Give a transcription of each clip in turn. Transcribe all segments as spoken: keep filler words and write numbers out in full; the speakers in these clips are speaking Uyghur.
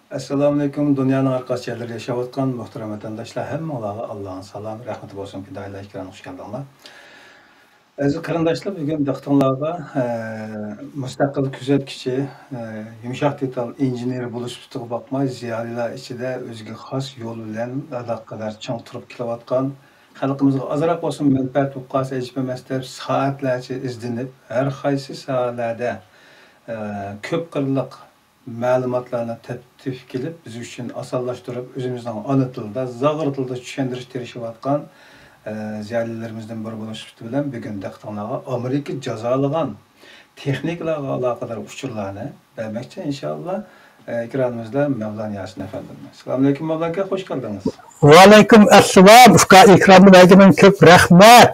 ئەسسالامۇئەلەيكۇم، دۇنيانىڭ ھەر قايسى يەرلىرىدە ياشاۋاتقان مۇھتەرەم ۋەتەنداشلار، ھەممىڭلارغا ئاللانىڭ سالامى، رەھمىتى بولسۇن، پىدائىيلار ئىكرامى، خۇش كەلدىڭلار. ئەزىز قېرىنداشلار، بۈگۈن دىققىتىڭلارغا، ئە، مۇستەقىل كۆزەتكۈچى، ئە، يۇمشاق دېتال ئىنژېنېرى بولۇش سۈپىتىگە باقماي، زىيالىيلار ئىچىدە ئۆزىگە خاس يول بىلەن ئالاقىدار چىڭ تۇرۇپ كېلىۋاتقان، خەلقىمىزغا ئازراق بولسىمۇ مەنپەئەت بولۇپ قالسا ئەجەب ئەمەس دەپ سائەتلەرچە ئىزدىنىپ، ھەر قايسى ساھەلەردە، ئە، كۆپ قىرلىق مەلۇماتلارنى تېپ-، تېپىپ كېلىپ، بىز ئۈچۈن ئاسانلاشتۇرۇپ، ئۆزىمىزنىڭ ئانا تىلىدا، زاغرا تىلدا چۈشەندۈرۈش تىرىشىۋاتقان، ئە، زىيالىيلىرىمىزدىن بىرى بولۇش سۈپىتى بىلەن بۈگۈن دىققىتىڭلارغا ئامېرىكا جازالىغان تېخنىكىلارغا ئالاقىدار ئۇچۇرلارنى بەرمەكچى، ئىنشائاللا. ئە، ئېكرانىمىزدا مەۋلان ياسىن ئەپەندىمىز. ئەسسالامۇئەلەيكۇم، مەۋلان ئاكا، خۇش كەلدىڭىز. ۋەئەلەيكۇم ئەسسالام، ئۇكا، ئېكراندا بەرگىنىڭ كۆپ رەھمەت.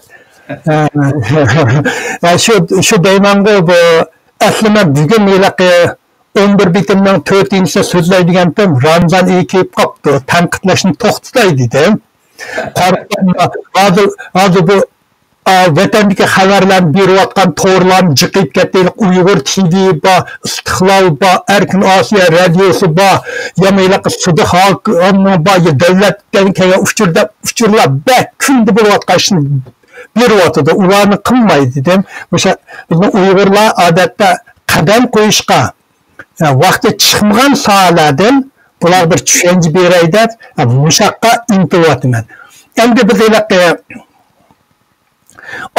ئە، شۇ، شۇ دەيمەنغۇ، بۇ ئەسلى مەن بۈگۈن ھېلىقى ئون بىر بېتىمنىڭ تۆتىنچىسىنى سۆزلەي دېگەنتىم، رامزان ئېيى كېلىپ قاپتۇ، تەنقىدلەشنى توختىتاي دېدىم. قارىسام، ھازىر، ھازىر بۇ، ئا، ۋەتەندىكى خەۋەرلەرنى بېرىۋاتقان تورلارنى جىقىيىپ كەتتى. ئۇيغۇر تىۋى بار، ئىستىقلال بار، ئەركىن ئاسىيا رادىيوسى بار، يەنە ھېلىقى سىدىق خاننىڭ بار، يا دۆلەتتىن كەلگەن ئۇچۇر دەپ ئۇچۇرلار بەك كۈندە بولۇۋاتقان ئىشنى بېرىۋاتىدۇ. ئۇلارنى قىلماي دېدىم. مۇشۇ بىزنىڭ ئۇيغۇرلار ئادەتتە قەدەم قويۇشقا، ۋاقتى چىقمىغان ساھەلەردىن بۇلارغا بىر چۈشەنچە بېرەي دەپ، مۇشۇ ياققا ئىنتىلىۋاتىمەن. ئەمدى بىز ھېلىقى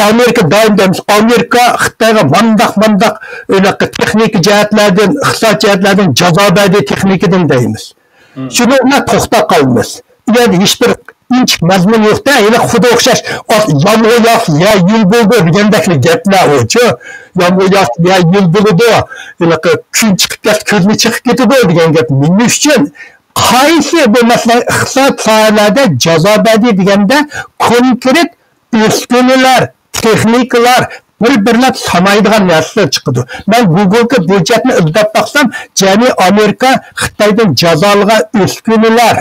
ئامېرىكا دائىم دەيمىز، ئامېرىكا خىتايغا مانداق، مانداق ھېلىقى تېخنىكا جەھەتلەردىن، ئىقتىساد جەھەتلەردىن جازا بەردى، تېخنىكىدىن دەيمىز. شۇنىڭ بىلەن توختاپ قالىمىز. ئۇ يەردە ھېچبىر ئىنچىكە مەزمۇن يوق-دە، ھېلى خۇدا ئوخشاش، ئات-، يامغۇر ياغسا يەر يىل بولىدۇ دېگەندەكلا گەپلەر ئۇچۇ. يامغۇر ياغسا يەر يىل بولىدۇ، ھېلىقى كۈن چىقىپ كەتسە كۆزنى چېقىپ كېتىدۇ دېگەن گەپ نېمە ئۈچۈن؟ قايسى بۇ، مەسىلەن، ئىقتىساد ساھەلەردە جازا بەردى دېگەندە، كونكرېت ئۈسكۈنىلەر، تېخنىكىلار، بىر-بىرلەپ سانايدىغان نەرسىلەر چىقىدۇ. مەن گۇگلدا بۇ جەھەتنى ئىزدەپ باقسام، جەمئىي ئامېرىكا خىتايدىن جازالىغان ئۈسكۈنىلەر،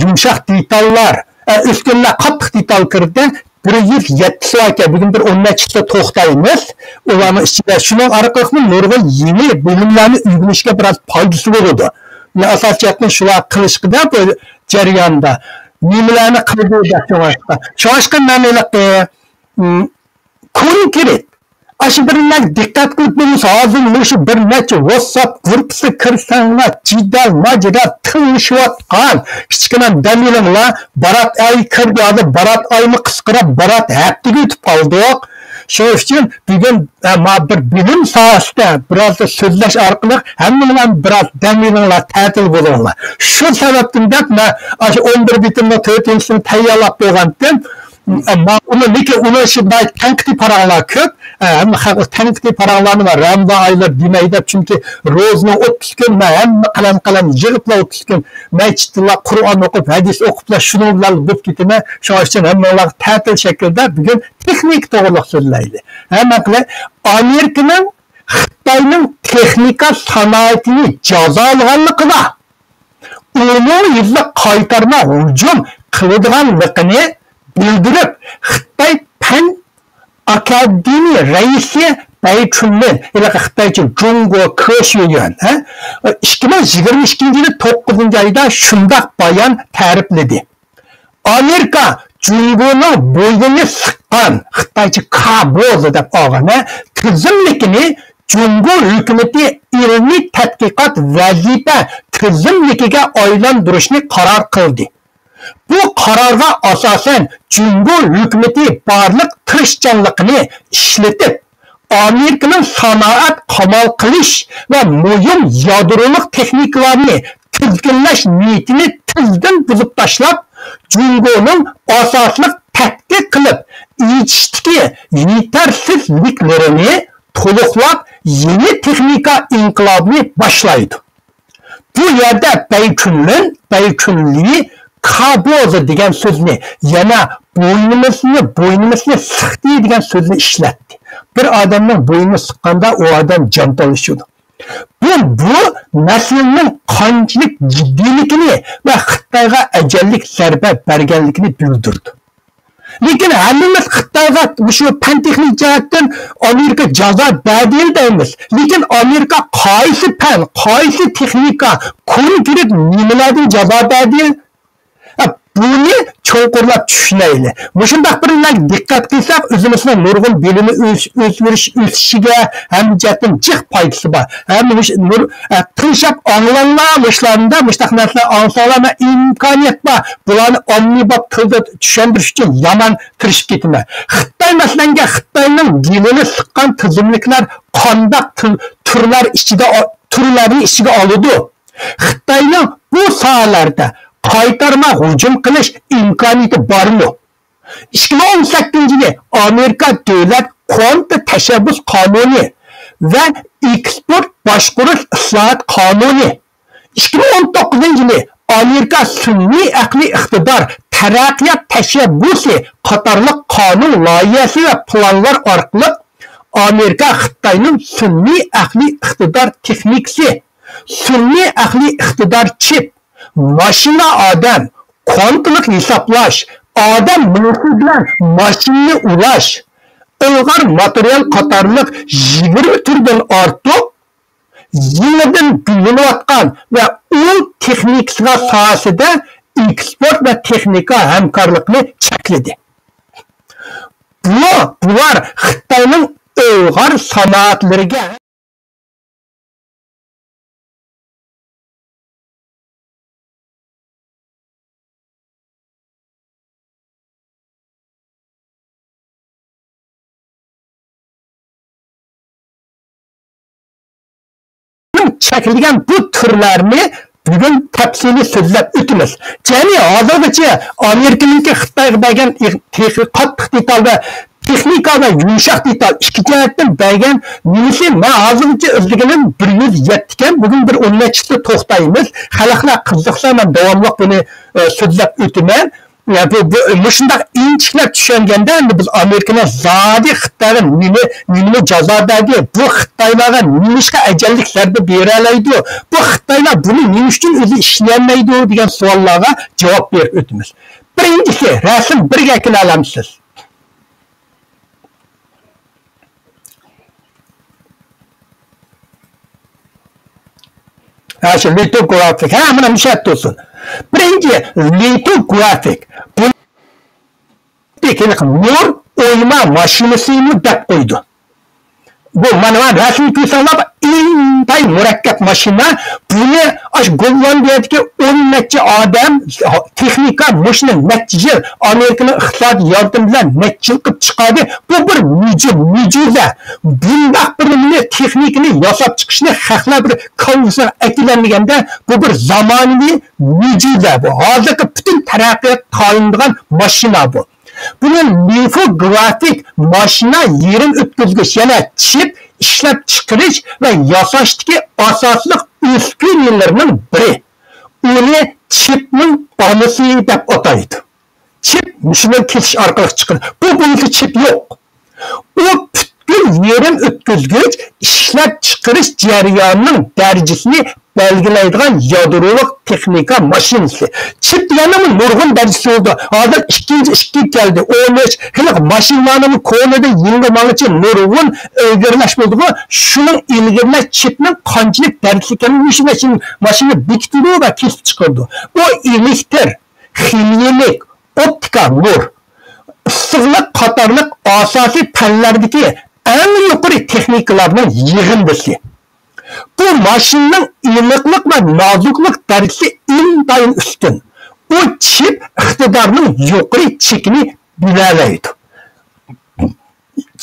يۇمشاق دېتاللار، ئە، ئۈسكۈنىلەر قاتتىق دېتال كىردى. بىر يۈز يەتتىسى بار ئىكەن. بۈگۈن بىر ئون نەچچىسىدە توختايمىز. ئۇلارنىڭ ئىچىدە شۇنىڭ ئارقىلىقمۇ نۇرغۇن يېڭى بىلىملەرنى ئۆگىنىشكە بىراز پايدىسى بولىدۇ. مەن ئاساسىي جەھەتتىن شۇلار قىلىشقىدا بۇ جەرياندا نېمىلەرنى قىلدى دەپ شۇڭلاشقا. شۇڭلاشقا مەن ھېلىقى، م، كونكرېت. ئاشۇ بىرلەرگە دىققەت قىلىپ بولمىسا، ھازىر مۇشۇ بىر نەچچە ۋاتساپ گۇرۇپپىسىغا كىرسەڭلار، جېدەل، ماجىرا، تىڭلىشىۋاتقان. كىچىككىنە دەم ئېلىڭلار، بارات ئايى كىردى، ھازىر بارات ئايمۇ قىسقىراپ، بارات ھەپتىگە ئۆتۈپ قالدۇق. شۇنىڭ ئۈچۈن بۈگۈن، ئە، ما بىر بىلىم ساھەسىدە بىرازدا سۆزلەش ئارقىلىق ھەممىڭلار بىراز دەم ئېلىڭلار، تەتىل بولۇڭلار. شۇ سەۋەبتىن دەپ مەن ئاشۇ ئون بىر بېتىمنىڭ تۆتىنچىسىنى تەييارلاپ قويغانتىم. ئەمما ئۇنى، لېكىن ئۇنى شۇنداق تەنقىدىي پاراڭلار كۆپ. ئە، ھەممە خەق تەنقىدىي پاراڭلارنى ۋە رامىزان ئايلىرى دېمەي دەپ، چۈنكى روزىنىڭ ئوتتۇز كۈن، مەن ھەممە قەلەم-قەلەم يىغىپلا ئوتتۇز كۈن مەسچىتتىلا قۇرئان ئوقۇپ، ھەدىس ئوقۇپلا شۇنىڭ بىلەن بولۇپ كېتىمەن. شۇنىڭ ئۈچۈن ھەممىڭلارغا تەتىل شەكلىدە بۈگۈن تېخنىكا توغرىلىق سۆزلەيلى. ھەممە قىلى ئامېرىكىنىڭ خىتاينىڭ تېخنىكا سانائىتىنى جازالىغانلىقىدا، ئۇنىڭ يۈزىگە قايتارما ھۇجۇم قىلىدىغانلىقىنى بىلدۈرۈپ، خىتاي پەن ئاكادېمىيە رەئىسى بەي چۈنلىن، ھېلىقى خىتايچە جۇڭگو كېشيۈەن، ھە؟ ئىككى مىڭ يىگىرمە ئىككىنچى يىلى توققۇزىنچى ئايدا شۇنداق بايان تەرىپلىدى. ئامېرىكا جۇڭگونىڭ بوينىنى سىققان، خىتايچە كابوزا دەپ ئالغان، ھە، تىزىملىكىنى جۇڭگو ھۆكۈمىتى ئىلمىي تەتقىقات ۋەزىپە تىزىملىكىگە ئايلاندۇرۇشنى قارار قىلدى. بۇ قارارغا ئاساسەن، جۇڭگو ھۆكۈمىتى بارلىق تىرىشچانلىقىنى ئىشلىتىپ، ئامېرىكىنىڭ سانائەت قامال قىلىش ۋە مۇھىم يادرولۇق تېخنىكىلارنى تىزگىنلەش نىيىتىنى تېزدىن بۇزۇپ تاشلاپ، جۇڭگونىڭ ئاساسلىق تەتقىق قىلىپ ئېچىشتىكى يېتەرسىزلىكلىرىنى تولۇقلاپ، يېڭى تېخنىكا ئىنقىلابىنى باشلايدۇ. بۇ يەردە بەي چۈنلىن، بەي چۈنلى كابوزا دېگەن سۆزنى، يەنە بوينىمىزنى، بوينىمىزنى سىقتى دېگەن سۆزنى ئىشلەتتى. بىر ئادەمنىڭ بوينىنى سىققاندا ئۇ ئادەم جان تالىشىدۇ. بۇ، بۇ مەسىلىنىڭ قانچىلىك جىددىيلىكىنى ۋە خىتايغا ئەجەللىك زەربە بەرگەنلىكىنى بىلدۈرىدۇ. لېكىن ھەممىمىز خىتايغا مۇشۇ پەن تېخنىك جەھەتتىن ئامېرىكا جازا بەردى دەيمىز. لېكىن ئامېرىكا قايسى پەن، قايسى تېخنىكا، كونكرېت نېمىلەردىن جازا بەردى؟ ھە، بۇنى چوڭقۇرلاپ چۈشىنەيلى. مۇشۇنداق بىر نەرسىگە دىققەت قىلساق، ئۆزىمىزنىڭ نۇرغۇن بىلىمى ئۆس-، ئۆسۈش-، ئۆسۈشىگە، ھەممە جەھەتتىن جىق پايدىسى بار. ھەم مۇش-، نۇر-، ئە، تىڭشاپ ئاڭلاڭلار، مۇشۇلاردا مۇشۇنداق نەرسىلەر ئاڭلىساڭلار، مەن ئىمكانىيەت بار. بۇلارنى ئاممىباب تىلدا چۈشەندۈرۈش ئۈچۈن يامان تىرىشىپ كېتىمەن. خىتاي، مەسىلەنگە، خىتاينىڭ گېلىنى سىققان تىزىملىكلەر قانداق تۈ-، تۈرلەر ئىچىدە، تۈرلەرنى ئىچىگە ئالىدۇ؟ خىتاينىڭ بۇ ساھەلەردە قايتارما ھۇجۇم قىلىش ئىمكانىيىتى بارمۇ؟ ئىككى مىڭ ئون سەككىزىنچى يىلى ئامېرىكا دۆلەت كۋانت تەشەببۇس قانۇنى ۋە ئېكسپورت باشقۇرۇش ئىسلاھات قانۇنى، ئىككى مىڭ ئون توققۇزىنچى يىلى ئامېرىكا سۈنئىي ئەقلىي ئىقتىدار تەرەققىيات تەشەببۇسى قاتارلىق قانۇن لايىھەسى ۋە پىلانلار ئارقىلىق ئامېرىكا خىتاينىڭ سۈنئىي ئەقلىي ئىقتىدار تېخنىكىسى، سۈنئىي ئەقلىي ئىقتىدار چىپ، ماشىنا ئادەم، كۋانتلىق ھېسابلاش، ئادەم مېڭىسى بىلەن ماشىنىنى ئۇلاش، ئىلغار ماتېرىيال قاتارلىق يىگىرمە تۈردىن ئارتۇق يېڭىدىن گۈللىنىۋاتقان ۋە ئۇل تېخنىكىسىغا ساھەسىدە ئېكسپورت ۋە تېخنىكا ھەمكارلىقىنى چەكلىدى. بۇ، بۇلار خىتاينىڭ ئىلغار سانائەتلىرىگە چەكلىگەن بۇ تۈرلەرنى بۈگۈن تەپسىلىي سۆزلەپ ئۆتىمىز. يەنى ھازىرغىچە ئامېرىكىنىڭكى خىتايغا بەرگەن ئىغ-، تېخى قاتتىق دېتال ۋە تېخنىكا ۋە يۇمشاق دېتال ئىككى جەھەتتىن بەرگەن نېمىسى، مەن ھازىرغىچە ئىزدىگىنىم بىر يۈز يەتتىكەن، بۈگۈن بىر ئون نەچچىسىدە توختايمىز. خەلقلەر قىزىقسا، مەن داۋاملىق بۇنى، ئە، سۆزلەپ ئۆتىمەن. يا، بۇ، بۇ، مۇشۇنداق ئىنچىكىلەپ چۈشەنگەندە، ئەمدى بىز ئامېرىكىنىڭ زادى خىتايغا نېمە، نېمىنى جازا بەردى؟ بۇ خىتايلارغا نېمىشقا ئەجەللىك زەربە بېرەلەيدۇ؟ بۇ خىتايلار بۇنى نېمە ئۈچۈن ئۆزى ئىشلىيەلمەيدۇ؟ دېگەن سوئاللارغا جاۋاب بېرىپ ئۆتىمىز. بىرىنچىسى، رەسىم بىرگە ئەكېلەلەمسىز؟ ھە، شۇ لىتوگرافىك. ھە، مانا مۇشۇ يەردە تۇرسۇن. بىرىنچى، لىتوگرافىك. بۇ نۇر ئويما ماشىنىسىمۇ دەپ قويىدۇ. بۇ مانا، مانا رەسىمنى كۆرسەڭلار، ئىنتايىن مۇرەككەپ ماشىنا. بۇنى ئاشۇ گوللاندىيەدىكى ئون نەچچە ئادەم، تېخنىكا، مۇشۇنى نەچچە يىل ئامېرىكىنىڭ ئىقتىسادىي ياردىمى بىلەن نەچچە يىل قىلىپ چىقاردى. بۇ بىر مۆجە-، مۆجىزە. بۇنداق بىر نېمىنى، تېخنىكىنى ياساپ چىقىشنى خەقلەر بىر كاللىسىغا ئەكېلەلمىگەندە، بۇ بىر زامانىۋى مۆجىزە بۇ. ھازىرقى پۈتۈن تەرەققىيات تايىنىدىغان ماشىنا بۇ. بۇنى لىفوگرافىك ماشىنا يېرىم ئۆتكۈزگۈچ، يەنى چىپ ئىشلەپچىقىرىش ۋە ياساشتىكى ئاساسلىق ئۈسكۈنىلىرىنىڭ بىرى. ئۇنى چىپنىڭ ئانىسى دەپ ئاتايدۇ. چىپ مۇشۇنى كېسىش ئارقىلىق چىقىدۇ. بۇ بولمىسا چىپ يوق. ئۇ پۈتكۈل يېرىم ئۆتكۈزگۈچ ئىشلەپچىقىرىش جەريانىنىڭ دەرىجىسىنى بەلگىلەيدىغان يادرولۇق تېخنىكا ماشىنىسى. چىپ دېگەننىڭ نۇرغۇن دەرىجىسى بولىدۇ. ھازىر ئىككىنچى ئىككى كەلدى، ئون ئۈچ. ھېلىقى ماشىنىلارنىڭ كونىدىن يېڭىغا ماڭغىچە نۇرغۇن ئىلگىرىلەش بولدىغۇ. شۇنىڭ ئىلگىرىلەش چىپنىڭ قانچىلىك دەرىجىلىك ئىكەنلىكىنى مۇشۇ ماشىنا، ماشىنا بېكىتىدۇ ۋە كېسىپ چىقىرىدۇ. ئۇ ئېلېكتر، خىمىيەلىك، ئوپتىكا نۇر، ئىسسىقلىق قاتارلىق ئاساسىي پەنلەردىكى ئەڭ يۇقىرى تېخنىكىلارنىڭ يىغىندىسى. بۇ ماشىنىنىڭ ئېنىقلىق ۋە نازۇكلۇق دەرىجىسى ئىنتايىن ئۈستۈن. ئۇ چىپ ئىقتىدارىنىڭ يۇقىرى چېكىنى بىلەلەيدۇ.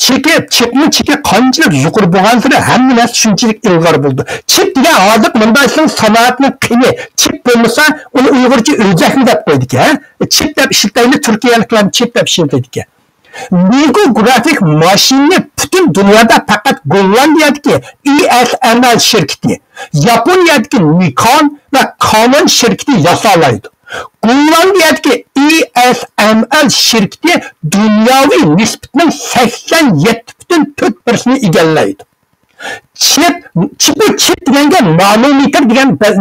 چېكى، چىپنىڭ چېكى قانچىلىك يۇقىرى بولغانسېرى ھەممە نەرسە شۇنچىلىك ئىلغار بولىدۇ. چىپ دېگەن ھازىر مۇنداق سانائەتنىڭ قېنى. چىپ بولمىسا، ئۇنى ئۇيغۇرچە ئۆزەكمۇ دەپ قويىدىكەن. چىپ دەپ ئىشلىتەيلى، تۈركىيەلىكلەرمۇ چىپ دەپ ئىشلىتىدىكەن. لېگو گرافىك ماشىنىنى پۈتۈن دۇنيادا پەقەت گوللاندىيەدىكى ئېي ئېس ئېم ئېل شىركىتى، ياپونىيەدىكى نىكون ۋە كانون شىركىتى ياسالايدۇ. گوللاندىيەدىكى ئېي ئېس ئېم ئېل شىركىتى دۇنياۋى نىسبىتىنىڭ سەكسەن يەتتە پۈتۈن تۆت پىرسەنتىنى ئىگىلەيدۇ. چىپ، چىپ، بۇ چىپ دېگەنگە نانومېتىر دېگەن بە-،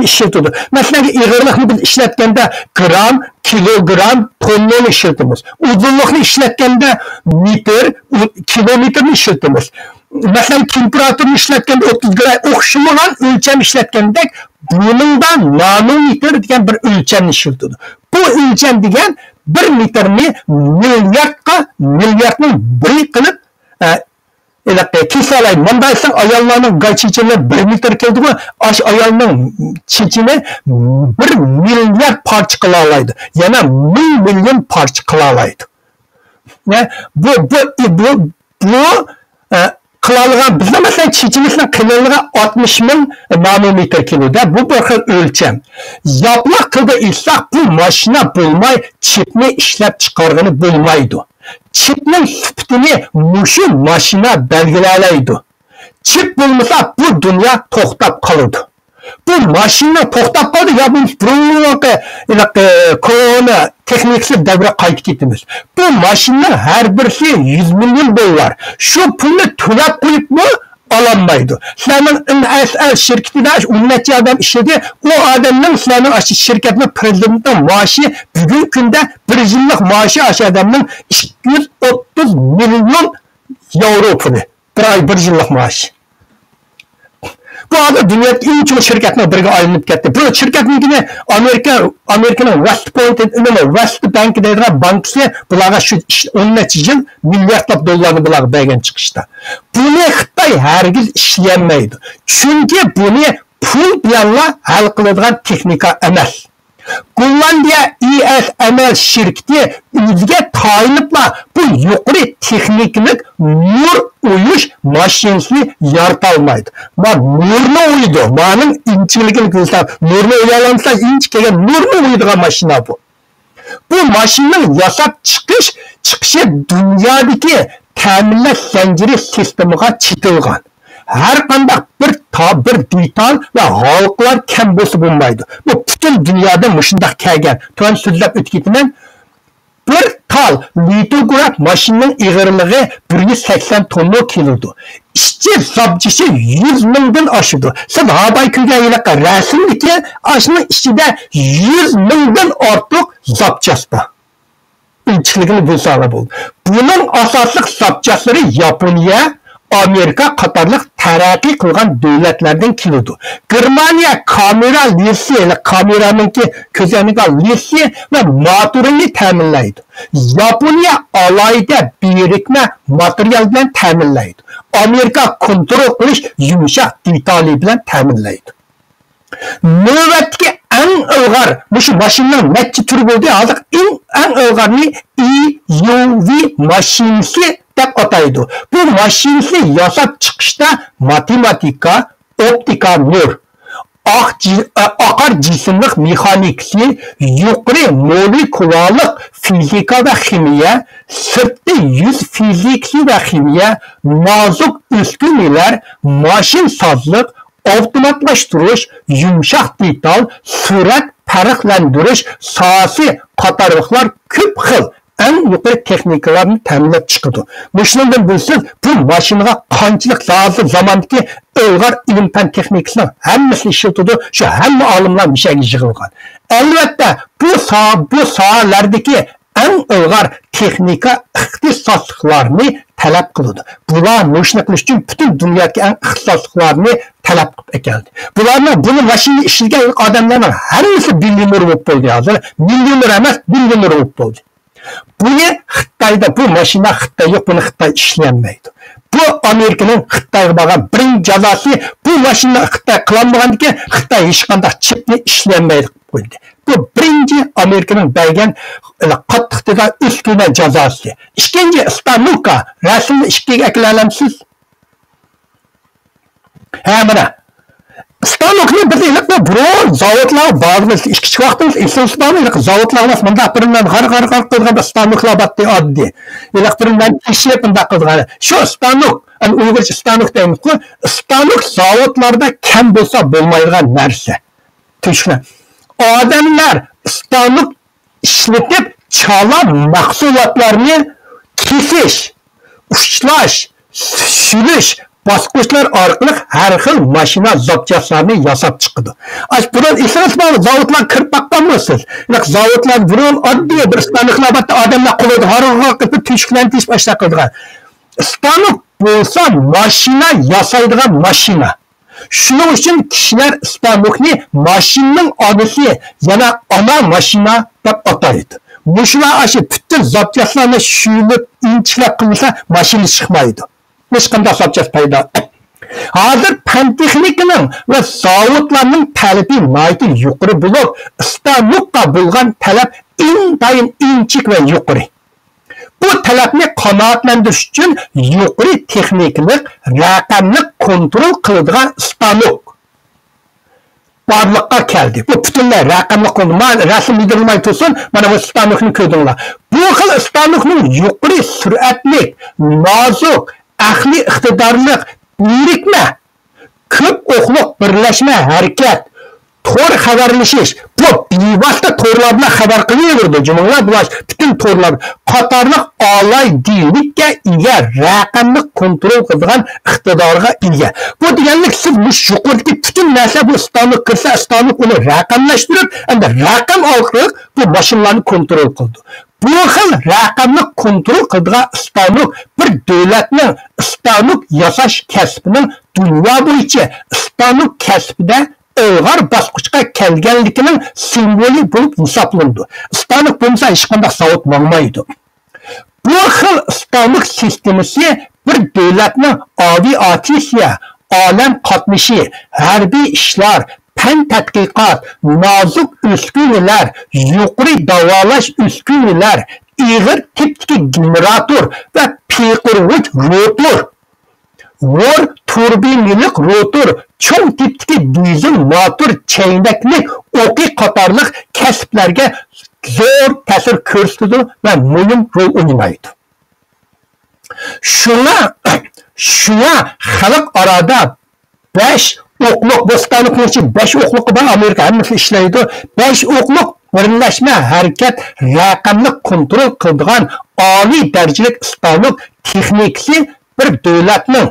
ئىشلىتىدۇ. مەسىلەن، ئېغىرلىقنى بىز ئىشلەتكەندە گرام، كىلوگرام، توننىنى ئىشلىتىمىز. ئۇزۇنلۇقنى ئىشلەتكەندە مېتىر، ئۇ-، كىلومېتىرنى ئىشلىتىمىز. مەسىلەن، تېمپېراتۇرىنى ئىشلەتكەندە ئوتتۇز گراد، ئوخشىمىغان ئۆلچەم ئىشلەتكەندەك، بۇنىڭدا نانومېتىر دېگەن بىر ئۆلچەمنى ئىشلىتىدۇ. بۇ ئۆلچەم دېگەن بىر مېتىرنى مىلياردقا، مىلياردنىڭ بىرى قىلىپ، ئە، ھېلىقى كېسەلاي، مۇنداق ئېيتساڭ، ئاياللارنىڭ چېچىنى بىر مېتىر كېلىدىغۇ، ئاش ئايالنىڭ چېچىنى بىر مىليارد پارچە قىلالايدۇ. يەنە مىڭ مىليون پارچە قىلالايدۇ. نە، بۇ، بۇ، بۇ، بۇ، ئە، قىلالىغان، بىزنىڭ مەسىلەن، چېچىمىزنىڭ قېلىنلىقى ئاتمىش مىڭ نانومېتىر كېلىدۇ. بۇ بىر خىل ئۆلچەم. ياپىلاق تىلدا ئېيتساق، بۇ ماشىنا بولماي، چىپنى ئىشلەپ چىقارغىلى بولمايدۇ. چىپنىڭ سۈپىتىنى مۇشۇ ماشىنا بەلگىلەلەيدۇ. چىپ بولمىسا، بۇ دۇنيا توختاپ قالىدۇ. بۇ ماشىنا توختاپ قالدى، يا بولمىسا بۇرۇنقى، ھېلىقى، كونا تېخنىكىسى دەۋرگە قايتىپ كېتىمىز. بۇ ماشىنىنىڭ ھەر بىرسى يۈز مىليون دوللار. شۇ پۇلنى تۆلەپ قويۇپمۇ ئالالمايدۇ. سىلەرنىڭ ئېن ئېس ئېل شىركىتىدە ئون نەچچە ئادەم ئىشلىدى. ئۇ ئادەمنىڭ، سىلەرنىڭ ئاشۇ شىركەتنىڭ پرېزىدېنتىنىڭ مائاشى بۈگۈنكى كۈندە بىر يىللىق مائاشى ئاشۇ ئادەمنىڭ ئىككى يۈز ئوتتۇز مىليون ياۋرو پۇلى. بىر ئاي، بىر يىللىق مائاش. بۇ ھازىر دۇنيادىكى ئەڭ چوڭ شىركەتنىڭ بىرىگە ئايلىنىپ كەتتى. بۇ شىركەتنىڭكىنى ئامېرىكا، ئامېرىكىنىڭ ۋېست پوينت، ئۇنىڭ ۋېست بانك دەيدىغان بانكىسى بۇلارغا شۇ ئىش، ئون نەچچە يىل مىلياردلاپ دوللارنى بۇلارغا بەرگەن چىقىشتا. بۇنى خىتاي ھەرگىز ئىشلىيەلمەيدۇ. چۈنكى بۇنى پۇل بىلەنلا ھەل قىلىدىغان تېخنىكا ئەمەس. گوللاندىيە ئېي ئېس ئېم ئېل شىركىتى ئۆزىگە تايىنىپلا بۇ يۇقىرى تېخنىكىلىق نۇر ئويۇش ماشىنىسىنى يارىتالمايدۇ. ما نۇرنى ئويىدۇ. مانىڭ ئىنچىكىلىكىنى كۆرسەڭ، نۇرنى ئويالامسا، ئىنچىكە كەلگەن نۇرنى ئويىدىغان ماشىنا بۇ. بۇ ماشىنىنىڭ ياساپ چىقىش، چىقىشى دۇنيادىكى تەمىنلەش زەنجىرى سىستېمىغا چېتىلغان. ھەر قانداق بىر تا-، بىر دېتال ۋە ھالقىلار كەم بولسا بولمايدۇ. بۇ پۈتۈن دۇنيادا مۇشۇنداق كەلگەن. تۆۋەن سۆزلەپ ئۆتۈپ كېتىمەن. بىر تال لىتوگراف ماشىنىنىڭ ئېغىرلىقى بىر يۈز سەكسەن توننا كېلىدۇ. ئىچى زاپچىسى يۈز مىڭدىن ئاشىدۇ. سىز ھاباي كۆرگەن ھېلىقى رەسىمدىكى ئاشۇنىڭ ئىچىدە يۈز مىڭدىن ئارتۇق زاپچاس بار. ئىنچىكىلىكىنى بىلسەڭلار بولدى. بۇنىڭ ئاساسلىق زاپچاسلىرى ياپونىيە، ئامېرىكا قاتارلىق تەرەققىي قىلغان دۆلەتلەردىن كېلىدۇ. گېرمانىيە كامېرا لىسى، كامېرانىڭكى كۆزەنگەن لىسى ۋە موتورىنى تەمىنلەيدۇ. ياپونىيە ئالاھىدە بىرىكمە ماتېرىيال بىلەن تەمىنلەيدۇ. ئامېرىكا كونترول قىلىش يۇمشاق دېتالى بىلەن تەمىنلەيدۇ. نۆۋەتتىكى ئەڭ ئىلغار، مۇشۇ ماشىنىنىڭ نەچچە تۈرى بولدى، ھازىر ئەڭ، ئەڭ ئىلغارنى ئى يۇ ۋى ماشىنىسى دەپ ئاتايدۇ. بۇ ماشىنىسى ياساپ چىقىشتا ماتېماتىكا، ئوپتىكا نۇر، ئاق جى-، ئاقار جىسىملىق مېخانىكىسى، يۇقىرى مولېكۇلالىق فىزىكا ۋە خىمىيە، سىرتقى يۈز فىزىكىسى ۋە خىمىيە، نازۇك ئۈسكۈنىلەر، ماشىنىسازلىق، ئاپتوماتلاشتۇرۇش، يۇمشاق دېتال، سۈرئەت پەرقلەندۈرۈش ساھەسى قاتارلىقلار كۆپ خىل ئەڭ يۇقىرى تېخنىكىلارنى تەمىنلەپ چىقىدۇ. مۇشۇنىڭدىن بىلسىز، بۇ ماشىنىغا قانچىلىك ھازىر زاماندىكى ئىلغار ئىلىم-پەن تېخنىكىسىنىڭ ھەممىسىنى ئىشلىتىدۇ، شۇ ھەممە ئالىملار مۇشۇ يەرگە يىغىلغان. ئەلۋەتتە، بۇ سا-، بۇ ساھەلەردىكى ئەڭ ئىلغار تېخنىكا ئىختىساسلىقلارنى تەلەپ قىلىدۇ. بۇلار مۇشۇنى قىلىش ئۈچۈن پۈتۈن دۇنيادىكى ئەڭ ئىختىساسلىقلارنى تەلەپ قىلىپ ئەكەلدى. بۇلارنىڭ، بۇنى ماشىنىنى ئىشلىگەن ئادەملەرنىڭ ھەممىسى مىليونېر بولۇپ بولدى ھازىر. مىليونېر ئەمەس، مىليونېر بولۇپ بولدى. بۇنى خىتايدا، بۇ ماشىنا خىتاي يوق، بۇنى خىتاي ئىشلىيەلمەيدۇ. بۇ ئامېرىكىنىڭ خىتايغا بولغان بىرىنچى جازاسى، بۇ ماشىنا خىتاي قىلالمىغاندىكىن خىتاي ھېچقانداق چىپنى ئىشلىيەلمەيدۇ قىلىپ قويدى. بۇ بىرىنچى ئامېرىكىنىڭ بەرگەن قاتتىق جازا، ئۈسكۈنە جازاسى. ئىككىنچى، ستانوكا، رەسىمنى ئىككىگە ئەكېلەلەمسىز؟ ھە، مانا. ستانوكنى بىز ئېنىق بۇرۇن زاۋۇتلارغا بارىمىز. كىچىك ۋاقتىمىز ئېسىڭىزدە بارمۇ؟ ئېنىق زاۋۇتلارغا مۇنداق بىر بىلەن غار، غار، غار قىلغان بىر ستانوكلار بارتتى ئاددىي. ئېنىق بىر بىلەن تېشىپ مۇنداق قىلغان. شۇ ستانوك، ئەنە ئۇيغۇرچە ستانوك دەيمىزغۇ. ستانوك زاۋۇتلاردا كەم بولسا بولمايدىغان نەرسە. تۈشۈنە. ئادەملەر ستانوك ئىشلىتىپ، چالا مەھسۇلاتلارنى كېسىش، ئۇچلاش، سۈلۈش، باسقۇچلار ئارقىلىق ھەر خىل ماشىنا زاپچاسلارنى ياساپ چىقىدۇ. ئاش بۇرۇن ئېسىڭىزدە بار زاۋۇتلارغا كىرىپ باققانمۇ سىز؟ ئېنىق زاۋۇتلار بۇرۇن ئاددىي بىر ستانوكلار بارتتى، ئادەملەر قولىدا ھارغا قىلىپ تۆشۈكلەرنى تېشىپ ئاشۇنداق قىلىدىغان. ستانوك بولسا ماشىنا ياسايدىغان ماشىنا. شۇنىڭ ئۈچۈن كىشىلەر ستانوكنى ماشىنىنىڭ ئانىسى، يەنە ئانا ماشىنا دەپ ئاتايدۇ. مۇشۇلار ئاشۇ پۈتۈن زاپچاسلارنى شۈيلۈپ، ئىنچىكىلەپ قىلمىسا، ماشىنا چىقمايدۇ. ھېچقانداق زاپچاس پەيدا. ھازىر پەن تېخنىكىنىڭ ۋە زاۋۇتلارنىڭ تەلىپى ناھايىتى يۇقىرى بولۇپ، ستانوكقا بولغان تەلەپ ئىنتايىن ئىنچىكە ۋە يۇقىرى. بۇ تەلەپنى قانائەتلەندۈرۈش ئۈچۈن يۇقىرى تېخنىكىلىق رەقەملىك كونترول قىلىدىغان ستانوك بارلىققا كەلدى. بۇ پۈتۈنلەي رەقەملىك كونترول. مانا رەسىم يېدىرلىماي تۇرسۇن، مانا بۇ ستانوكنى كۆردۈڭلار. بۇ خىل ستانوكنىڭ يۇقىرى سۈرئەتلىك، نازۇك، ئەقلىي ئىقتىدارلىق، بىرىكمە، كۆپ ئوقلۇق بىرلەشمە ھەرىكەت، تور خەۋەرلىشىش، بۇ بىۋاسىتە تورلار بىلەن خەۋەر قىلىۋېرىدۇ. جۇمۇڭلار بۇلار پۈتۈن تورلار قاتارلىق ئالاھىدىلىككە ئىگە، رەقەملىك كونترول قىلىدىغان ئىقتىدارغا ئىگە. بۇ دېگەنلىك سىز مۇشۇ يۇقىرىدىكى پۈتۈن نەرسە بۇ ستانوك كىرسە، ستانوك ئۇنى رەقەملەشتۈرۈپ، ئەمدى رەقەم ئارقىلىق بۇ ماشىنىلارنى كونترول قىلىدۇ. بۇ خىل رەقەملىك كونترول قىلىدىغان ستانوك بىر دۆلەتنىڭ ستانوك ياساش كەسپىنىڭ دۇنيا بويىچە ستانوك كەسپىدە ئىلغار باسقۇچقا كەلگەنلىكىنىڭ سىمۋولى بولۇپ ھېسابلىنىدۇ. ستانوك بولمىسا ھېچقانداق زاۋۇت ماڭمايدۇ. بۇ خىل ستانوك سىستېمىسى بىر دۆلەتنىڭ ئاۋىئاتسىيە، ئالەم قاتنىشى، ھەربىي ئىشلار، پەن تەتقىقات، نازۇك ئۈسكۈنىلەر، يۇقىرى داۋالاش ئۈسكۈنىلەر، ئېغىر تىپتىكى گېنېراتور ۋە پىقىرغۇچ روتور، ھور تۇربىنىلىق روتور، چوڭ تىپتىكى دىزېل موتور، چەينەكلىك ئوقى قاتارلىق كەسىپلەرگە زور تەسىر كۆرسىتىدۇ ۋە مۇھىم رول ئوينايدۇ. شۇڭا، شۇڭا خەلقئارادا بەش ئوقلۇق، بۇ ستانوكنىڭ ئىچى بەش ئوقلۇقى بار، ئامېرىكا ھەممىسى ئىشلەيدۇ. بەش ئوقلۇق بىرلەشمە ھەرىكەت رەقەملىك كونترول قىلىدىغان ئالىي دەرىجىلىك ستانوك تېخنىكىسى بىر دۆلەتنىڭ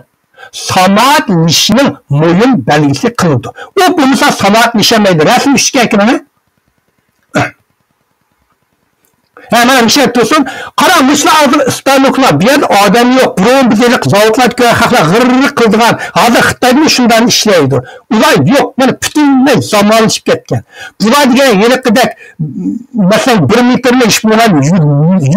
سانائەتلىشىشىنىڭ مۇھىم بەلگىسى قىلىنىدۇ. ئۇ بولمىسا سانائەتلىشەلمەيدۇ. رەسىم ئۈچكە كىرىڭ. ھە، مانا مۇشۇ يەردە تۇرسۇن. قارا، مۇشۇلار ھازىر ستانوكلار، بۇ يەردە ئادەم يوق. بۇرۇن بىز ھېلىقى زاۋۇتلاردا كۆرگەن خەقلەر غىررىق قىلىدىغان، ھازىر خىتايدىمۇ شۇنداقنى ئىشلەيدۇ. ئۇلار يوق، مانا پۈتۈنلەي زامانلىشىپ كەتكەن. بۇلار دېگەن ھېلىقىدەك، مەسىلەن، بىر مېتىرنى ھېچ بولمىغان يۈز،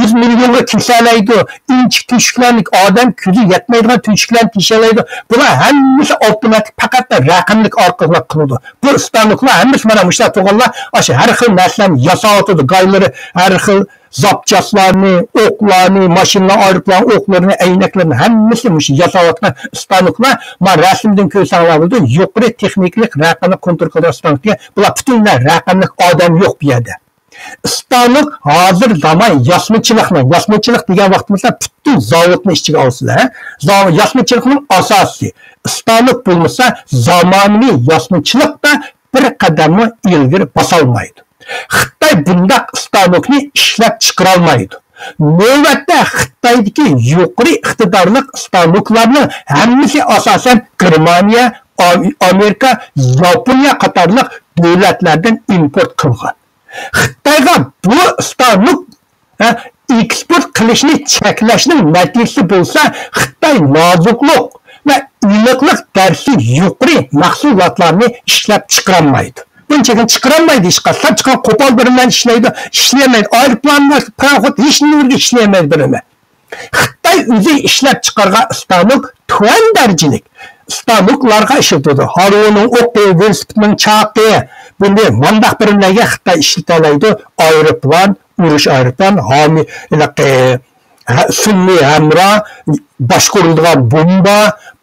يۈز مىليونغا كېسەلەيدۇ. ئىنچىكە تۆشۈكلەرنى، ئادەم كۆزى يەتمەيدىغان تۆشۈكلەرنى تېشەلەيدۇ. بۇلار ھەممىسى ئاپتوماتىك، پەقەت رەقەملىك ئارقىلىق قىلىدۇ. بۇ ستانوكلار ھەممىسى مانا مۇشۇلار تۇرغانلار، ئاشۇ ھەر خىل نەرسىلەرنى ياساۋاتىدۇ. گايلىرى ھەر خىل زاپچاسلارنى، ئوقلارنى، ماشىنىلار، ئايروپىلان ئوقلىرىنى، ئەينەكلىرىنى ھەممىسى مۇشۇ ياساۋاتقان ستانوكلار. مانا رەسىمدىن كۆرسەڭلار بولىدۇ، يۇقىرى تېخنىكىلىق رەقەملىك كونترول قىلىدىغان ستانوك دېگەن بۇلار پۈتۈنلەي رەقەملىك، ئادەم يوق بۇ يەردە. ستانوك ھازىر زامان ياسىمىچىلىقنىڭ، ياسىمىچىلىق دېگەن ۋاقتىمىزدا پۈتۈن زاۋۇتنى ئىچىگە ئالسىلا، ھە؟ زاۋۇت، ياسىمىچىلىقنىڭ ئاساسى. ستانوك بولمىسا زامانىۋى ياسىمىچىلىقتا بىر قەدەممۇ ئىلگىرى باسالمايدۇ. خىتاي بۇنداق ستانوكنى ئىشلەپ چىقىرالمايدۇ. نۆۋەتتە خىتايدىكى يۇقىرى ئىقتىدارلىق ستانوكلارنىڭ ھەممىسى ئاساسەن گېرمانىيە، ئا-، ئامېرىكا، ياپونىيە قاتارلىق دۆلەتلەردىن ئىمپورت قىلغان. خىتايغا بۇ ستانوك، ھە، ئېكسپورت قىلىشنى چەكلەشنىڭ نەتىجىسى بولسا، خىتاي نازۇكلۇق ۋە ئېنىقلىق دەرىجىسى يۇقىرى مەھسۇلاتلارنى ئىشلەپ چىقىرالمايدۇ. بۇنى چەكلەپ چىقىرالمايدۇ ھېچقاچان. چىققان قوپال بىرلەرنى ئىشلەيدۇ، ئىشلىيەلمەيدۇ. ئايروپىلان، پاراخوت ھېچ نېمىگە ئىشلىيەلمەيدۇ بىرلەر. خىتاي ئۆزى ئىشلەپ چىقارغان ستانوك تۆۋەن دەرىجىلىك ستانوكلارغا ئىشلىتىدۇ. ھارۋىنىڭ ئوقى، ۋېلىسىپىتنىڭ چاقى، بۇنى مانداق بىرلەرگە خىتاي ئىشلىتەلەيدۇ. ئايروپىلان، ئۇرۇش ئايروپىلان، ھامى، ھېلىقى، ھە، سۈنئىي ھەمراھ، باشقۇرۇلىدىغان بومبا،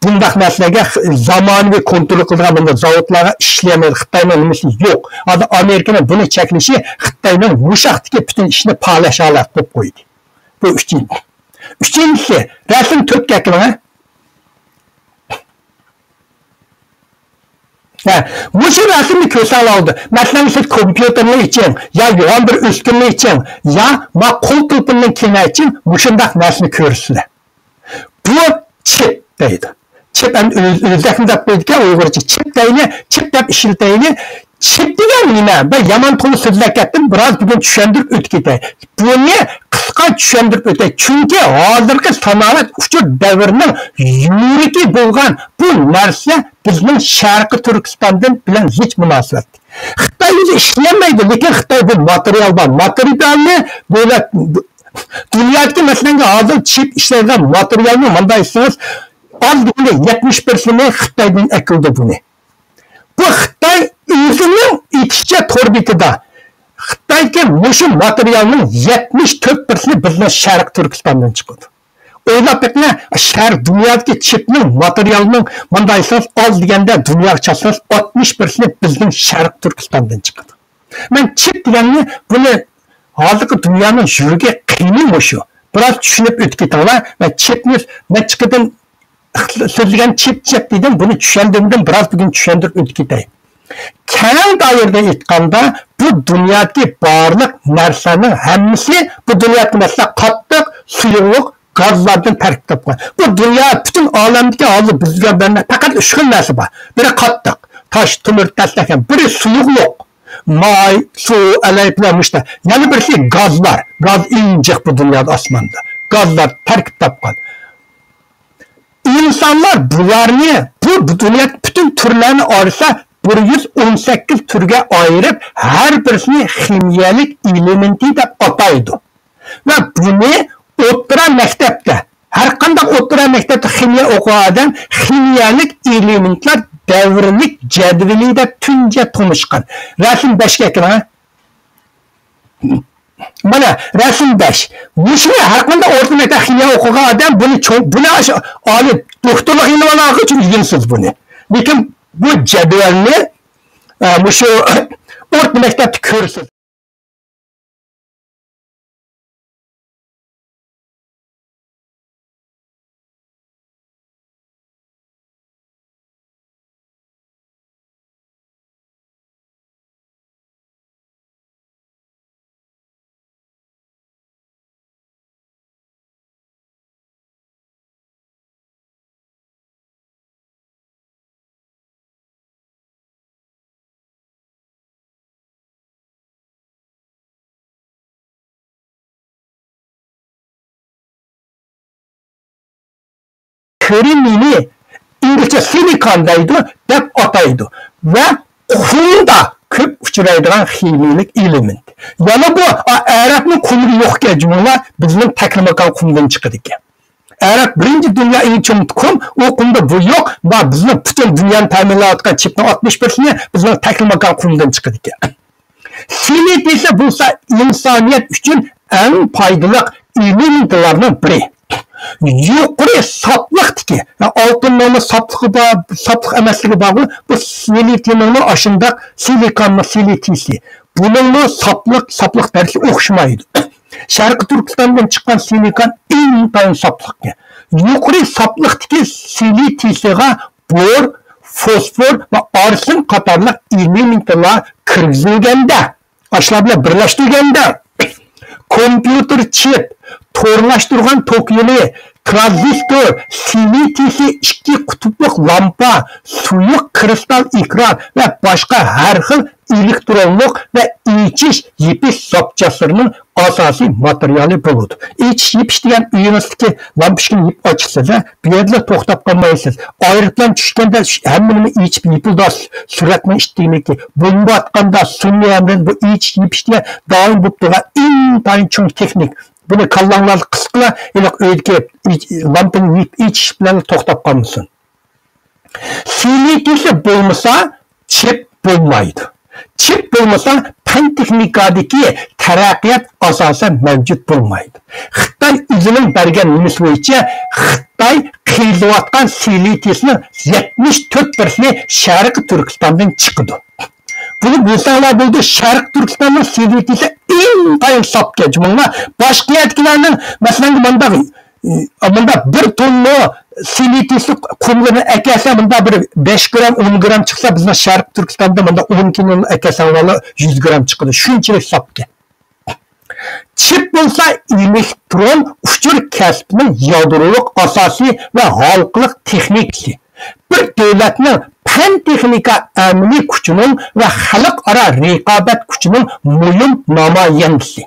بۇنداق نەرسىلەرگە خ-، زامانىۋى كونترول قىلىدىغان بۇنداق زاۋۇتلارغا ئىشلىيەلمەيدۇ. خىتاينىڭ نېمىسى يوق. ھازىر ئامېرىكىنىڭ بۇنى چەكلىشى خىتاينىڭ مۇشۇ ھەقتىكى پۈتۈن ئىشنى پالەچ ھالەت قىلىپ قويدى. بۇ ئۈچىنچى. ئۈچىنچىسى، رەسىم تۆتكە كىرىڭ. ھە، مۇشۇ رەسىمنى كۆرسەڭلار بولدى. مەسىلەن، سىز كومپيۇتېرنى ئېچىڭ، يا يوغان بىر ئۈسكۈنىنى ئېچىڭ، يا ما قول تېلېفوننىڭ كېيىنى ئېچىڭ، مۇشۇنداق نەرسىنى كۆرىسىلەر. بۇ چىپ دەيدۇ. چىپ ئەمدى ئۆز-، ئۆزلەكنى دەپ قويدىكەن ئۇيغۇرچە. چىپ دەيلى، چىپ دەپ ئىشلىتەيلى. چىپ دېگەن نېمە؟ مەن يامان تولا سۆزلەپ كەتتىم، بىراز بۈگۈن چۈشەندۈرۈپ ئۆتۈپ كېتەي. بۇنى قىسقا چۈشەندۈرۈپ ئۆتەي. چۈنكى ھازىرقى سانائەت ئۇچۇر دەۋرىنىڭ يۈرىكى بولغان بۇ نەرسە بىزنىڭ شەرقىي تۈركىستاندىن بىلەن زىچ مۇناسىۋەتلىك. خىتاي ئۆزى ئىشلىيەلمەيدۇ، لېكىن خىتاي بۇ ماتېرىيال بار. ماتېرىيالنى دۆلەت، دۇنيادىكى، مەسىلەن، ھازىر چىپ ئىشلەيدىغان ماتېرىيالنى مۇنداق ئېيتسىڭىز، ئاز دېگەندە يەتمىش پىرسەنتىنى خىتايدىن ئەكېلىدۇ بۇنى. بۇ خىتاي ئۆزىنىڭ ئېيتىشىچە تور بېتىدە، خىتايدىكى مۇشۇ ماتېرىيالنىڭ يەتمىش تۆت پىرسەنتى بىزنىڭ شەرقىي تۈركىستاندىن چىقىدۇ. ئويلاپ بېقىڭ، شەرق دۇنيادىكى چىپنىڭ ماتېرىيالنىڭ مۇنداق دېسىڭىز، ئاز دېگەندە دۇنياغا چاچسىڭىز، ئاتمىش پىرسەنتى بىزنىڭ شەرقىي تۈركىستاندىن چىقىدۇ. مەن چىپ دېگەننى، بۇنى ھازىرقى دۇنيانىڭ يۈرىكى قېنى مۇشۇ. بىراز چۈشىنىپ ئۆتۈپ كېتىڭلار. مەن چىپنى نەچچە قېتىم سۆزلىگەن، چىپ چىپ دېدىم، بۇنى چۈشەندۈرمىدىم، بىراز بۈگۈن چۈشەندۈرۈپ ئۆتۈپ كېتەي. كەڭ دائىرىدە ئېيتقاندا، بۇ دۇنيادىكى بارلىق نەرسىلەرنىڭ ھەممىسى، بۇ دۇنيادىكى نەرسىلەر قاتتىق، سۇيۇقلۇق، گازلاردىن تەركىب تاپقان. بۇ دۇنيا، پۈتۈن ئالەمدىكى ھازىر بىزگە بەرگەن پەقەت ئۈچ خىل نەرسە بار. بىرى قاتتىق، تاش، تۆمۈر، تەسلەكەن، بىرى سۇيۇقلۇق، ماي، سۇ، ئەلەي بىلەن مۇشتا. يەنە بىرسى گازلار. گاز ئەڭ جىق بۇ دۇنيادا، ئاسماندا. گازلار تەركىب تاپقان. ئىنسانلار بۇلارنى، بۇ، بۇ دۇنيا پۈتۈن تۈرلەرنى ئايرىسا، بىر يۈز ئون سەككىز تۈرگە ئايرىپ، ھەر بىرسىنى خىمىيەلىك ئېلېمېنتى دەپ ئاتايدۇ. ۋە بۇنى ئوتتۇرا مەكتەپتە، ھەر قانداق ئوتتۇرا مەكتەپتە خىمىيە ئوقۇغان ئادەم خىمىيەلىك ئېلېمېنتلار دەۋرىيلىك جەدۋىلى دەپ تۇنجى تونۇشقان. رەسىم بەشكە ئەكىرىڭ. مانا، رەسىم بەش. مۇشۇنى ھەر قانداق ئوتتۇرا مەكتەپ خىمىيە ئوقۇغان ئادەم بۇنى چوڭ، بۇنى ئاشۇ ئالىي دوكتورلۇق ئېلىۋالغان ئۈچۈن ئۆگىنىسىز بۇنى. لېكىن بۇ جەدۋەلنى، ئە، مۇشۇ ئوتتۇرا مەكتەپتە كۆرىسىز. كرېمنىينى ئىنگلىزچە سىلىكان دەيدۇ، دەپ ئاتايدۇ ۋە قۇمدا كۆپ ئۇچرايدىغان خىمىيەلىك ئېلېمېنت. يەنە بۇ، ئا، ئەرەبنىڭ قۇمىدا يوق ئىكەن، جۇمۇلار بىزنىڭ تەكلىماكان قۇمىدىن چىقىدىكەن. ئەرەب بىرىنچى دۇنيا ئەڭ چوڭ قۇم، ئۇ قۇمدا بۇ يوق. ما بىزنىڭ پۈتۈن دۇنيانى تەمىنلەۋاتقان چىپنىڭ ئاتمىش پىرسەنتى بىزنىڭ تەكلىماكان قۇمىدىن چىقىدىكەن. سىلىتىيسى بولسا ئىنسانىيەت ئۈچۈن ئەڭ پايدىلىق ئېلېمېنتلارنىڭ بىرى. يۇقىرى ساپلىقتىكى، ئالتۇننىڭمۇ ساپلىقى بار، ساپلىق ئەمەسلىكى بارغۇ، بۇ سىلىتىينىڭمۇ ئاشۇنداق، سىلىكاننىڭ سىلىتىيسى. بۇنىڭمۇ ساپلىق، ساپلىق دەرىجىسى ئوخشىمايدۇ. شەرقىي تۈركىستاندىن چىققان سىلىكان ئىنتايىن ساپلىقكەن. يۇقىرى ساپلىقتىكى سىلىتىيسىغا بور، فوسفور ۋە ئارسېن قاتارلىق ئېلېمېنتلار كىرگۈزۈلگەندە، ئاشۇلار بىلەن بىرلەشتۈرگەندە، كومپيۇتېر چىپ، تورلاشتۇرغان توك يولى، ترانزىستور، سىلىتىيسى ئىككى قۇتۇپلۇق لامپا، سۇيۇق كىرىستال ئېكران ۋە باشقا ھەر خىل ئېلېكترونلۇق ۋە ئېچىش، يېپىش زاپچاسلىرىنىڭ ئاساسىي ماتېرىيالى بولىدۇ. ئېچىش، يېپىش دېگەن ئۆيىڭىزدىكى لامپۇچكىنى يېپىپ ئاچىسىز، ھە؟ بۇ يەردىلا توختاپ قالمايسىز. ئايروپىلان چۈشكەندە ھەممە نېمە ئېچىپ يېپىلىدۇ، سۈرەتنىڭ ئىچىدىكىنى. بومبا ئاتقاندا سۇنى ھەممە بۇ ئېچىش، يېپىش دېگەن دائىم بولۇپ تۇرغان ئىنتايىن چوڭ تېخنىك. بۇنى كاللاڭلاردا قىسقىلا، ھېلىقى ئۆيدىكى ئېچ-، لامپىنى يېپىپ ئېچىش بىلەن توختاپ قالمىسۇن. سىلىتىيسى بولمىسا، چىپ بولمايدۇ. چىپ بولمىسا، پەن تېخنىكادىكى تەرەققىيات ئاساسەن مەۋجۇت بولمايدۇ. خىتاي ئۆزىنىڭ بەرگەن نېمىسى بويىچە خىتاي قېزىۋاتقان سىلىتىيسىنىڭ يەتمىش تۆت پىرسەنتى شەرقىي تۈركىستاندىن چىقىدۇ. بۇنى بىلسەڭلار بولدى، شەرقىي تۈركىستاننىڭ سىلىتىيسى ئىنتايىن ساپكەن، جۇمۇڭلار. باشقا يەردىكىلەرنىڭ، مەسىلەن، مۇنداق، ئى، مۇنداق بىر توننا سىلىتىيسى قۇملىرىنى ئەكەلسە، مۇنداق بىر بەش گرام، ئون گرام چىقسا، بىزنىڭ شەرقىي تۈركىستاندا مۇنداق ئون كىلونى ئەكەلسەڭلار، يۈز گرام چىقىدۇ. شۇنچىلىك ساپكەن. چىپ بولسا ئېلېكترون ئۇچۇر كەسپىنىڭ يادرولۇق ئاساسى ۋە ھالقىلىق تېخنىكىسى. بىر دۆلەتنىڭ پەن-تېخنىكا ئەمەلىي كۈچىنىڭ ۋە خەلقئارا رىقابەت كۈچىنىڭ مۇھىم نامايەندىسى.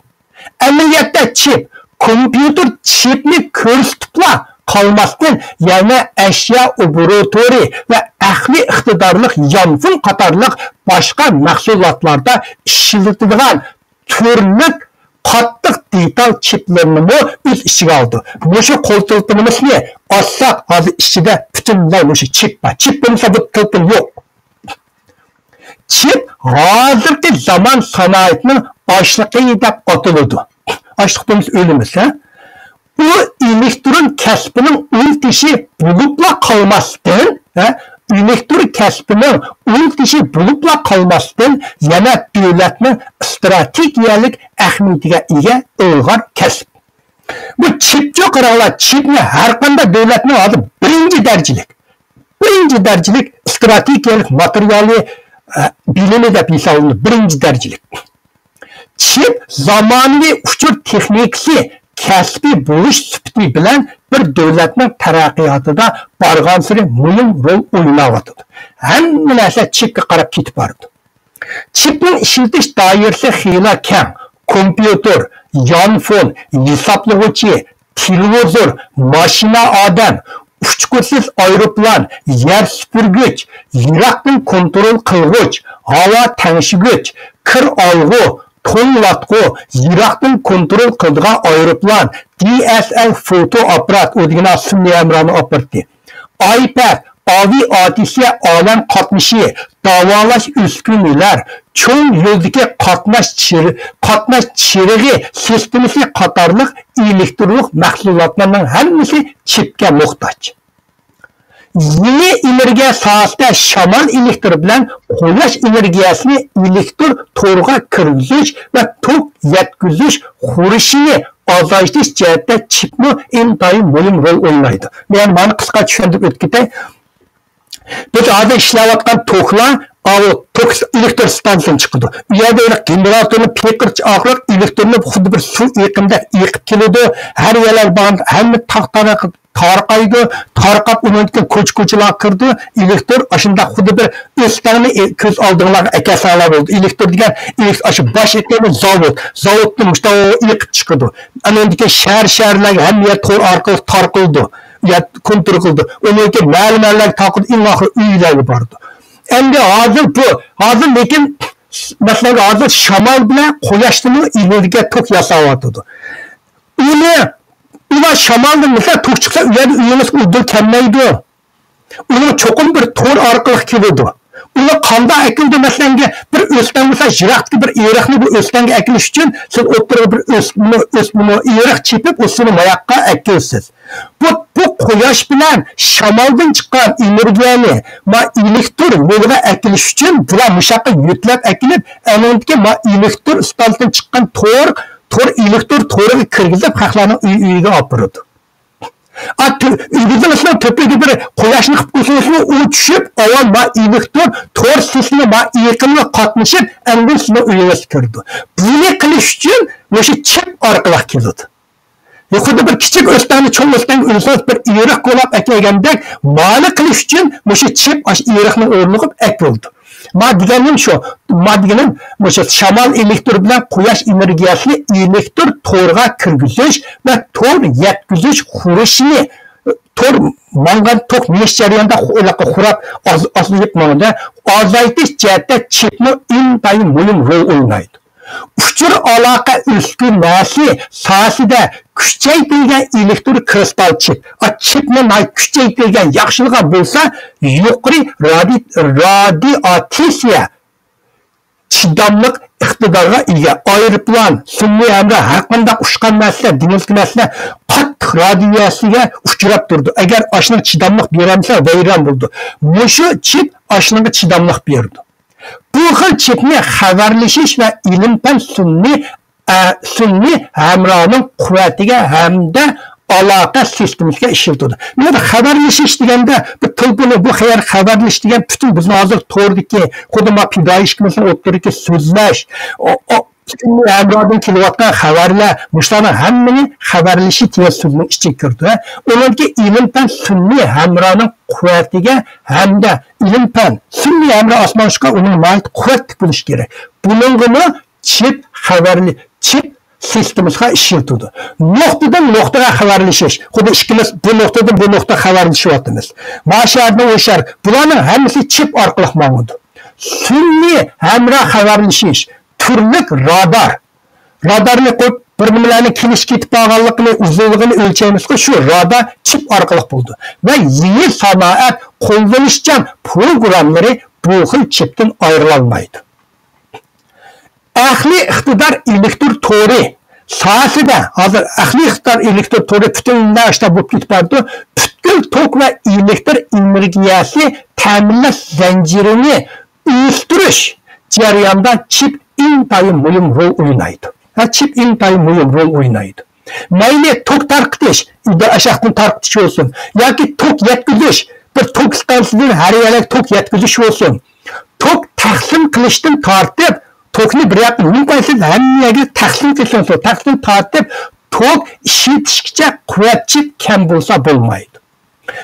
ئەمەلىيەتتە چىپ كومپيۇتېر چىپنى كۆرسىتىپلا قالماستىن، يەنە ئەشيا ئوبوروتورى ۋە ئەقلىي ئىقتىدارلىق يانفون قاتارلىق باشقا مەھسۇلاتلاردا ئىشلىتىلىدىغان تۈرلۈك قاتتىق دېتال چىپلىرىنىمۇ ئۆز ئىچىگە ئالىدۇ. مۇشۇ قول تېلېفونىمىزنى ئاچساق، ھازىر ئىچىدە پۈتۈنلەي مۇشۇ چىپ بار. چىپ بولمىسا بۇ تېلېفون يوق. چىپ ھازىرقى زامان سانائىتىنىڭ ئاشلىقى دەپ ئاتىلىدۇ. ئاشلىق دېمىسە ئۆلىمىز، ھە؟ ئۇ ئېلېكترون كەسپىنىڭ ئۇل تېشى بولۇپلا قالماستىن، ھە؟ ئېلېكتر كەسپىنىڭ ئۇل تېشى بولۇپلا قالماستىن، يەنە دۆلەتنىڭ ئىستراتېگىيەلىك ئەھمىيىتىگە ئىگە ئىلغار كەسىپ. بۇ چىپچۇ قاراڭلار، چىپنى ھەر قانداق دۆلەتنىڭ ھازىر بىرىنچى دەرىجىلىك، بىرىنچى دەرىجىلىك ئىستراتېگىيەلىك ماتېرىيالى، ئە، بىلىمى دەپ ھېسابلىنىدۇ، بىرىنچى دەرىجىلىك. چىپ زامانىۋى ئۇچۇر تېخنىكىسى كەسپىي بولۇش سۈپىتى بىلەن بىر دۆلەتنىڭ تەرەققىياتىدا بارغانسېرى مۇھىم رول ئويناۋاتىدۇ. ھەممە نەرسە چىپكە قاراپ كېتىپ بارىدۇ. چىپنىڭ ئىشلىتىش دائىرىسى خېلى كەڭ. كومپيۇتېر، يانفون، ھېسابلىغۇچى، تېلېۋىزور، ماشىنا ئادەم، ئۇچقۇچىسىز ئايروپىلان، يەر سۈپۈرگۈچ، يىراقتىن كونترول قىلغۇچ، ھاۋا تەڭشىگۈچ، كىر ئالغۇ، توڭلاتقۇ، يىراقتىن كونترول قىلىدىغان ئايروپىلان، دى ئەس ئېل فوتو ئاپپارات، ئۇ دېگەن سۈنئىي ھەمراھنىڭ ئاپپاراتى، ئايپەد، ئاۋىئاتسىيە ئالەم قاتنىشى، داۋالاش ئۈسكۈنىلەر، چوڭ يولدىكى قاتناش چىر-، قاتناش چىرىغى سىستېمىسى قاتارلىق ئېلېكترونلۇق مەھسۇلاتلارنىڭ ھەممىسى چىپكە موھتاج. يېڭى ئېنېرگىيە ساھەسىدە شامال ئېلېكتر بىلەن قۇياش ئېنېرگىيەسىنى ئېلېكتر تورىغا كىرگۈزۈش ۋە توك يەتكۈزۈش خۇرۇشىنى ئازايتىش جەھەتتە چىپمۇ ئىنتايىن مۇھىم رول ئوينايدۇ. مەن مانا قىسقا چۈشەندۈرۈپ ئۆتۈپ كېتەي. بىز ھازىر ئىشلەۋاتقان توكلار، ئاۋۇ توك ئېلېكتر ستانسىدىن چىقىدۇ. ئۇ يەردە ھېلىقى گېنېراتورنىڭ پىقىرچى ئارقىلىق ئېلېكترنى خۇددى بىر سۇ ئېقىمىدەك ئېقىپ كېلىدۇ. ھەر يەرلەر بار، ھەممە تاغ تارقايدۇ. تارقاپ، ئۇنىڭدىن كېيىن كوچا-كوچىلارغا كىرىدۇ. ئېلېكتر ئاشۇنداق خۇددى بىر ئۆستەڭنى كۆز ئالدىڭلارغا ئەكەلسەڭلار بولدى. ئېلېكتر دېگەن ئېلېكتر، ئاشۇ باش ئېقىمى زاۋۇت. زاۋۇتتىن مۇشۇنداق ئېقىپ چىقىدۇ. ئاندىن كېيىن شەھەر، شەھەرلەرگە ھەممە يەر تور ئارقىلىق تارقىلىدۇ. يا كونترول قىلىدۇ. ئۇنىڭ كېيىن مەھەللە، مەھەللىلەرگە تارقىلىدۇ، ئەڭ ئاخىرى ئۆيلەرگە بارىدۇ. ئەمدى ھازىر بۇ، ھازىر لېكىن، مەسىلەن، ھازىر شامال بىلەن قۇياشتىنمۇ ئېنېرگىيە توك ياساۋاتىدۇ. ئۇنى، ئۇلار شامالدىن مىسال توك چىقسا، ئۇ يەردە ئۆيىڭىزگە ئۇدۇل كەلمەيدۇ. ئۇنىڭ چوقۇم بىر تور ئارقىلىق كېلىدۇ. ئۇنى قانداق ئەكېلىدۇ؟ مەسىلەنگە، بىر ئۆستەڭ بولسا، يىراقتىكى بىر ئېرىقنى بۇ ئۆستەڭگە ئەكېلىش ئۈچۈن سىز ئوتتۇرىغا بىر ئۆسمىنى، ئۆسمىنى، ئېرىق چېپىپ، ئۇ سۇنى ماياققا ئەكېلىسىز. بۇ، بۇ قۇياش بىلەن شامالدىن چىققان ئېنېرگىيەنى ما ئېلېكتر يولىغا ئەكېلىش ئۈچۈن بۇلار مۇشۇ ياققا يۆتلەپ ئەكېلىپ، ئەنىڭدىكى ما ئېلېكتر ئىستانسىسىدىن چىققان تور، تور ئېلېكتر تورىغا كىرگۈزۈپ، خەقلەرنىڭ ئۆي-ئۆيىگە ئاپىرىدۇ. ئا، تۆ-، ئۆگزىڭىزنىڭ تۆپىگە بىر قۇياشنى قىپ قويسىڭىزمۇ، ئۇ چۈشۈپ، ئاۋۋال ما ئېلېكتر تور سىستېما ما ئېقىمغا قاتنىشىپ، ئاندىن سىزنىڭ ئۆيىڭىزگە كىرىدۇ. بۇنى قىلىش ئۈچۈن مۇشۇ چىپ ئارقىلىق كېلىدۇ. خۇددى بىر كىچىك ئۆستەڭنى چوڭ ئۆستەڭگە ئۆلسىڭىز، بىر ئېرىق كولاپ ئەكەلگەندەك، مانى قىلىش ئۈچۈن مۇشۇ چىپ ئاشۇ ئېرىقنىڭ ئورنىغا ئەكېلىدۇ. ما دېگەننىم شۇ، ما دېگىنىم مۇشۇ شامال ئېلېكتر بىلەن قۇياش ئېنېرگىيەسىنى ئېلېكتر تورغا كىرگۈزۈش ۋە تور يەتكۈزۈش خۇرۇشىنى، تور ماڭغان توك نېمە جەرياندا خۇ-، ھېلىقى خۇراپ ئاز-، ئازلايدۇ، ئازايتىش جەھەتتە چىپمۇ ئىنتايىن مۇھىم رول ئوينايدۇ. ئۇچۇر ئالاقە ئۈسكۈنىسى ساھەسىدە كۈچەيتىلگەن ئېلېكتر كرىستال چىپ. ئا، چىپنى ناھايىتى كۈچەيتىلگەن، ياخشىلىغان بولسا، يۇقىرى رادى-، رادىئاتسىيە چىداملىق ئىقتىدارغا ئىگە. ئايروپىلان، سۈنئىي ھەمراھ، ھەر قانداق ئۇچقان نەرسىلەر، دېڭىزدىكى نەرسىلەر قاتتىق رادىئاتسىيەگە ئۇچراپ تۇرىدۇ. ئەگەر ئاشۇنىڭ چىداملىق بېرەلمىسە، ۋەيران بولىدۇ. مۇشۇ چىپ ئاشۇنىڭغا چىداملىق بېرىدۇ. بۇ خىل چىپنى خەۋەرلىشىش ۋە ئىلىم-پەن سۈنئىي، ئە، سۈنئىي ھەمراھنىڭ قۇۋۋىتىگە ھەمدە ئالاقە سىستېمىسىگە ئىشلىتىدۇ. مەن خەۋەرلىشىش دېگەندە، بۇ تېلېفوننى، بۇ خەۋەر، خەۋەرلىشىش دېگەن پۈتۈن بىزنىڭ ھازىر توردىكى، خۇددى ما پىدائىي ئىككىمىزنىڭ ئوتتۇرىدىكى سۆزلەش، ئو-، ئو-، سۈنئىي ھەمرادىن كېلىۋاتقان خەۋەرلەر، مۇشۇلارنىڭ ھەممىنى خەۋەرلىشىش دېگەن سۆزنىڭ ئىچىگە كىرىدۇ. ئۇنىڭدىكى ئىلىم پەن سۈنئىي ھەمرانىڭ قۇۋۋىتىگە ھەمدە ئىلىم پەن سۈنئىي ھەمرا ئاسمانلىشىشقا ئۇنىڭ ناھايىتى قۇۋۋەتلىك بولۇشى كېرەك. بۇنىڭغىمۇ چىپ خەۋەرلى، چىپ سىستېمىسىغا ئىشلىتىدۇ. نۇقتىدىن نۇقتىغا خەۋەرلىشىش. خۇددى ئىككىمىز بۇ نۇقتىدىن بۇ نۇقتىغا خەۋەرلىشىۋاتىمىز. ماشىنىدىن ئوشار. بۇلارنىڭ ھەممىسى چىپ ئارقىلىق ماڭىدۇ. سۈنئىي ھەمراھ خەۋەرلىشىش، تۈرلۈك رادار. رادارنى قويۇپ، بىر نېمىلەرنىڭ كېلىش كېتىپ بارغانلىقىنى، ئۇزۇنلۇقىنى ئۆلچەيمىزغۇ، شۇ رادار چىپ ئارقىلىق بولىدۇ. ۋە يېڭى سانائەت قوللىنىشچان پروگراممىلىرى بۇ خىل چىپتىن ئايرىلالمايدۇ. ئەقلىي ئىقتىدار ئېلېكتر تورى ساھەسىدە، ھازىر ئەقلىي ئىقتىدار ئېلېكتر تورى پۈتۈن دۇنيا ئىشتا بولۇپ كېتىپ بارىدۇ. پۈتكۈل توك ۋە ئېلېكتر ئېنېرگىيەسى تەمىنلەش زەنجىرىنى ئۆستۈرۈش جەريانىدا چىپ ئىنتايىن مۇھىم رول ئوينايدۇ. ھە، چىپ ئىنتايىن مۇھىم رول ئوينايدۇ. مەيلى توك تارقىتىش، ئاشاقتىن تارقىتىش بولسۇن، ياكى توك يەتكۈزۈش، بىر توك ئىستانسىسىدىن ھەر يەرگە توك يەتكۈزۈش بولسۇن، توك تەقسىم قىلىشتىن تارتىپ، توكنى بىر ياققا نېمە قىلىسىز، ھەممە يەرگە تەقسىم قىلىسىز، توكتىن تارتىپ توك ئىشلىتىشكىچە قۇۋۋەت چىپ كەم بولسا بولمايدۇ.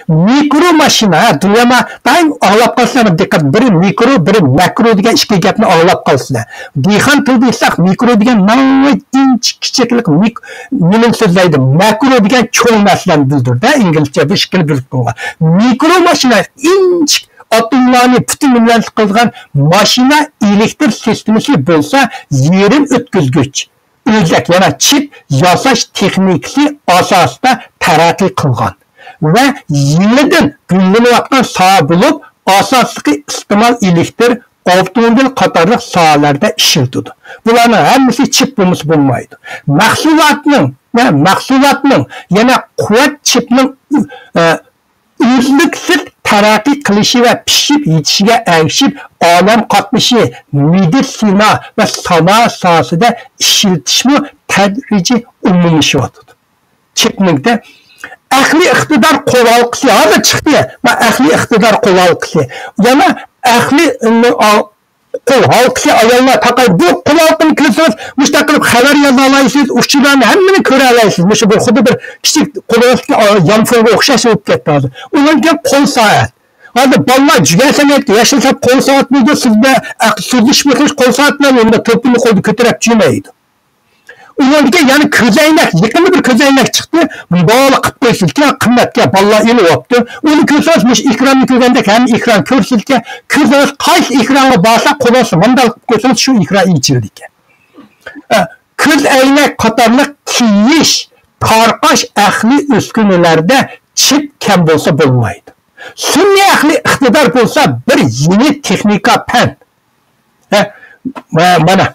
مىكرو ماشىنا، ھە، دۇنيا ما-، دائىم ئاڭلاپ قالىسىلەر، دىققەت، بىرى مىكرو، بىرى مەكرو دېگەن ئىككى گەپنى ئاڭلاپ قالىسىلەر. دېھقان تىلىدا ئېيتساق، مىكرو دېگەن ناھايىتى ئىنچىكە كىچىكلىك مىك-، نېمىنى سۆزلەيدۇ؟ مەكرو دېگەن چوڭ نەرسىلەرنى بىلدۈرىدۇ، ئىنگلىزچە بۇ ئىككىنى بىلىپ قويغان. مىكرو ماشىنا ئىنچىكە ئاتوملارنى پۈتۈن نېمىلەرنى قىلىدىغان ماشىنا ئېلېكتر سىستېمىسى بولسا يېرىم ئۆتكۈزگۈچ. ئۆزەك، يەنى چىپ ياساش تېخنىكىسى ئاساسىدا تەرەققىي قىلغان ۋە يېڭىدىن گۈللىنىۋاتقان ساھە بولۇپ، ئاساسلىقى ئىستېمال ئېلېكتر، ئاپتوموبىل قاتارلىق ساھەلەردە ئىشلىتىدۇ. بۇلارنىڭ ھەممىسى چىپ بولمىسا بولمايدۇ. مەھسۇلاتنىڭ، مەھسۇلاتنىڭ، يەنى قۇۋۋەت چىپنىڭ، ئە، ئۈزلۈكسىز تەرەققىي قىلىشى ۋە پىشىپ يېتىشىگە ئەگىشىپ، ئالەم قاتنىشى، مېدىتسىنا ۋە سانائەت ساھەسىدە ئىشلىتىشمۇ تەدرىجىي ئومۇملىشىۋاتىدۇ. چېكىنىڭدە ئەقلىي ئىقتىدار قول ھالقىسى ھازىر چىقتى. مانا ئەقلىي ئىقتىدار قول ھالقىسى. يەنە ئەقلىي، ئا، قول ھالقىسى ئاياللار تاقايدۇ. بۇ قول ھالقىنى كىرسىڭىز، مۇشۇنداق قىلىپ خەۋەر يازالايسىز، ئۇچۇرلارنى ھەممىنى كۆرەلەيسىز. مۇشۇ بىر خۇددى بىر كىچىك قولىڭىزدىكى، ئا، يانفونغا ئوخشاش بولۇپ كەتتى ھازىر. ئۇنىڭ كېيىن قول سائەت. ھازىر بالىلار جۈگەن سەنئەتكە ياشلىسا قول سائەت بولىدۇ، سىز بىلەن ئەق-، سۆزلىشىپ ئولتۇرۇش قول سائەت بىلەن ئۇندا توپىنى قولدا كۆتۈرۈپ جۈمەيدۇ. ئۇنىڭدىن كېيىن يەنە كۆزەينەك، يېقىندا بىر كۆزەينەك چىقتى. بالا قىلىپ قويسىلىكەن، قىممەتكە بالىلار ئېلىۋاپتۇ. ئۇنى كۆرسىڭىز، مۇشۇ ئېكراننى كۆرگەندەك ھەممە ئېكران كۆرسىلىكەن. كۆزىڭىز قايسى ئېكرانغا بارسا، قولىڭىزنى ماندال قىلىپ قويسىڭىز، شۇ ئېكران ئېچىلىدىكەن. ئە، كۆز ئەينەك قاتارلىق كىيىش، تارقاش ئەقلىي ئۈسكۈنىلەردە چىپ كەم بولسا بولمايدۇ. سۈنئىي ئەقلىي ئىقتىدار بولسا بىر يېڭى تېخنىكا پەن. ھە، ما-، مانا،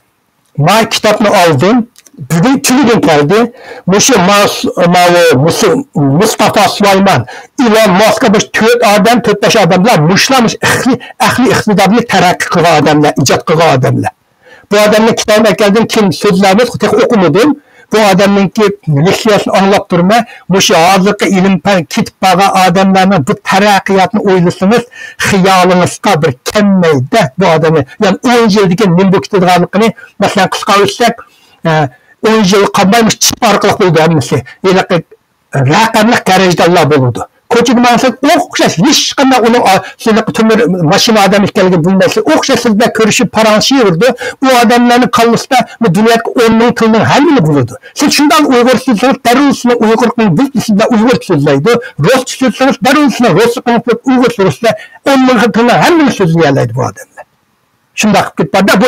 ما كىتابنى ئالدىم. بۈگۈن تۈنۈگۈن كەلدى. مۇشۇ ما-، ماۋۇ مۇسۇ-، مۇستافا سۇلايمان، ئىلون ماسكا، مۇشۇ تۆت ئادەم، تۆت بەش ئادەملەر، مۇشۇلار مۇشۇ ئەقلىي، ئەقلىي ئىقتىدارنى تەرەققىي قىلغان ئادەملەر، ئىجاد قىلغان ئادەملەر. بۇ ئادەمنىڭ كىتابىنى ئەكەلدىم، كېيىن سۆزلەرنى تېخى ئوقۇمىدىم. بۇ ئادەمنىڭكى لېكسىيەسىنى ئاڭلاپ تۇرىمەن. مۇشۇ ھازىرقى ئىلىم پەن كېتىپ بارغان ئادەملەرنىڭ بۇ تەرەققىياتنى ئويلىسىڭىز، خىيالىڭىزغا بىر كەلمەيدۇ بۇ ئادەمنى. يەنى ئون يىلدىن كېيىن نېمە بولۇپ كېتىدىغانلىقىنى، مەسىلەن، قىسقا ئۆتسەك، ئە، ئون يىل قالماي مۇشۇ چىپ ئارقىلىق بولىدۇ ھەممىسى. ھېلىقى رەقەملىك قەرزدارلار بولىدۇ. كوچىدا ماڭسىز ئوخشاش، ھېچقانداق ئۇنىڭ ئا-، سىلىقى تۆمۈر ماشىنا ئادەم ئىكەنلىكىنى بىلمەيسىز. ئوخشاش سىز بىلەن كۆرۈشۈپ پاراڭلىشىۋېرىدۇ. ئۇ ئادەملەرنىڭ كاللىسىدا بۇ دۇنيادىكى ئون مىڭ تىلنىڭ ھەممىنى بىلىدۇ. سىز شۇنداق ئۇيغۇرچە سۆزلىسىڭىز، دەررۇ سىزنىڭ ئۇيغۇرلۇقىڭىزنى بىلىپ، سىز بىلەن ئۇيغۇرچە سۆزلەيدۇ. رۇسچە سۆزلىسىڭىز، دەررۇ سىزنىڭ رۇسلۇقىڭىزنى بىلىپ، ئۇيغۇرچە، رۇسچە ئون مىڭ خىل تىلنىڭ ھەممىنى سۆزلىيەلەيدۇ بۇ ئادەملەر. شۇنداق قىلىپ باردا، بۇ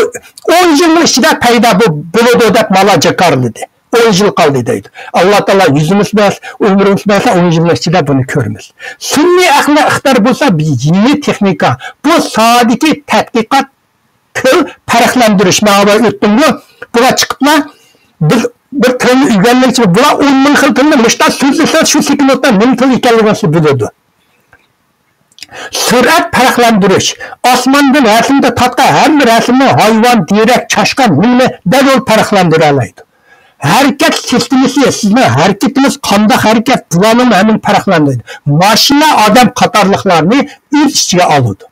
ئون يىلنىڭ ئىچىدە پەيدا بو-، بولىدۇ دەپ مالا جاكارلىدى. ئون يىل قالدى دەيدۇ. ئاللا تائالا يۈزىمىز بەرسە، ئۆمرىمىز بەرسە، ئون يىلنىڭ ئىچىدە بۇنى كۆرىمىز. سۈنئىي ئەقلىي ئىقتىدار بولسا بىر يېڭى تېخنىكا. بۇ ساھەدىكى تەتقىقات، تىل پەرقلەندۈرۈش. مەن ئاۋۋال ئۆتتۈمغۇ، بۇلار چىقىپلا، بىز بىر تىلنى ئۆگەنمەكچى، بۇلار ئون مىڭ خىل تىلنى مۇشۇنداق سۆزلىسە، شۇ سېكۇنتتا نېمە تىل ئىكەنلىكىنى بىلىدۇ. سۈرئەت پەرقلەندۈرۈش. ئاسماندىن رەسىمدە تارتقان ھەممە رەسىمنىڭ ھايۋان، تېرەك، چاشقان، نېمىنى دەررۇ پەرقلەندۈرەلەيدۇ. ھەرىكەت سىستېمىسى، سىزنىڭ ھەرىكىتىڭىز قانداق ھەرىكەت، بۇلارنىڭ ھەممىنى پەرقلەندۈرىدۇ. ماشىنا، ئادەم قاتارلىقلارنى ئۆز ئىچىگە ئالىدۇ.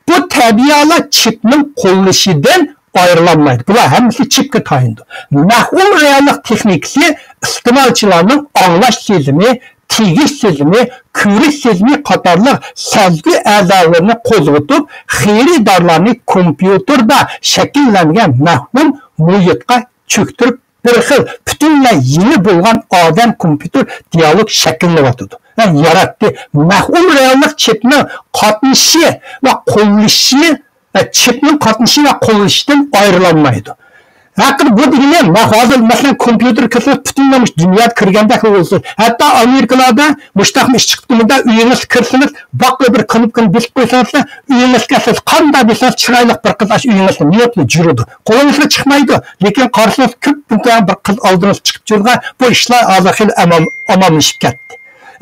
بۇ تەبىئىي ئالەت چىپنىڭ قوللىشىدىن ئايرىلالمايدۇ. بۇلار ھەممىسى چىپكە تايىنىدۇ. مەۋھۇم رېئاللىق تېخنىكىسى ئىستېمالچىلارنىڭ ئاڭلاش سېزىمى، تىيىش سېزىمى، كۆرۈش سېزىمى قاتارلىق سەزگۈ ئەزالىرىنى قوزغىتىپ، خېرىدارلارنى كومپيۇتېردا شەكىللەنگەن مەۋھۇم مۇھىتقا چۆكتۈرۈپ، بىر خىل پۈتۈنلەي يېڭى بولغان ئادەم كومپيۇتېر دىئالوگ شەكىللىنىۋاتىدۇ. ھە، ياراتتى. مەۋھۇم رېئاللىق چىپنىڭ قاتنىشىشى ۋە قوللىشىشى، ھە، چىپنىڭ قاتنىشىشى ۋە قوللىشىشىدىن ئايرىلالمايدۇ. ھەققىدە بۇ دېگىنى، مە-، ھازىر مەسىلەن، كومپيۇتېر كىرسىڭىز، پۈتۈنلەي مۇشۇ دۇنيادا كىرگەندەك بولىسىز. ھەتتا ئامېرىكىلاردا مۇشۇنداقمۇ ئىش چىقىپتۇ، مۇندا ئۆيىڭىزگە كىرسىڭىز، باققا بىر كنوپكىنى بېسىپ قويسىڭىزلا، ئۆيىڭىزگە كىرسىڭىز، قانداق دېسىڭىز، چىرايلىق بىر قىز ئاشۇ ئۆيىڭىزدە مېڭىپ يۈرىدۇ. قولىڭىزغا چىقمايدۇ، لېكىن قارىسىڭىز، كۆپ بىر قىز ئالدىڭىزغا چىقىپ يۈرىدىغان، بۇ ئىشلار ھازىر خېلى ئامال-، ئامانلىشىپ كەتتى.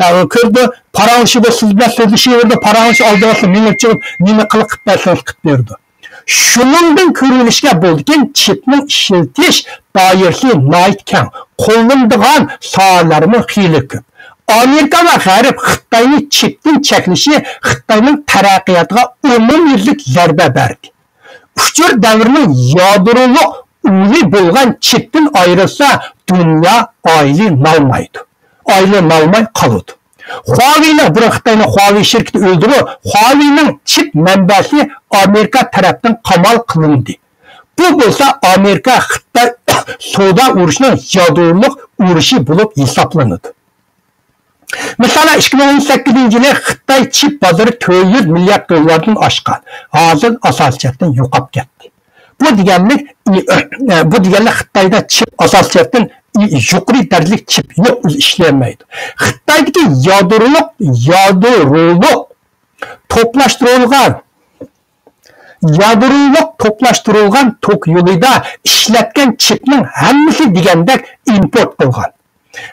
يا، كۆردى، پاراڭلىشىدۇ، سىز بىلەن سۆزلىشىۋېرىدۇ، پاراڭلىشىپ ئالدىڭىزغا مېڭىپ چىقىپ، نېمە قىلىق قىلىپ بەرسىڭىز قىلىپ بېرىدۇ. شۇنىڭدىن كۆرۈۋېلىشكە بولىدىكى، چىپنىڭ ئىشلىتىش دائىرىسى ناھايىتى كەڭ، قوللىنىدىغان ساھەلەرمۇ خېلى كۆپ. ئامېرىكا ۋە غەرب خىتاينى چىپتىن چەكلىشى خىتاينىڭ تەرەققىياتىغا ئومۇميۈزلۈك زەربە بەردى. ئۇچۇر دەۋرىنىڭ يادرولۇق ئۇلى بولغان چىپتىن ئايرىلسا، دۇنيا ئايلىنالمايدۇ. ئايلىنالماي قالىدۇ. خۇاۋېينىڭ، بۇرۇن خىتاينىڭ خۇاۋېي شىركىتى ئۆلدىغۇ، خۇاۋېينىڭ چىپ مەنبەسى ئامېرىكا تەرەپتىن قامال قىلىندى. بۇ بولسا ئامېرىكا خىتاي سودا ئۇرۇشىنىڭ يادرولۇق ئۇرۇشى بولۇپ ھېسابلىنىدۇ. مىسالەن، ئىككى مىڭ ئون سەككىزىنچى يىلى خىتاي چىپ بازىرى تۆت يۈز مىليارد دوللاردىن ئاشقان، ھازىر ئاساسىي جەھەتتىن يوقاپ كەتتى. بۇ دېگەنلىك، بۇ دېگەنلىك خىتايدا چىپ ئاساسىي جەھەتتىن يۇقىرى دەرىجىلىك چىپ يوق، ئۆزى ئىشلىيەلمەيدۇ. خىتايدىكى يادرولۇق، يادرولۇق توپلاشتۇرۇلغان، يادرولۇق توپلاشتۇرۇلغان توك يولىدا ئىشلەتكەن چىپنىڭ ھەممىسى دېگەندەك ئىمپورت قىلغان.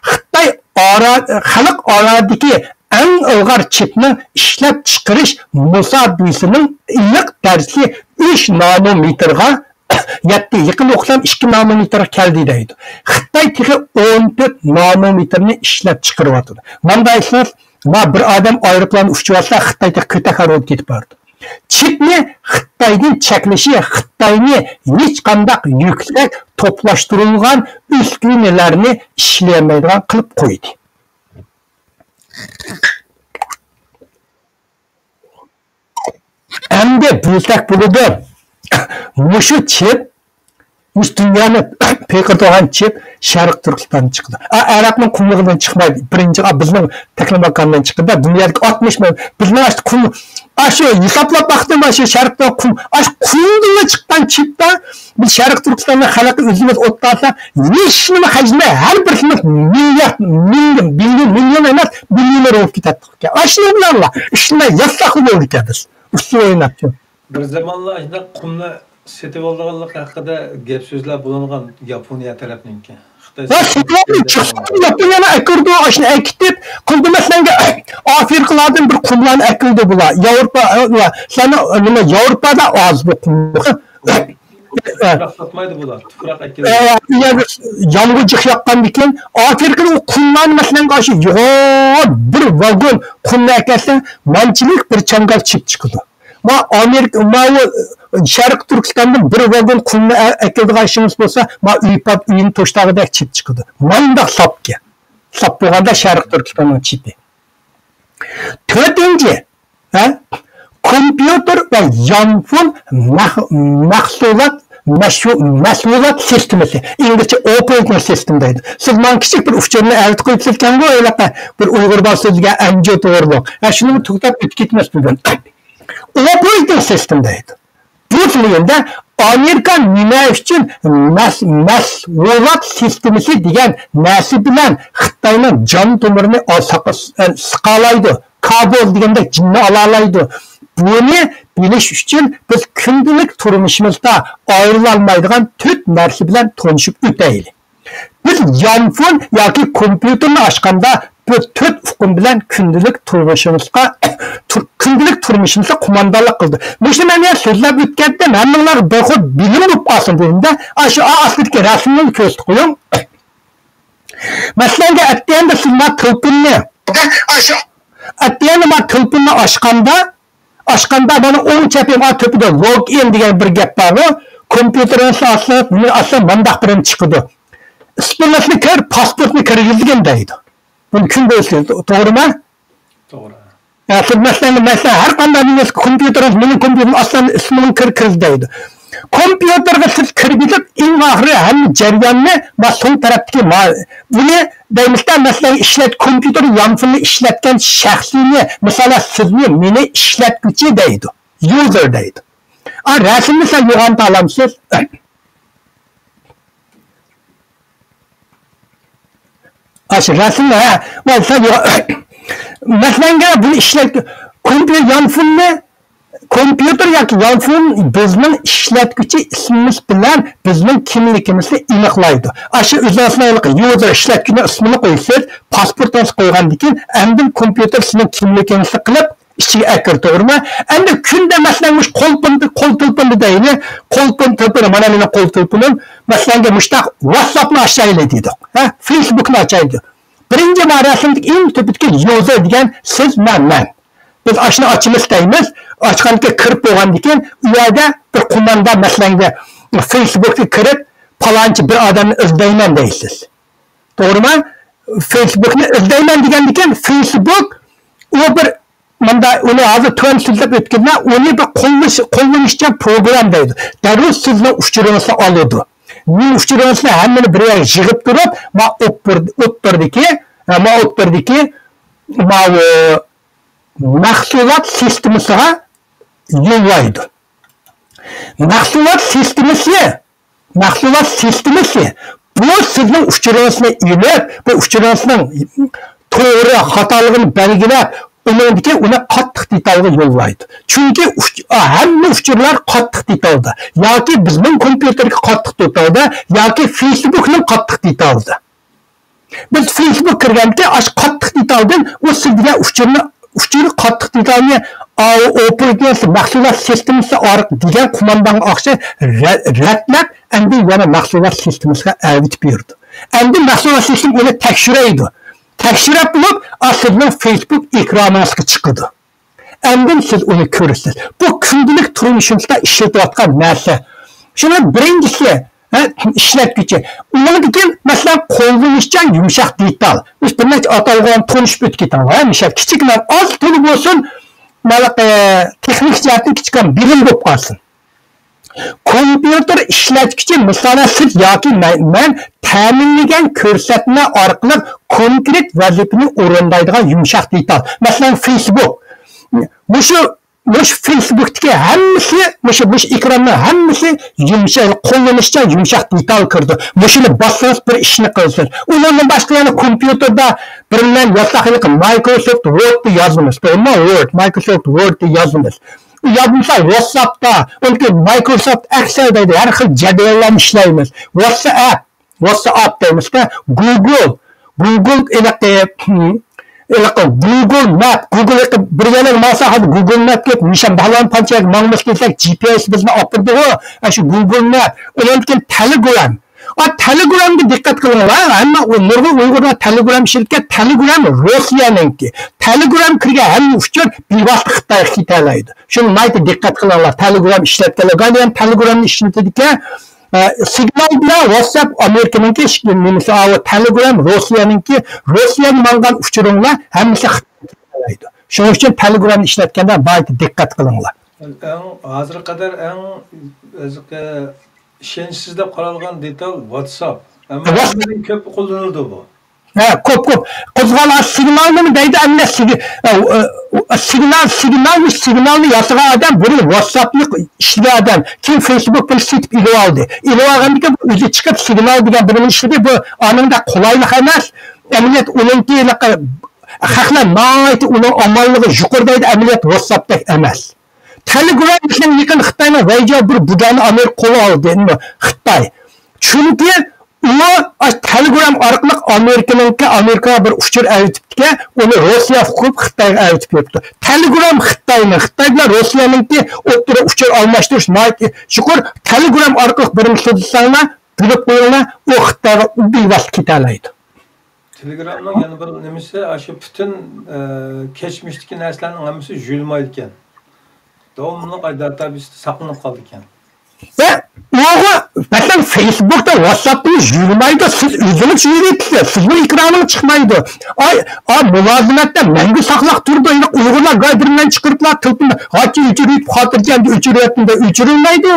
خىتاي ئارا-، خەلق ئارادىكى ئەڭ ئىلغار چىپنىڭ ئىشلەپچىقىرىش مۇساپىسىنىڭ ئېنىق دەرىجىسى ئۈچ نانومېتىرغا يەتتى، يېقىندا ئوقۇسام ئىككى نانومېتىرغا كەلدى دەيدۇ. خىتاي تېخى ئون تۆت نانومېتىرنى ئىشلەپچىقىرىۋاتىدۇ. مانداق ئېيتسىڭىز، ما بىر ئادەم ئايروپىلان ئۇچۇۋاتسا، خىتاي تېخى كۆتەك ھارۋىدا كېتىپ بارىدۇ. چىپنى خىتايدىن چەكلىشى خىتاينى ھېچقانداق يۈكسەك توپلاشتۇرۇلغان ئۈسكۈنىلەرنى ئىشلىيەلمەيدىغان قىلىپ قويدى. ئەمدى بىلسەك بولىدۇ، مۇشۇ چىپ، مۇشۇ دۇنيانى پىرقىرىتىدىغان چىپ شەرقىي تۈركىستاندىن چىقىدۇ. ئا، ئەراقنىڭ قۇملۇقىدىن چىقمايدۇ. بىرىنچى، ئا، بىزنىڭ تەكلىماكاندىن چىقىدۇ. دۇنيادىكى ئاتمىش مىل-، بىزنىڭ ئاشۇ قۇم، ئاشۇ ھېسابلاپ باقتىم، ئاشۇ شەرقتە قۇم، ئاشۇ قۇمدىنلا چىققان چىپتا، بىز شەرقىي تۈركىستاننىڭ خەلقى ئۆزىمىز ئوتتا ئالسا، ھېچنېمە خەجلىمەي، ھەر بىرسىمىز مىليارد، مىليون، مىليون، مىليون ئەمەس، مىليونېر بولۇپ كېتەتتۇق. ئاشۇنىڭ بىلەنلا ئىشنى ياساقلا بولىدىكەن بىز. ئۇسسۇل ئويناپ. بىر زامانلار ئاشۇنداق قۇمنى سېتىۋالىدىغانلىق ھەققىدە گەپ سۆزلەر بولۇنغان ياپونىيە تەرەپنىڭكى. خىتاي ھە، سېتىۋالدى، چىقسا ياپونىيەنى ئەكىردى، ئاشۇنى ئەكىتىپ، قىلدى مەسىلەنگە ئافرىقىلاردىن بىر قۇملارنى ئەكىلدى بۇلار. ياۋروپا، سەن نېمە، ياۋروپادا ئاز بۇ قۇملۇق. تۇپراق ساتمايدۇ بۇلار، تۇپراق ئەكىلدى. ئە، ئۇ يەردە يامغۇر جىق ياغقاندىن كېيىن ئافرىقىدىن ئۇ قۇملارنى مەسىلەنگە ئاشۇ يوغان بىر ۋاگون قۇمنى ئەكەلسە، مانچىلىك بىر چاڭگال چىپ چىقىدۇ. ما ئامېرىكا، ماۋۇ شەرقىي تۈركىستاندىن بىر ۋاگون قۇمنى ئە-، ئەكېلىدىغان ئىشىڭىز بولسا، ما ئۆي پات-، ئۆينى توشتاغۇدەك چىپ چىقىدۇ. مانداق ساپكەن. ساپ بولغاندا شەرقىي تۈركىستاننىڭ چىپى. تۆتىنچى، ھە؟ كومپيۇتېر ۋە يانفون مەھ-، مەھسۇلات، مەشۇ-، مەھسۇلات سىستېمىسى، ئىنگلىزچە ئوپېرېتىڭ سىستېم دەيدۇ. سىز ماڭا كىچىك بىر ئۇچۇرنى ئەۋەتىپ قويۇپسىز ئىكەنغۇ، ھېلىقى بىر ئۇيغۇر بالا سۆزلىگەن ئەنجۈ توغرۇلۇق. ھە، شۇنىڭغا توختاپ ئۆتۈپ كېتىمىز بۈگۈن. ئوپېرېتىڭ سىستېم دەيدۇ. بۇ دېگەندە ئامېرىكا نېمە ئۈچۈن مەس-، مەھسۇلات سىستېمىسى دېگەن نەرسە بىلەن خىتاينىڭ جان تومۇرىنى ئال-، ساقا-، سىقالايدۇ؟ كابول دېگەندەك جىننى ئالالايدۇ. بۇنى بىلىش ئۈچۈن بىز كۈندىلىك تۇرمۇشىمىزدا ئايرىلالمايدىغان تۆت نەرسە بىلەن تونۇشۇپ ئۆتەيلى. بىز يانفون ياكى كومپيۇتېرنى ئاچقاندا، بۇ تۆت ئۇقۇم بىلەن كۈندىلىك تۇرمۇشىمىزغا، تۇر-، كۈندىلىك تۇرمۇشىمىزغا قوماندانلىق قىلىدۇ. مۇشۇنى مەن يەنە سۆزلەپ ئۆتكەندىم، ھەممىڭلارغا بىر خىل بىلىم بولۇپ قالسۇن دېدىمدە، ئاشۇ ئا-، ئاستىدىكى رەسىمنى كۆرسىتىپ قويۇڭ. مەسىلەنگە، ئەتىگەندە سىز ما تېلېفوننى، ئاشۇ، ئەتىگەندە ما تېلېفوننى ئاچقاندا، ئاچقاندا مانا ئوڭ چېپىمغا تۆپىدە لوگ ئىن دېگەن بىر گەپ بارغۇ. كومپيۇتېرىڭىزنى ئاچسىڭىز، بۇنى ئاچسا مانداق بىرىنى چىقىدۇ. ئىسمىڭىزنى كىر، پاسپورتنى كىرگۈزگىن دەيدۇ. بۇنى كۈندە ئۆتكۈزىدۇ، توغرىمۇ؟ توغرا. ھە، سىز مەسىلەن، مەسىلەن، ھەر قانداق نېمىسى كومپيۇتېرىڭىز، مېنىڭ كومپيۇتېرىم ئاساسەن ئىسمىڭنى كىر، كىر دەيدۇ. كومپيۇتېرغا سىز كىرگۈزۈپ، ئەڭ ئاخىرى ھەممە جەرياننى، ما سول تەرەپتىكى ما-، بۇنى دەيمىزدە، مەسىلەن، ئىشلەت-، كومپيۇتېر يانفوننى ئىشلەتكەن شەخسنى، مىسالەن، سىزنى، مېنى ئىشلەتكۈچى دەيدۇ. يۇزېر دەيدۇ. ئا، رەسىمنى سەل يوغان تالامسىز. ئاشۇ رەسىم، ھە، ۋە سەل يوغان. مەسىلەنگە بۇنى ئىشلەت، كومپيۇتېر يانفوننى، كومپيۇتېر ياكى يانفون بىزنىڭ ئىشلەتكۈچى ئىسمىمىز بىلەن بىزنىڭ كىملىكىمىزنى ئېنىقلايدۇ. ئاشۇ ئۆزىڭىزنىڭ يۇزېر ئىشلەتكۈچى ئىسمىنى قويىسىز، پاسپورتىڭىزنى قويغاندىن كېيىن ئاندىن كومپيۇتېر سىزنىڭ كىملىكىڭىزنى قىلىپ، ئىچىگە ئەكىر، توغرىمۇ؟ ئەمدى كۈندە، مەسىلەن، مۇشۇ قول پىل-، قول تېلېفوندا دەيلى، قول پىل-، تېلېفونى، مانا مېنىڭ قول تېلېفونۇم، مەسىلەنگە مۇشتاق ۋاتساپنى ئاچايلى دېدۇق، ھە؟ فېيسبۇكنى ئاچايلى دېدۇق. بىرىنچى ما رەسىمدىكى ئەڭ تۆپىدىكى يۇزېر دېگەن سىز، مەن، مەن. بىز ئاشۇنى ئاچىمىز دەيمىز، ئاچقاندىن كېيىن كىرىپ بولغاندىن كېيىن، ئۇ يەردە بىر قوماندا، مەسىلەنگە فېيسبۇكقا كىرىپ، پالانچى بىر ئادەمنى ئىزدەيمەن دەيسىز. توغرىمۇ؟ فېيسبۇكنى ئىزدەيمەن دېگەندىن كېيىن، فېيسبۇك ئۇ بىر ماندا ئۇنى ھازىر تۆۋەن سۆزلەپ ئۆتكەندە، ئۇنى بىر قوللىنىش، قوللىنىشچان پروگرام دەيدۇ. دەررۇ سىزنىڭ ئۇچۇرىڭىزنى ئالىدۇ. نېمە ئۇچۇرىڭىزنى ھەممىنى بىر يەرگە يىغىپ تۇرۇپ، ما ئوتتۇرىدىكى، ما ئوتتۇرىدىكى، ماۋۇ مەھسۇلات سىستېمىسىغا يوللايدۇ. مەھسۇلات سىستېمىسى، مەھسۇلات سىستېمىسى بۇ سىزنىڭ ئۇچۇرىڭىزنى ئېلىپ، بۇ ئۇچۇرىڭىزنىڭ توغرا خاتالىقىنى بەلگىلەپ، ئۇنىڭدىكى ئۇنى قاتتىق دېتالغا يوللايدۇ. چۈنكى ئۇچ-، ھەممە ئۇچۇرلار قاتتىق دېتالدا. ياكى بىزنىڭ كومپيۇتېرگە قاتتىق دېتالدا، ياكى فېيسبۇكنىڭ قاتتىق دېتالدا. بىز فېيسبۇك كىرگەندىكى ئاشۇ قاتتىق دېتالدىن ئۇ سىز دېگەن ئۇچۇرنى، ئۇچۇر قاتتىق دېتالنى ئاۋۇ ئوپېراتسىيە مەھسۇلات سىستېمىسى ئارقا دېگەن قوماندانغا ئوخشاش رە-، رەتلەپ، ئەمدى يەنە مەھسۇلات سىستېمىسىغا ئەۋېتىپ بېرىدۇ. ئەمدى مەھسۇلات سىستېمىسى ئۇنى تەكشۈرەيدۇ. تەكشۈرۈپ بولۇپ، ئا، سىزنىڭ فېيسبۇك ئېكرانىڭىزغا چىقىدۇ. ئاندىن سىز ئۇنى كۆرىسىز. بۇ كۈندىلىك تۇرمۇشىمىزدا ئىشلىتىۋاتقان نەرسە. شۇنىڭ بىرىنچىسى، ھە، ئىشلەتكۈچى. ئۇنىڭدىن كېيىن، مەسىلەن، قوللىنىشچان يۇمشاق دېتال. بىز بىر نەچچە ئاتالغۇ بىلەن تونۇشۇپ ئۆتۈپ كېتىڭ، ھە، مىشەل كىچىككىنە ئاز تولا بولسۇن، مانا، ئە، تېخنىك جەھەتتىن كىچىككىنە بىلىم بولۇپ قالسۇن. كومپيۇتېر ئىشلەتكۈچى، مىسالەن، سىز ياكى مەن، مەن تەمىنلىگەن كۆرسەتمە ئارقىلىق كونكرېت ۋەزىپىنى ئورۇندايدىغان يۇمشاق دېتال. مەسىلەن، فېيسبۇك. مۇشۇ، مۇشۇ فېيسبۇكتىكى ھەممىسى، مۇشۇ، مۇشۇ ئېكراننىڭ ھەممىسى يۇمشاق، قوللىنىشچان يۇمشاق دېتال كىرىدۇ. مۇشۇنى باسسىڭىز بىر ئىشنى قىلىسىز. ئۇنىڭدىن باشقا يەنە كومپيۇتېردا بىر مەن ياساق ھېلىقى مايكروسوفت ۋوردنى يازىمىز. توغرىمۇ؟ ۋورد، مايكروسوفت ۋوردنى يازىمىز. يازمىسا ۋاتساپتا، ئۇنىڭ مايكروسوفت ئەكسېل دەيدۇ، ھەر خىل جەدۋەللەرنى ئىشلەيمىز. ۋاتساپ، ۋاتساپ دەيمىزدە، گۇگل، گۇگل ھېلىقى، ھېلىقى گۇگل ماپ، گۇگل ھېلىقى بىر يەرلەرگە ماڭسا، ھازىر گۇگل ماپ دەپ نىشان باغلىغان، قانچە يەرگە ماڭىمىز دېسەك، جى پى ئېس بىزنى ئاپىرىدىغۇ، ئاشۇ گۇگل ماپ. ئۇنىڭدىن كېيىن تېلېگرام. ئا، تېلېگرامغا دىققەت قىلىڭلار. ھەممە ئۇ نۇرغۇن ئۇيغۇرلار تېلېگرام ئىشلىتىدىكەن. تېلېگرام روسىيەنىڭكى. تېلېگرام كىرگەن ھەممە ئۇچۇر بىۋاسىتە خىتايغا كېتەلەيدۇ. شۇنى ناھايىتى دىققەت قىلىڭلار. تېلېگرام ئىشلەتكەنلەر، يەنە تېلېگرامنى ئىشلىتىدىكەن. ئە، سىگنال بىلەن ۋاتساپ ئامېرىكىنىڭكى ئىش-، نېمىسى، ئاۋۇ تېلېگرام روسىيەنىڭكى، روسىيەگە ماڭغان ئۇچۇرۇڭلار ھەممىسى خىتايغا كېتەلەيدۇ. شۇنىڭ ئۈچۈن تېلېگرامنى ئىشلەتكەندە ناھايىتى دىققەت قىلىڭلار. ئەڭ، ھازىرغا قەدەر ئەڭ، ئىشەنچسىز دەپ قارالغان دېتال ۋاتساپ. ئەمما ۋاتساپ. ھەممىدىن كۆپ قوللىنىلىدۇ بۇ. ھە، كوپ، كوپ. قوزغالغان سىگنالنىمۇ دەيدۇ، ئەمدى سىگ-، ئە، ئە، سىگنال، سىگنالنى، سىگنالنى ياسىغان ئادەم بۇرۇن ۋاتساپنى ئىشلىگەن ئادەم. كېيىن فېيسبۇك بۇنى سېتىپ ئېلىۋالدى. ئېلىۋالغاندىن كېيىن بۇ ئۆزى چىقىپ سىگنال دېگەن بىر نېمىنى ئىشلىدى. بۇ ئانىڭدەك قولايلىق ئەمەس. ئەمەلىيەت ئۇنىڭكى، خەقلەر ناھايىتى ئۇنىڭ ئامانلىقى يۇقىرى دەيدۇ، ئەمەلىيەت ۋاتساپتەك ئەمەس. تېلېگرام بىلەن يېقىن خىتاينىڭ ۋەيجياۋ بىر بۇدانى ئامېرىكا قولغا ئالدى، خىتاي. چۈنكى ئۇ تېلېگرام ئارقىلىق ئامېرىكىنىڭكى، ئامېرىكىغا بىر ئۇچۇر ئەۋېتىپتىكەن، ئۇنى روسىيە ھوقۇپ خىتايغا ئەۋېتىپ بېرىپتۇ. تېلېگرام خىتاينىڭ، خىتاي بىلەن روسىيەنىڭكى ئوتتۇرا ئۇچۇر ئالماشتۇرۇش ناھايىتى يۇقىرى. تېلېگرام ئارقىلىق بىرنى سۆزلىسەڭلار، بىلىپ قويۇڭلار، ئۇ خىتايغا بىۋاسىتە كېتەلەيدۇ. تېلېگرامنىڭ يەنە بىر نېمىسى، ئاشۇ پۈتۈن، ئە، كەچمىشتىكى نەرسىلەرنىڭ ھەممىسى يۇيۇلمايدىكەن. داۋاملىق داتابېيستا ساقلىنىپ قالىدىكەن. ۋە ئۇ مەسىلەن، فېيسبۇكتا، ۋاتساپتا يۈرمەيدۇ، سىز ئۆزىڭىز يۈرىسىز، سىزنىڭ ئېكرانىڭىز چىقمايدۇ. ئاي، ئا، مۇلازىمەتتە مەڭگۈ ساقلاپ تۇرىدۇ، ئۇيغۇرلار گايدىرىنى چىقىرىپلا تېلېفوندا، ھاچى ئۆچۈرۈپ، خاتىرجەمدە ئۆچۈرۈۋەتتىم دەپ ئۆچۈرۈلمەيدۇ.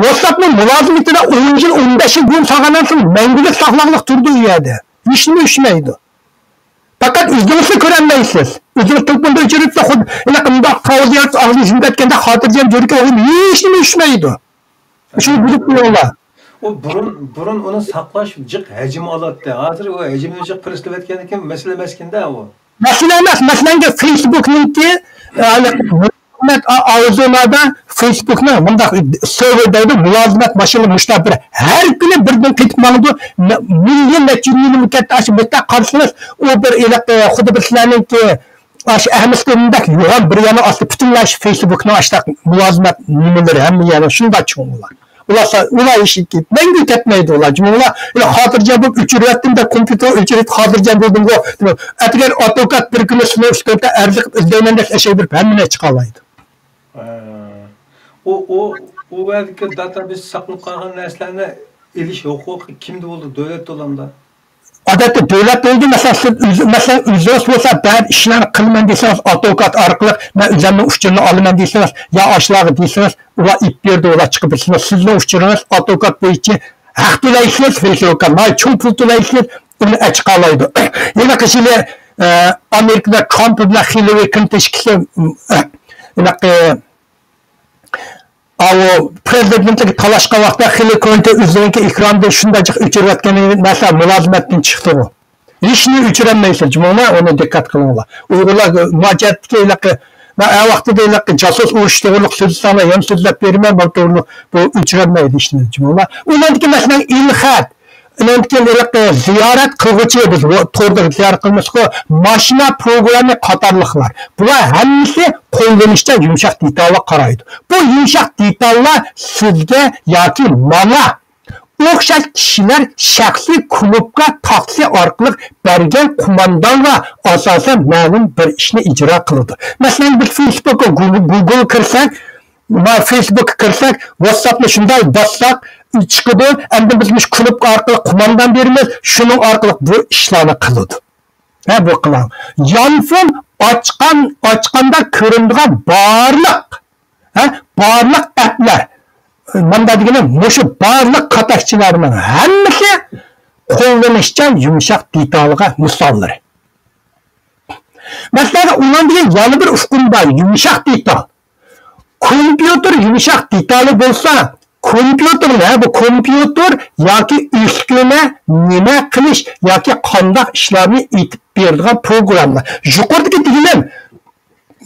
ۋاتساپنىڭ مۇلازىمىتىدە ئون يىل، ئون بەش يىل بۇرۇن سالغاندىن سوڭ مەڭگۈلۈك ساقلاقلىق تۇرىدۇ ئۇ يەردە. ھېچنېمە ئۆچمەيدۇ. پەقەت ئۆزىڭىزلا كۆرەلمەيسىز. ئۆزىڭىز تېلېفوندا ئۆچۈرۈپ، خۇد ھېلىقى مۇنداق قاۋۇز يارىتىپ، ئاغزىنى يۇمۇپ كەتكەندە خاتىرجەم يۈرىكى ئوغرۇم ھېچنېمە ئۆچمەيدۇ. شۇنى بىلىپ قويۇڭلار. ئۇ بۇرۇن، بۇرۇن ئۇنى ساقلاش جىق ھەجىم ئالاتتى. ھازىر ئۇ ھەجىمنى جىق قىرىشتۇرۇۋەتكەندىكىن مەسىلە ئەمەسكەندە ئۇ. مەسىلە ئەمەس. مەسىلەنكى فېيسبۇكنىڭكى، ئە، مۇلازىمەت ئا-، ئاۋزۇنادا فېيسبۇكنىڭ مۇنداق سېرۋېر دەيدۇ، مۇلازىمەت ماشىنىلىرى مۇشۇنداق بىر ھەر كۈنى بىردىن قېتىپ ماڭىدۇ. مە-، مىليون نەچچە مىليون كەتتى. ئاشۇ مۇشۇنداق قارىسىڭىز، ئۇ بىر ھېلىقى خۇددى بىر سىلەرنىڭكى ئاشۇ ئەمىسلىرىمدەك يوغان بىر يەرنىڭ ئاستى پۈتۈنلەي ئاشۇ فېيسبۇكنىڭ ئاشۇنداق مۇلازىمەت نېمىلىرى ھەممە يەرنىڭ شۇنداق چوڭ ئۇلار. ئۇلار سا-، ئۇلار ئىشىكى مەڭگۈ كەتمەيدۇ ئۇلار. جۇمۇ ئۇلار، ئۇلار خاتىرجەم بولۇپ ئۆچۈرۈۋەتتىم دەپ، كومپيۇتېر ئۆچۈرۈپ خاتىرجەم بولدۇمغۇ. ئەتىگەن ئادۋوكات بىر كۈنى سىزنىڭ ئۈستىڭىزدە ئەرز قىلىپ ئىزدەيمەن دەپ ئەشەي بېرىپ ھەممىنى چىقالايدۇ. ئۇ، ئۇ، ئۇ يەردىكى داتابېيس ساقلىنىپ قالغان نەرسىلەرنى ئېلىش ھوقۇقى كىمدە بولىدۇ؟ دۆلەتتە بولامدا؟ ئادەتتە دۆلەت بولىدۇ، مەسىلەن، سىز ئۆز-، مەسىلەن، ئۆزىڭىز بولسا بەزى ئىشلارنى قىلىمەن دېسىڭىز، ئادۋوكات ئارقىلىق مەن ئۆزۈمنىڭ ئۇچۇرىنى ئالىمەن دېسىڭىز، يا ئاشۇلارغا دېسىڭىز، ئۇلار ئېلىپ بېرىدۇ، ئۇلار چىقىپ بېرىدۇ. سىزنىڭ ئۇچۇرىڭىز ئادۋوكات بويىچە ھەق تۆلەيسىز، فېيسبۇكقا ناھايىتى چوڭ پۇل تۆلەيسىز، ئۇنى ئەچىقالايدۇ. ھېلىقى يىلى، ئە، ئامېرىكىدا ترامپ بىلەن خىللارى كلىنتون ئىككىسى، ئە، ھېلىقى ئاۋۇ پرېزىدېنتلىككە تالاشقان ۋاقىتتا خىللارى كلىنتون ئۆزىنىڭكى ئېكرانىدىن شۇنداق جىق ئۆچۈرۈۋەتكەن نەرسە مۇلازىمەتتىن چىقتىغۇ. ھېچنى ئۆچۈرەلمەيسىز، جۇمۇلار ئۇنى دىققەت قىلىڭلار. ئۇيغۇرلار مۇھاجىرەتتىكى ھېلىقى، مەن ئەر ۋاقتىدا ھېلىقى جاسۇس ئۇرۇش توغرۇلۇق سۆزلىسەڭلار يەنە سۆزلەپ بېرىمەن، بۇ توغرۇلۇق بۇ ئۆچۈرەلمەيدۇ ھېچنى، جۇمۇلار. ئۇنىڭدىكى مەسىلەن ئېلخەت، ئۇنىڭدىن كېيىن ھېلىقى زىيارەت قىلغۇچى، بىز توردا زىيارەت قىلىمىزغۇ، ماشىنا پروگرامما قاتارلىقلار. بۇلار ھەممىسى قوللىنىشچان يۇمشاق دېتالغا قارايدۇ. بۇ يۇمشاق دېتاللار سىزگە ياكى ماڭا ئوخشاش كىشىلەر شەخسىي كۇنۇپكا تاختىسى ئارقىلىق بەرگەن قوماندانغا ئاساسەن مەلۇم بىر ئىشنى ئىجرا قىلىدۇ. مەسىلەن، بىز فېيسبۇكقا، گۇگل، گۇگل كىرسەك، ما فېيسبۇكقا كىرسەك، ۋاتساپنى شۇنداق باسساق، چىقىدۇ. ئەمدى بىز مۇشۇ كۇنۇپكا ئارقىلىق قوماندان بېرىمىز، شۇنىڭ ئارقىلىق بۇ ئىشلارنى قىلىدۇ. ھە، بۇ قىلىڭ. يانفون ئاچقان، ئاچقاندا كۆرۈنىدىغان بارلىق، ھە، بارلىق ئەپلەر، ماندا دېگىنى مۇشۇ بارلىق قاتەكچىلەرنىڭ ھەممىسى قوللىنىشچان يۇمشاق دېتالغا مىساللىرى. مەسىلەن، ئۇنىڭدىكى يەنە بىر ئۇقۇم بار، يۇمشاق دېتال. كومپيۇتېر يۇمشاق دېتالى بولسا، كومپيۇتېرنى، ھە، بۇ كومپيۇتېر ياكى ئۈسكۈنە نېمە قىلىش ياكى قانداق ئىشلارنى ئېيتىپ بېرىدىغان پروگرامما. يۇقىرىدىكى دېگىنىم،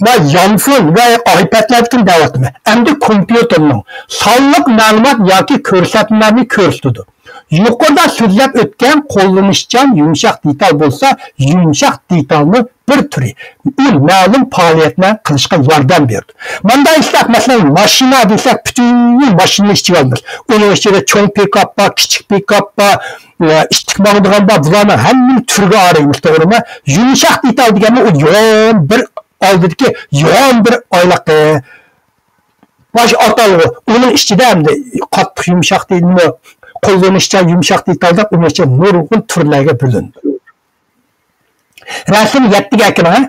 ما يانفون ۋە ئايپەدلەردىكىنى دەۋاتىمەن. ئەمدى كومپيۇتېرنىڭ سانلىق مەلۇمات ياكى كۆرسەتمىلەرنى كۆرسىتىدۇ. يۇقىرىدا سۆزلەپ ئۆتكەن قوللىنىشچان يۇمشاق دېتال بولسا، يۇمشاق دېتالنىڭ بىر تۈرى. ئۇ مەلۇم پائالىيەتنى قىلىشقا ياردەم بېرىدۇ. ماندا ئېيتساق، مەسىلەن، ماشىنا دېسەك، پۈتۈن ماشىنىنى ئىچىگە ئالىمىز. ئۇنىڭ ئىچىدە چوڭ پىكاپ بار، كىچىك پىكاپ بار، ئىتتىك ماڭىدىغان بار، بۇلارنىڭ ھەممىنى تۈرگە ئايرىمىز، توغرىمۇ؟ يۇمشاق دېتال دېگەننى ئۇ يوغان بىر ئالدىدىكى يوغان بىر ئايلىق، ئە، باش ئاتالغۇ. ئۇنىڭ ئىچىدە ئەمدى قاتتىق يۇمشاق دېتال، قوللىنىشچان يۇمشاق دېتال دەپ ئۇنىڭ ئىچىدە نۇرغۇن تۈرلەرگە بۆلۈنىدۇ. رەسىم يەتتىگە ئەكىرىڭ، ھە؟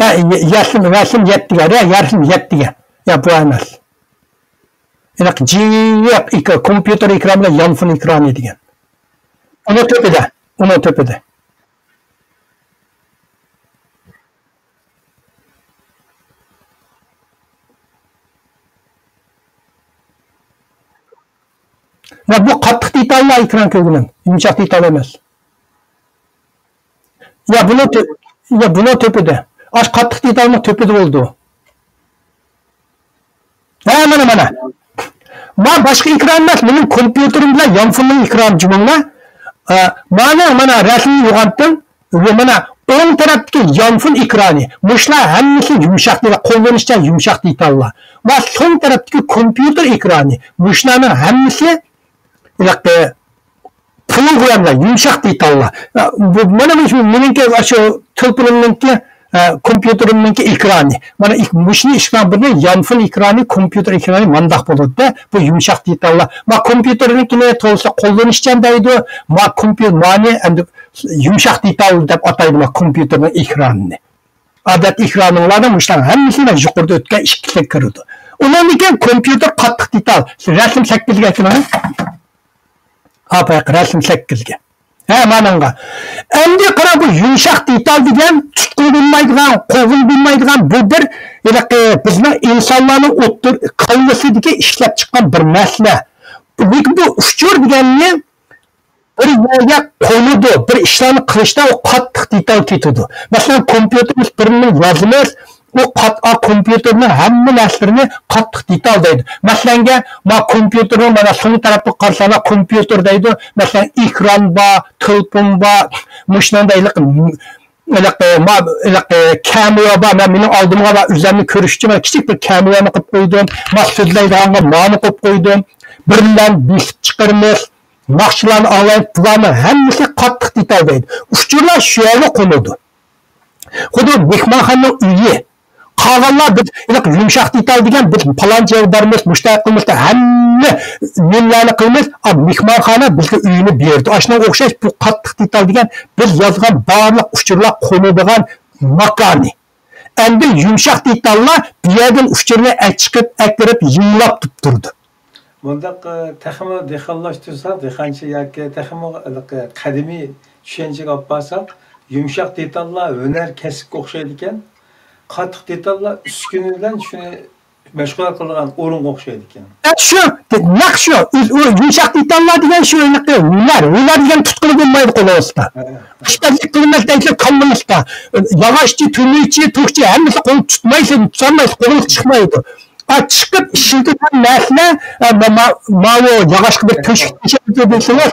ھە، يە-، يەسىم، رەسىم يەتتىگە، رە-، رەسىم يەتتىگە. يا، بۇ ئەمەس. ھېلىقى جىق ئېكران، كومپيۇتېر ئېكرانى بىلەن يانفون ئېكرانى دېگەن. ئۇنىڭ تۆپىدە، ئۇنىڭ تۆپىدە. ۋە بۇ قاتتىق دېتاللار ئېكران كۆرگىنىم، يۇمشاق دېتال ئەمەس. يا بۇنىڭ تۆ-، يا بۇنىڭ تۆپىدە. ئاش قاتتىق دېتالنىڭ تۆپىدە بولىدۇ. ھە، مانا، مانا. ما باشقا ئېكران ئەمەس، مېنىڭ كومپيۇتېرىم بىلەن يانفوننىڭ ئېكرانى جۇمۇڭلار. ئە، مانا، مانا رەسىمنى يوغانتتىم. ۋە مانا ئوڭ تەرەپتىكى يانفون ئېكرانى. مۇشۇلار ھەممىسى يۇمشاق دېتال، قوللىنىشچان يۇمشاق دېتاللار. ۋە سول تەرەپتىكى كومپيۇتېر ئېكرانى. مۇشۇلارنىڭ ھەممىسى ھېلىقى پروگراممىلار، يۇمشاق دېتاللار. بۇ، مانا مۇشۇ مېنىڭكى، شۇ تېلېفونۇمنىڭكى ئە، كومپيۇتېرنىڭكى ئېكرانى. مانا، ئېك-، مۇشۇنى ئىشقا بىرنى يانفون ئېكرانى، كومپيۇتېر ئېكرانى مانداق بولىدۇ-دە، بۇ يۇمشاق دېتاللار. ما، كومپيۇتېرنىڭكىنى تولىسى قوللىنىشچان دەيدۇ. ما، كومپيۇ-، مانى ئەمدى يۇمشاق دېتال دەپ ئاتايدۇ، ما، كومپيۇتېرنىڭ ئېكرانىنى. ئادەتتە ئېكرانىڭلارنىڭ مۇشۇلارنىڭ ھەممىسى مەن يۇقىرىدا ئۆتكەن ئىككىسىگە كىرىدۇ. ئۇنىڭدىن كېيىن كومپيۇتېر قاتتىق دېتال. رەسىم سەككىزگە كىرىڭ. ھا، بايىقى رەسىم سەككىزگە. ھە، مانىڭغا. ئەمدى قارا، بۇ يۇمشاق دېتال دېگەن تۇتقىلى بولمايدىغان، قوغلىغىلى بولمايدىغان، بۇ بىر ھېلىقى بىزنىڭ ئىنسانلارنىڭ ئوتتۇر-، كاللىسىدىكى ئىشلەپ چىققان بىر نەرسىلەر. لېكىن بۇ ئۇچۇر دېگەننى بىر يەرگە قونىدۇ، بىر ئىشلارنى قىلىشتا ئۇ قاتتىق دېتال كېتىدۇ. مەسىلەن، كومپيۇتېرىمىز بىرنى يازىمىز، ئۇ قات-، ئا، كومپيۇتېرنىڭ ھەممە نەرسىلىرىنى قاتتىق دېتال دەيدۇ. مەسىلەنگە، ما كومپيۇتېرنىڭ مانا سول تەرەپكە قارىساڭلار كومپيۇتېر دەيدۇ. مەسىلەن، ئېكران بار، تېلېفون بار، مۇشۇنىڭدا ھېلىقى، ھېلىقى، ما، ھېلىقى كامېرا بار. مەن مېنىڭ ئالدىمغا بار، ئۆزۈمنى كۆرۈش ئۈچۈن مەن كىچىك بىر كامېرانى قىلىپ قويدۇم. ما سۆزلەيدىغانغا مانى قىلىپ قويدۇم. بىرلەرنى بېسىپ چىقىرىمىز. ناخشىلارنى ئاڭلايمىز، بۇلارنىڭ ھەممىسى قاتتىق دېتال دەيدۇ. ئۇچۇرلار شۇ يەرگە قونىدۇ. خۇددى مېھمانخانىنىڭ ئۆيى. قالغانلار بىز ھېلىقى يۇمشاق دېتال دېگەن، بىز پالانچى يەرگە بارىمىز، مۇشۇنداق قىلىمىز، ھەممە نېمىلەرنى قىلىمىز، ئا، مېھمانخانا بىزگە ئۆينى بېرىدۇ. ئاشۇنىڭغا ئوخشاش بۇ قاتتىق دېتال دېگەن بىز يازغان بارلىق ئۇچۇرلار قونىدىغان ماكانى. ئەمدى يۇمشاق دېتاللار بۇ يەردىن ئۇچۇرنى ئەچىقىپ، ئەكىرىپ، يېڭىلاپ تۇرۇپ تۇرىدۇ. مۇنداق، ئە، تېخىمۇ دېھقانلاشتۇرسا، دېھقانچى ياكى تېخىمۇ ھېلىقى قەدىمىي چۈشەنچىگە ئاپارساق، يۇمشاق دېتاللار ھۈنەر كەسىپكە ئوخشايدىكەن، قاتتىق دېتاللار ئۈسكۈنە بىلەن شۇنى مەشغۇلات قىلىدىغان ئورۇنغا ئوخشايدىكەن. ئە، شۇ، نەق شۇ. ئۆز-، ئۇ يۇمشاق دېتاللار دېگەن شۇ ھېلىقى ھۈنەر. ھۈنەر دېگەن تۇتقىلى بولمايدۇ قولىڭىزدا. ھە. ئاشپەزلىك قىلىمىز دەيسە كاللىڭىزدا. ياغاچچى، تۈمۈرچى، توكچى ھەممىسى قول تۇتمايسىز، تۇتالمايسىز، قولىڭىز چىقمايدۇ. ئا، چىقىپ ئىشلىتىدىغان نەرسىلەر، ئە، ما-، ما-، ماۋۇ ياغاچقا بىر تۆشۈك تېشەيدۇ دېسىڭىز،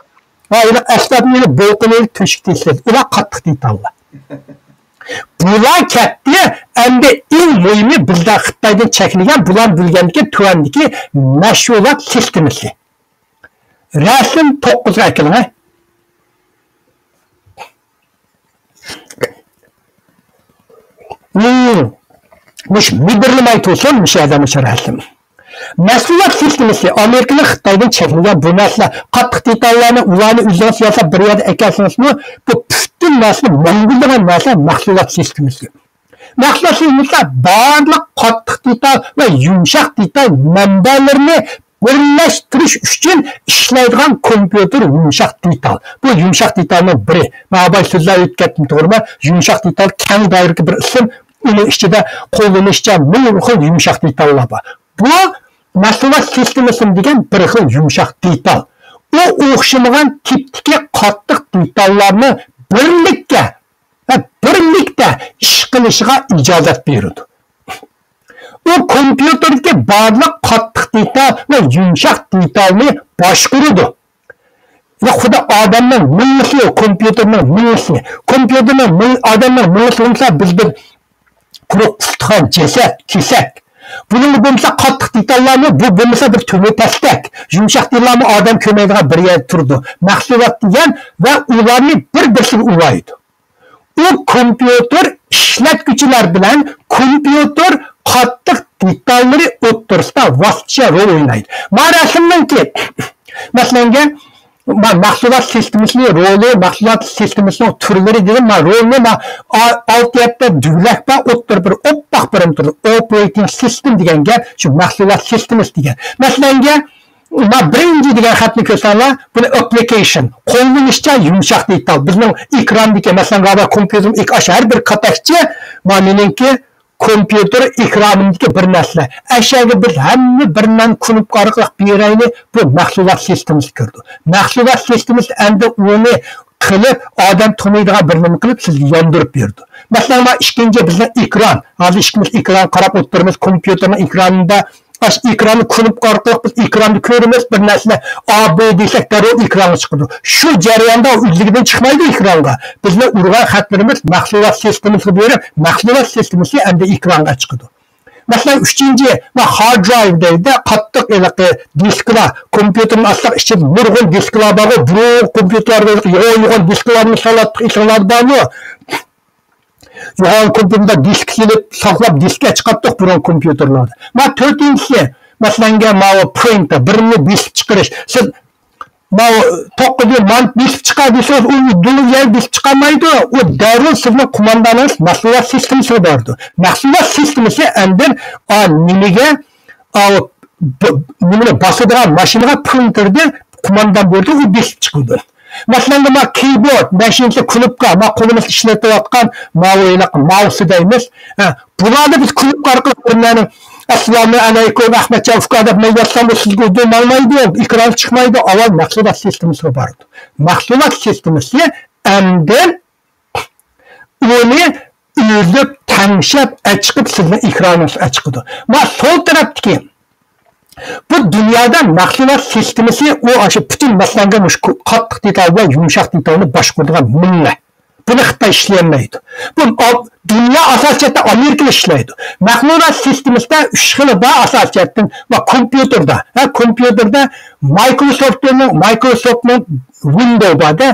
ھا، ھېلىقى ئەسۋابنى ئېلىپ، بولقىنى ئېلىپ تۆشۈك تېشەيدۇ. ئۇلار قاتتىق دېتاللار. بۇلار كەتتى، ئەمدى ئەڭ مۇھىمى بىزدە خىتايدىن چەكلىگەن، بۇلارنى بىلگەندىكىن تۆۋەندىكى مەشغۇلات سىستېمىسى. رەسىم توققۇزغا ئەكېلىڭە. مۇش مىدىرلىماي تۇرسۇن، مۇشۇ يەردە مۇشۇ رەسىم. مەھسۇلات سىستېمىسى ئامېرىكىنىڭ خىتايدىن چەكلىگەن بۇ نەرسىلەر قاتتىق دېتاللارنى، ئۇلارنى ئۆزىڭىز ياساپ بىر يەردە ئەكەلسىڭىزمۇ، بۇ پۈتۈن نەرسىنى ماڭغۇزىدىغان نەرسە مەھسۇلات سىستېمىسى. مەھسۇلات سىستېمىسى بارلىق قاتتىق دېتال ۋە يۇمشاق دېتال مەنبەلىرىنى بىرلەشتۈرۈش ئۈچۈن ئىشلەيدىغان كومپيۇتېر يۇمشاق دېتال. بۇ يۇمشاق دېتالنىڭ بىرى. مەن بايا سۆزلەپ ئۆتۈپ كەتتىم، توغرىمۇ؟ يۇمشاق دېتال كەڭ دائىرىدىكى بىر ئىسىم. ئۇنىڭ ئىچىدە قوللىنىشچان مىڭ خىل يۇمشاق دېتاللار بار. بۇ مەھسۇلات سىستېمىسى دېگەن بىر خىل يۇمشاق دېتال. ئۇ ئوخشىمىغان تىپتىكى قاتتىق دېتاللارنى بىرلىككە ۋە بىرلىكتە ئىش قىلىشىغا ئىجازەت بېرىدۇ. ئۇ كومپيۇتېردىكى بارلىق قاتتىق دېتال ۋە يۇمشاق دېتالنى باشقۇرىدۇ. ۋە خۇددى ئادەمنىڭ مېڭىسى، كومپيۇتېرنىڭ مېڭىسى، كومپيۇتېرنىڭ مېڭ-، ئادەمنىڭ مېڭىسى بولمىسا، بىز بىر قۇرۇق ئۇستىخان، جەسەت، كېسەك. بۇنىڭدا بولمىسا قاتتىق دېتاللارمۇ، بۇ بولمىسا بىر تۆمۈر پەستەك. يۇمشاق دېتاللارمۇ ئادەم كۆرمەيدىغان بىر يەردە تۇرىدۇ. مەھسۇلات دېگەن ۋە ئۇلارنى بىر-بىرسىگە ئۇلايدۇ. ئۇ كومپيۇتېر ئىشلەتكۈچىلەر بىلەن كومپيۇتېر قاتتىق دېتاللىرى ئوتتۇرىسىدا ۋاسىتىچى رول ئوينايدۇ. ما رەسىمنىڭكى، مەسىلەنگە، ما مەھسۇلات سىستېمىسىنىڭ رولى، مەھسۇلات سىستېمىسىنىڭ تۈرلىرى دېگەن، ما رولنى ما ئا-، ئالتە يەتتە دۈگلەك بار، ئوتتۇرا بىر ئوپپاق بىرىم تۇرىدۇ. ئوپېرېتىڭ سىستېم دېگەن گەپ شۇ مەھسۇلات سىستېمىسى دېگەن. مەسىلەنگە، ما بىرىنچى دېگەن خەتنى كۆرسەڭلار، بۇنى ئەپلىكېيشن، قوللىنىشچان يۇمشاق دېتال. بىزنىڭ ئېكراندىكى، مەسىلەن، راۋا كومپيۇتېرنىڭ ئىك-، ئاشۇ ھەر بىر كاتەكچە، ما مېنىڭكى كومپيۇتېر ئېكرانىمدىكى بىر نەرسىلەر. ئەشەگە بىز ھەممە بىر نەرسىنى كۇنۇپكا ئارقىلىق بېرەيلى، بۇ مەھسۇلات سىستېمىسى كىرىدۇ. مەھسۇلات سىستېمىسى ئەمدى ئۇنى قىلىپ، ئادەم تونۇيدىغان بىر نېمە قىلىپ سىزگە ياندۇرۇپ بېرىدۇ. مەسىلەن، ما ئىككىنچى بىزنىڭ ئېكران. ھازىر ئىككىمىز ئېكرانغا قاراپ ئولتۇرىمىز، كومپيۇتېرنىڭ ئېكرانىدا. ئاشۇ ئېكراننى كۇنۇپكا ئارقىلىق بىز ئېكراندا كۆرىمىز، بىر نەرسىلەر ئا، بى دېسەك، دەررۇ ئېكرانغا چىقىدۇ. شۇ جەرياندا ئۆزلۈكىدىن چىقمايدۇ ئېكرانغا. بىزنىڭ ئۇرغان خەتلىرىمىز مەھسۇلات سىستېمىسىغا بېرىپ، مەھسۇلات سىستېمىسى ئەمدى ئېكرانغا چىقىدۇ. مەسىلەن، ئۈچىنچى، ما، ھارد درايۋ دەيدۇ، قاتتىق ھېلىقى دىسكىلار، كومپيۇتېرنى ئاچساق ئىچىدە نۇرغۇن دىسكىلار بارغۇ، بۇرۇنقى كومپيۇتېرلاردا يوغان يوغان دىسكىلارنى سالاتتۇق، ئېسىڭلاردا بارمۇ؟ يوغان كومپيۇتېردا دىسك سېلىپ ساقلاپ، دىسككە چىقاتتۇق بۇرۇن كومپيۇتېرلاردا. ما تۆتىنچىسى، مەسىلەنگە، ماۋۇ پرىنتېر، بىرنى بېسىپ چىقىرىش. سىز ماۋۇ توققۇز يىل مانت بېسىپ چىقار دېسىڭىز، ئۇ دۇنيا يەر بېسىپ چىقالمايدۇ. ئۇ دەررۇ سىزنىڭ قوماندانىڭىز مەھسۇلات سىستېمىسىغا بارىدۇ. مەھسۇلات سىستېمىسى ئاندىن، ئا، نېمىگە، ئا، ب-، نېمىنى باسىدىغان ماشىنىغا پرىنتېردىن قوماندان بۇيرۇتۇپ، ئۇ بېسىپ چىقىدۇ. مەسىلەن، ما كىيبورد، ماشىنىسى كۇنۇپكا، ما قولىمىزدا ئىشلىتىۋاتقان ماۋۇ ھېلىقى ماۋسى دەيمىز. ھە، بۇلاردا بىز كۇنۇپكا ئارقىلىق بىرلەرنىڭ «ئەسسالامۇ ئەلەيكۇم، ئەخمەتجان ئۇكا» دەپ مەن يازسام، بۇ سىزگە ئۇدۇل ماڭمايدۇ، ئېكران چىقمايدۇ، ئاۋۋال مەھسۇلات سىستېمىسىغا بارىدۇ. مەھسۇلات سىستېمىسى ئاندىن ئۇنى ئۈزۈپ، تەڭشەپ ئەچىقىپ، سىزنىڭ ئېكرانىڭىزغا ئەچىقىدۇ. ما سول تەرەپتىكى بۇ دۇنيادا مەھسۇلات سىستېمىسى، ئۇ ئاشۇ پۈتۈن، مەسىلەنگە، مۇشۇ قاتتىق دېتال بىلەن يۇمشاق دېتالنى باشقۇرىدىغان مىڭلار. بۇنى خىتاي ئىشلىيەلمەيدۇ. بۇ ئا-، دۇنيا ئاساسىي جەھەتتە ئامېرىكىدا ئىشلەيدۇ. مەھسۇلات سىستېمىسىدە ئۈچ خىلى بار ئاساسىي جەھەتتىن. ۋە كومپيۇتېردا، ھە، كومپيۇتېردا مايكروسوفتنىڭ، مايكروسوفتنىڭ ۋىندوۋ بار-دە،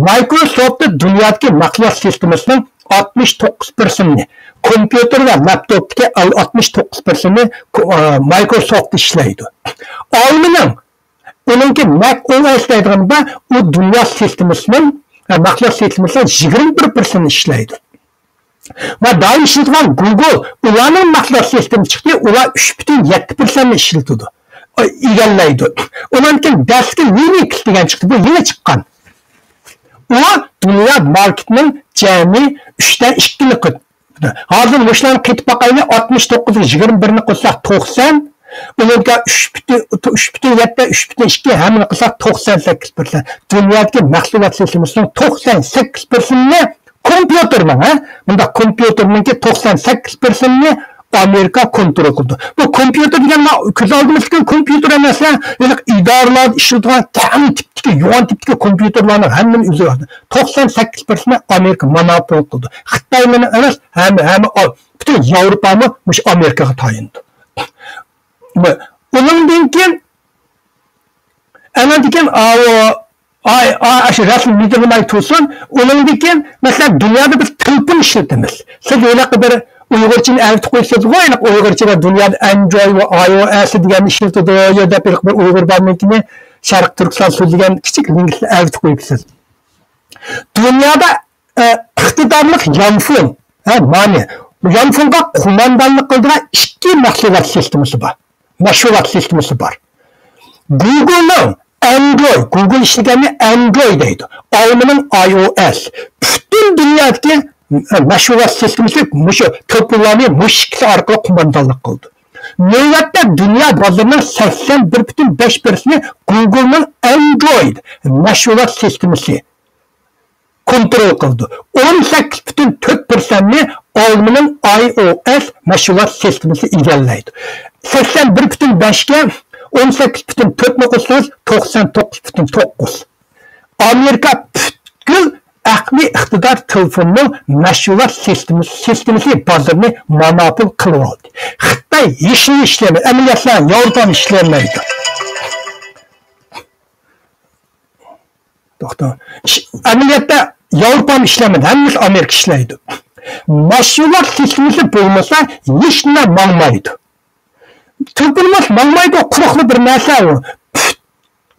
مايكروسوفت دۇنيادىكى مەھسۇلات سىستېمىسىنىڭ ئاتمىش توققۇز پىرسېنتىنى، كومپيۇتېر ۋە لاپتوپتىكى ئاتمىش توققۇز پىرسېنتىنى كو-، ئا، مايكروسوفت ئىشلەيدۇ. ئالمىنىڭ، ئۇنىڭكى مەك ئو ئېس دەيدىغان بار، ئۇ دۇنيا سىستېمىسىنىڭ، ئا، مەھسۇلات سىستېمىسىنىڭ يىگىرمە بىر پىرسېنتىنى ئىشلەيدۇ. ۋە دائىم ئىشلىتىدىغان گۇگل، ئۇلارنىڭ مەھسۇلات سىستېمىسى چىقتى، ئۇلار ئۈچ پۈتۈن يەتتە پىرسەنتنى ئىشلىتىدۇ، ئىگىلەيدۇ. ئۇنىڭدىن كېيىن دەسلىكى لىنكس دېگەن چىقتى، بۇ يېڭى چىققان. ئۇ دۇنيا ماركېتنىڭ جەمئىي ئۈچتە ئىككىنى قىلدى. ھازىر مۇشۇلارنى قېتىپ باقايلى، ئاتمىش توققۇزغا يىگىرمە بىرنى قوشساق توقسان، ئۇنىڭغا ئۈچ پۈتۈن، ئۈچ پۈتۈن يەتتە، ئۈچ پۈتۈن ئىككى، ھەممىنى قىلساق توقسان سەككىز پىرسەنت. دۇنيادىكى مەھسۇلات سىستېمىسىنىڭ توقسان سەككىز پىرسەنتىنى كومپيۇتېرنىڭ، ھە، مۇنداق كومپيۇتېرنىڭكى توقسان سەككىز پىرسەنتىنى ئامېرىكا كونترول قىلىدۇ. بۇ كومپيۇتېر دېگەن ما-، كۆز ئالدىمىزدىكى كومپيۇتېر ئەمەس، ھە، ھېلىقى ئىدارىلاردا ئىشلىتىدىغان تەڭ تىپتىكى، يوغان تىپتىكى كومپيۇتېرلارنىڭ ھەممىنى ئۆزى ئالىدۇ. توقسان سەككىز پىرسەنتنى ئامېرىكا مونوپول قىلىدۇ. خىتايمۇ ئەمەس، ھەممە، ھەممە، پۈتۈن ياۋروپامۇ مۇشۇ ئامېرىكىغا تايىنىدۇ. ئۇنىڭدىن كېيىن، ئەنەندىكىن ئاۋۇ، ئاي، ئاي، ئاشۇ رەسىم مىدىرلىماي تۇرسۇن. ئۇنىڭدىن كېيىن، مەسىلەن، دۇنيادا بىز تېلېفون ئىشلىتىمىز. سىز ھېلىقى بىر ئۇيغۇرچىنى ئەۋېتىپ قويسىزغۇ، ھېلىقى ئۇيغۇرچىدا دۇنيادا ئەندرويد ۋە ئاي ئو ئېس دېگەننى ئىشلىتىدۇ دەپ، ھېلىقى بىر ئۇيغۇر بارمىكىنى، شەرقىي تۈركىستان سۆزلىگەن كىچىك لىنگۋىستنى ئەۋېتىپ قويۇپسىز. دۇنيادا، ئە، ئىقتىدارلىق يانفون، ھە، مانى، يانفونغا قوماندانلىق قىلىدىغان ئىككى مەھسۇلات سىستېمىسى بار. مەشغۇلات سىستېمىسى بار. گۇگلنىڭ ئەندرويد، گۇگل ئىشلىگەننى ئەندرويد دەيدۇ. ئالمىنىڭ ئاي ئو ئېس. پۈتۈن دۇنيادىكى، ئە، مەشغۇلات سىستېمىسى مۇشۇ تېلېفونلارنى مۇشۇ ئىككىسى ئارقىلىق قوماندانلىق قىلىدۇ. نۆۋەتتە دۇنيا بازىرىنىڭ سەكسەن بىر پۈتۈن بەش پىرسەنتى گۇگلنىڭ ئەندرويد مەشغۇلات سىستېمىسى كونترول قىلىدۇ. ئون سەككىز پۈتۈن تۆت پىرسەنتنى ئالمىنىڭ ئاي ئو ئېس مەشغۇلات سىستېمىسى ئىگىلەيدۇ. سەكسەن بىر پۈتۈن بەشكە ئون سەككىز پۈتۈن تۆتنى قوشسىڭىز، توقسان توققۇز پۈتۈن توققۇز. ئامېرىكا پۈتكۈل ئەقلىي ئىقتىدار تېلېفوننىڭ مەشغۇلات سىستېمىسى، سىستېمىسى بازىرىنى مونوپول قىلىۋالدى. خىتاي ھېچنى ئىشلەيمەيدۇ. ئەمەلىيەتلەر ياۋروپا ئىشلەيمەيدۇ. توختاڭ. ئىش-، ئەمەلىيەتتە ياۋروپا ئىشلەيمەيدۇ. ھەممىسى ئامېرىكا ئىشلەيدۇ. مەشغۇلات سىستېمىسى بولمىسا ھېچنېمە ماڭمايدۇ. تېلېفونىمىز ماڭمايدۇ، قۇرۇقلا بىر نەرسە ئۇ. پۈت-،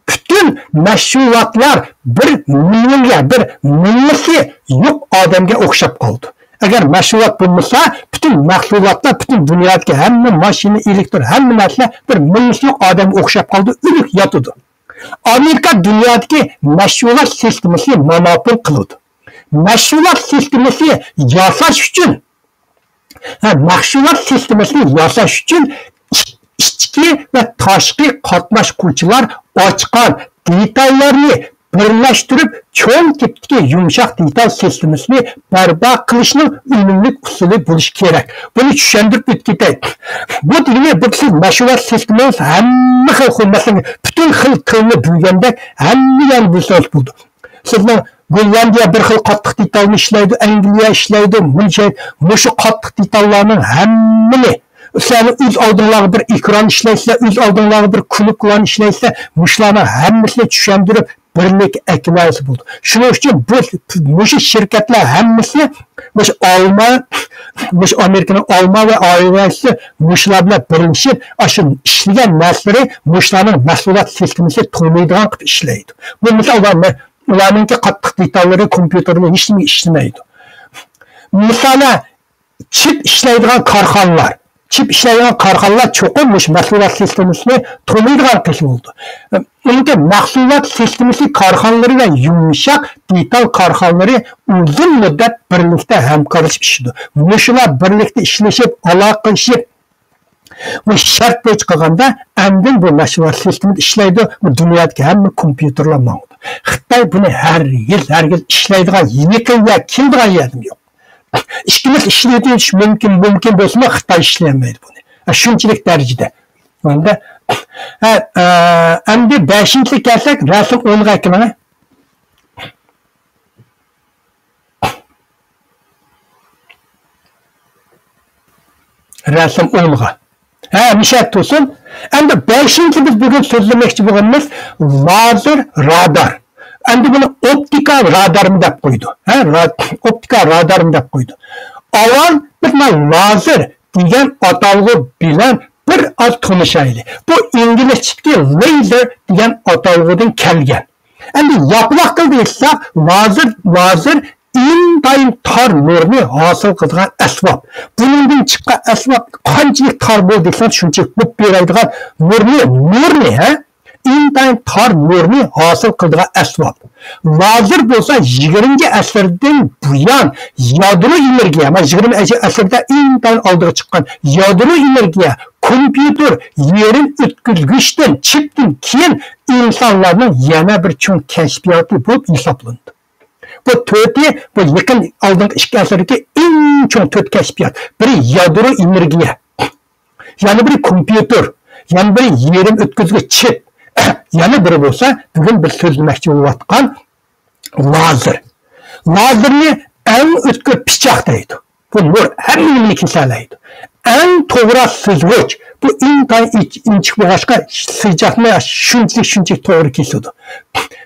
پۈتۈن مەشغۇلاتلار بىر مىليونغا، بىر مىڭلىسى يوق ئادەمگە ئوخشاپ قالىدۇ. ئەگەر مەشغۇلات بولمىسا، پۈتۈن مەھسۇلاتلار، پۈتۈن دۇنيادىكى ھەممە ماشىنا، ئېلېكتر، ھەممە نەرسىلەر بىر مىڭلىسى يوق ئادەمگە ئوخشاپ قالىدۇ، ئۆلۈك ياتىدۇ. ئامېرىكا دۇنيادىكى مەشغۇلات سىستېمىسىنى مونوپول قىلىدۇ. مەشغۇلات سىستېمىسى ياساش ئۈچۈن، ھە، مەشغۇلات سىستېمىسىنى ياساش ئۈچۈن ئىچ-، ئىچكى ۋە تاشقى قاتناشقۇچىلار ئاچقان دېتاللارنى بىرلەشتۈرۈپ، چوڭ تىپتىكى يۇمشاق دېتال سىستېمىسىنى بەرپا قىلىشنىڭ ئۈنۈملۈك ئۇسۇلى بولۇشى كېرەك. بۇنى چۈشەندۈرۈپ ئۆتۈپ كېتەي. بۇ دېگىنى، بۇ سىز مەشغۇلات سىستېمىسى ھەممە خىل، خىل، مەسىلەن، پۈتۈن خىل تىلنى بىلگەندەك، ھەممە يەرنى بىلسىڭىز بولىدۇ. سىزنىڭ گوللاندىيە بىر خىل قاتتىق دېتالنى ئىشلەيدۇ، ئەنگلىيە ئىشلەيدۇ، مۇنچە، مۇشۇ قاتتىق دېتاللارنىڭ ھەممىنى، سىلەرنىڭ ئۆز ئالدىڭلارغا بىر ئېكران ئىشلەيسىلەر، ئۆز ئالدىڭلارغا بىر كۇنۇپكىلارنى ئىشلەيسىلەر، مۇشۇلارنىڭ ھەممىسىنى چۈشەندۈرۈپ، بىرلىككە ئەكېلەلىسە بولىدۇ. شۇنىڭ ئۈچۈن بۇ، مۇشۇ شىركەتلەر ھەممىسى مۇشۇ ئالما، مۇشۇ ئامېرىكىنىڭ ئالما ۋە ئايۋەسى مۇشۇلار بىلەن بىرلىشىپ، ئاشۇ ئىشلىگەن نەرسىلىرى مۇشۇلارنىڭ مەھسۇلات سىستېمىسى تونۇيدىغان قىلىپ ئىشلەيدۇ. بۇ مىسال، ئۇلارنىڭ، ئۇلارنىڭكى قاتتىق دېتاللىرى، كومپيۇتېرلىرى ھېچنېمە ئىشلىمەيدۇ. مىسالەن، چىپ ئىشلەيدىغان كارخانىلار، چىپ ئىشلەيدىغان كارخانىلار چوقۇم مۇشۇ مەھسۇلات سىستېمىسىنى تونۇيدىغان قىلىش بولىدۇ. ئۇنىڭكى مەھسۇلات سىستېمىسى كارخانىلىرى ۋە يۇمشاق دېتال كارخانىلىرى ئۇزۇن مۇددەت بىرلىكتە ھەمكارلىشىپ ئىشلىشىدۇ. مۇشۇلار بىرلىكتە ئىشلىشىپ، ئالاقىلىشىپ، بۇ شەرت بويىچە قىلغاندا، ئاندىن بۇ مەھسۇلات سىستېمىدا ئىشلەيدۇ، بۇ دۇنيادىكى ھەممە كومپيۇتېرلار ماڭىدۇ. خىتاي بۇنى ھەرگىز، ھەرگىز ئىشلەيدىغان، يېقىن يا كېلىدىغان يەردىمۇ يوق. ئىككىمىز ئىشلىتىش مۇمكىن، مۇمكىن بولسىمۇ، خىتاي ئىشلىيەلمەيدۇ بۇنى. ھە، شۇنچىلىك دەرىجىدە. ئەمدى، ھە، ئە، ئەمدى بەشىنچىلىككە كەلسەك، رەسىم ئونغا ئەكىلىڭە. رەسىم ئونغا. ھە، مۇشۇ يەردە تۇرسۇن. ئەمدى بەشىنچى بىز بۈگۈن سۆزلىمەكچى بولغىنىمىز لازېر رادار. ئەمدى بۇنى ئوپتىكا رادارمۇ دەپ قويىدۇ. ھە، را-، ئوپتىكا رادارمۇ دەپ قويىدۇ. ئاۋۋال بىز مانا لازېر دېگەن ئاتالغۇ بىلەن بىر ئاز تونۇشايلى. بۇ ئىنگلىزچىدىكى لەيزەر دېگەن ئاتالغۇدىن كەلگەن. ئەمدى ياپىلاق تىلدا ئېيتساق، لازېر، لازېر ئىنتايىن تار نۇرنى ھاسىل قىلىدىغان ئەسۋاب. بۇنىڭدىن چىققان ئەسۋاب قانچىلىك تار بولدى دېسەڭ، شۇنچىلىك بولۇپ بېرەيدىغان نۇرنى، نۇرنى، ھە؟ ئىنتايىن تار نۇرنى ھاسىل قىلىدىغان ئەسۋاب. لازېر بولسا يىگىرمىنچى ئەسىردىن بۇيان يادرو ئېنېرگىيە، مانا يىگىرمىنچى ئەسىردە ئىنتايىن ئالدىغا چىققان يادرو ئېنېرگىيە، كومپيۇتېر، يېرىم ئۆتكۈزگۈچتىن، چىپتىن كېيىن ئىنسانلارنىڭ يەنە بىر چوڭ كەشپىياتى بولۇپ ھېسابلىنىدۇ. بۇ تۆتى، بۇ يېقىن ئالدىنقى ئىككى ئەسىردىكى ئەڭ چوڭ تۆت كەشپىيات. بىرى يادرو ئېنېرگىيە، يەنە بىرى كومپيۇتېر، يەنە بىرى يېرىم ئۆتكۈزگۈچ چىپ، يەنە بىرى بولسا بۈگۈن بىز سۆزلىمەكچى بولۇۋاتقان لازېر. لازېرنى ئەڭ ئۆتكۈر پىچاق دەيدۇ. بۇ نۇر ھەممە نېمىنى كېسەلەيدۇ. ئەڭ توغرا سىزغۇچ، بۇ ئىنتايىن ئىنچ-، ئىنچىكە بولغاچقا، سىزجاقنى شۇنچىلىك، شۇنچىلىك توغرا كېسىدۇ.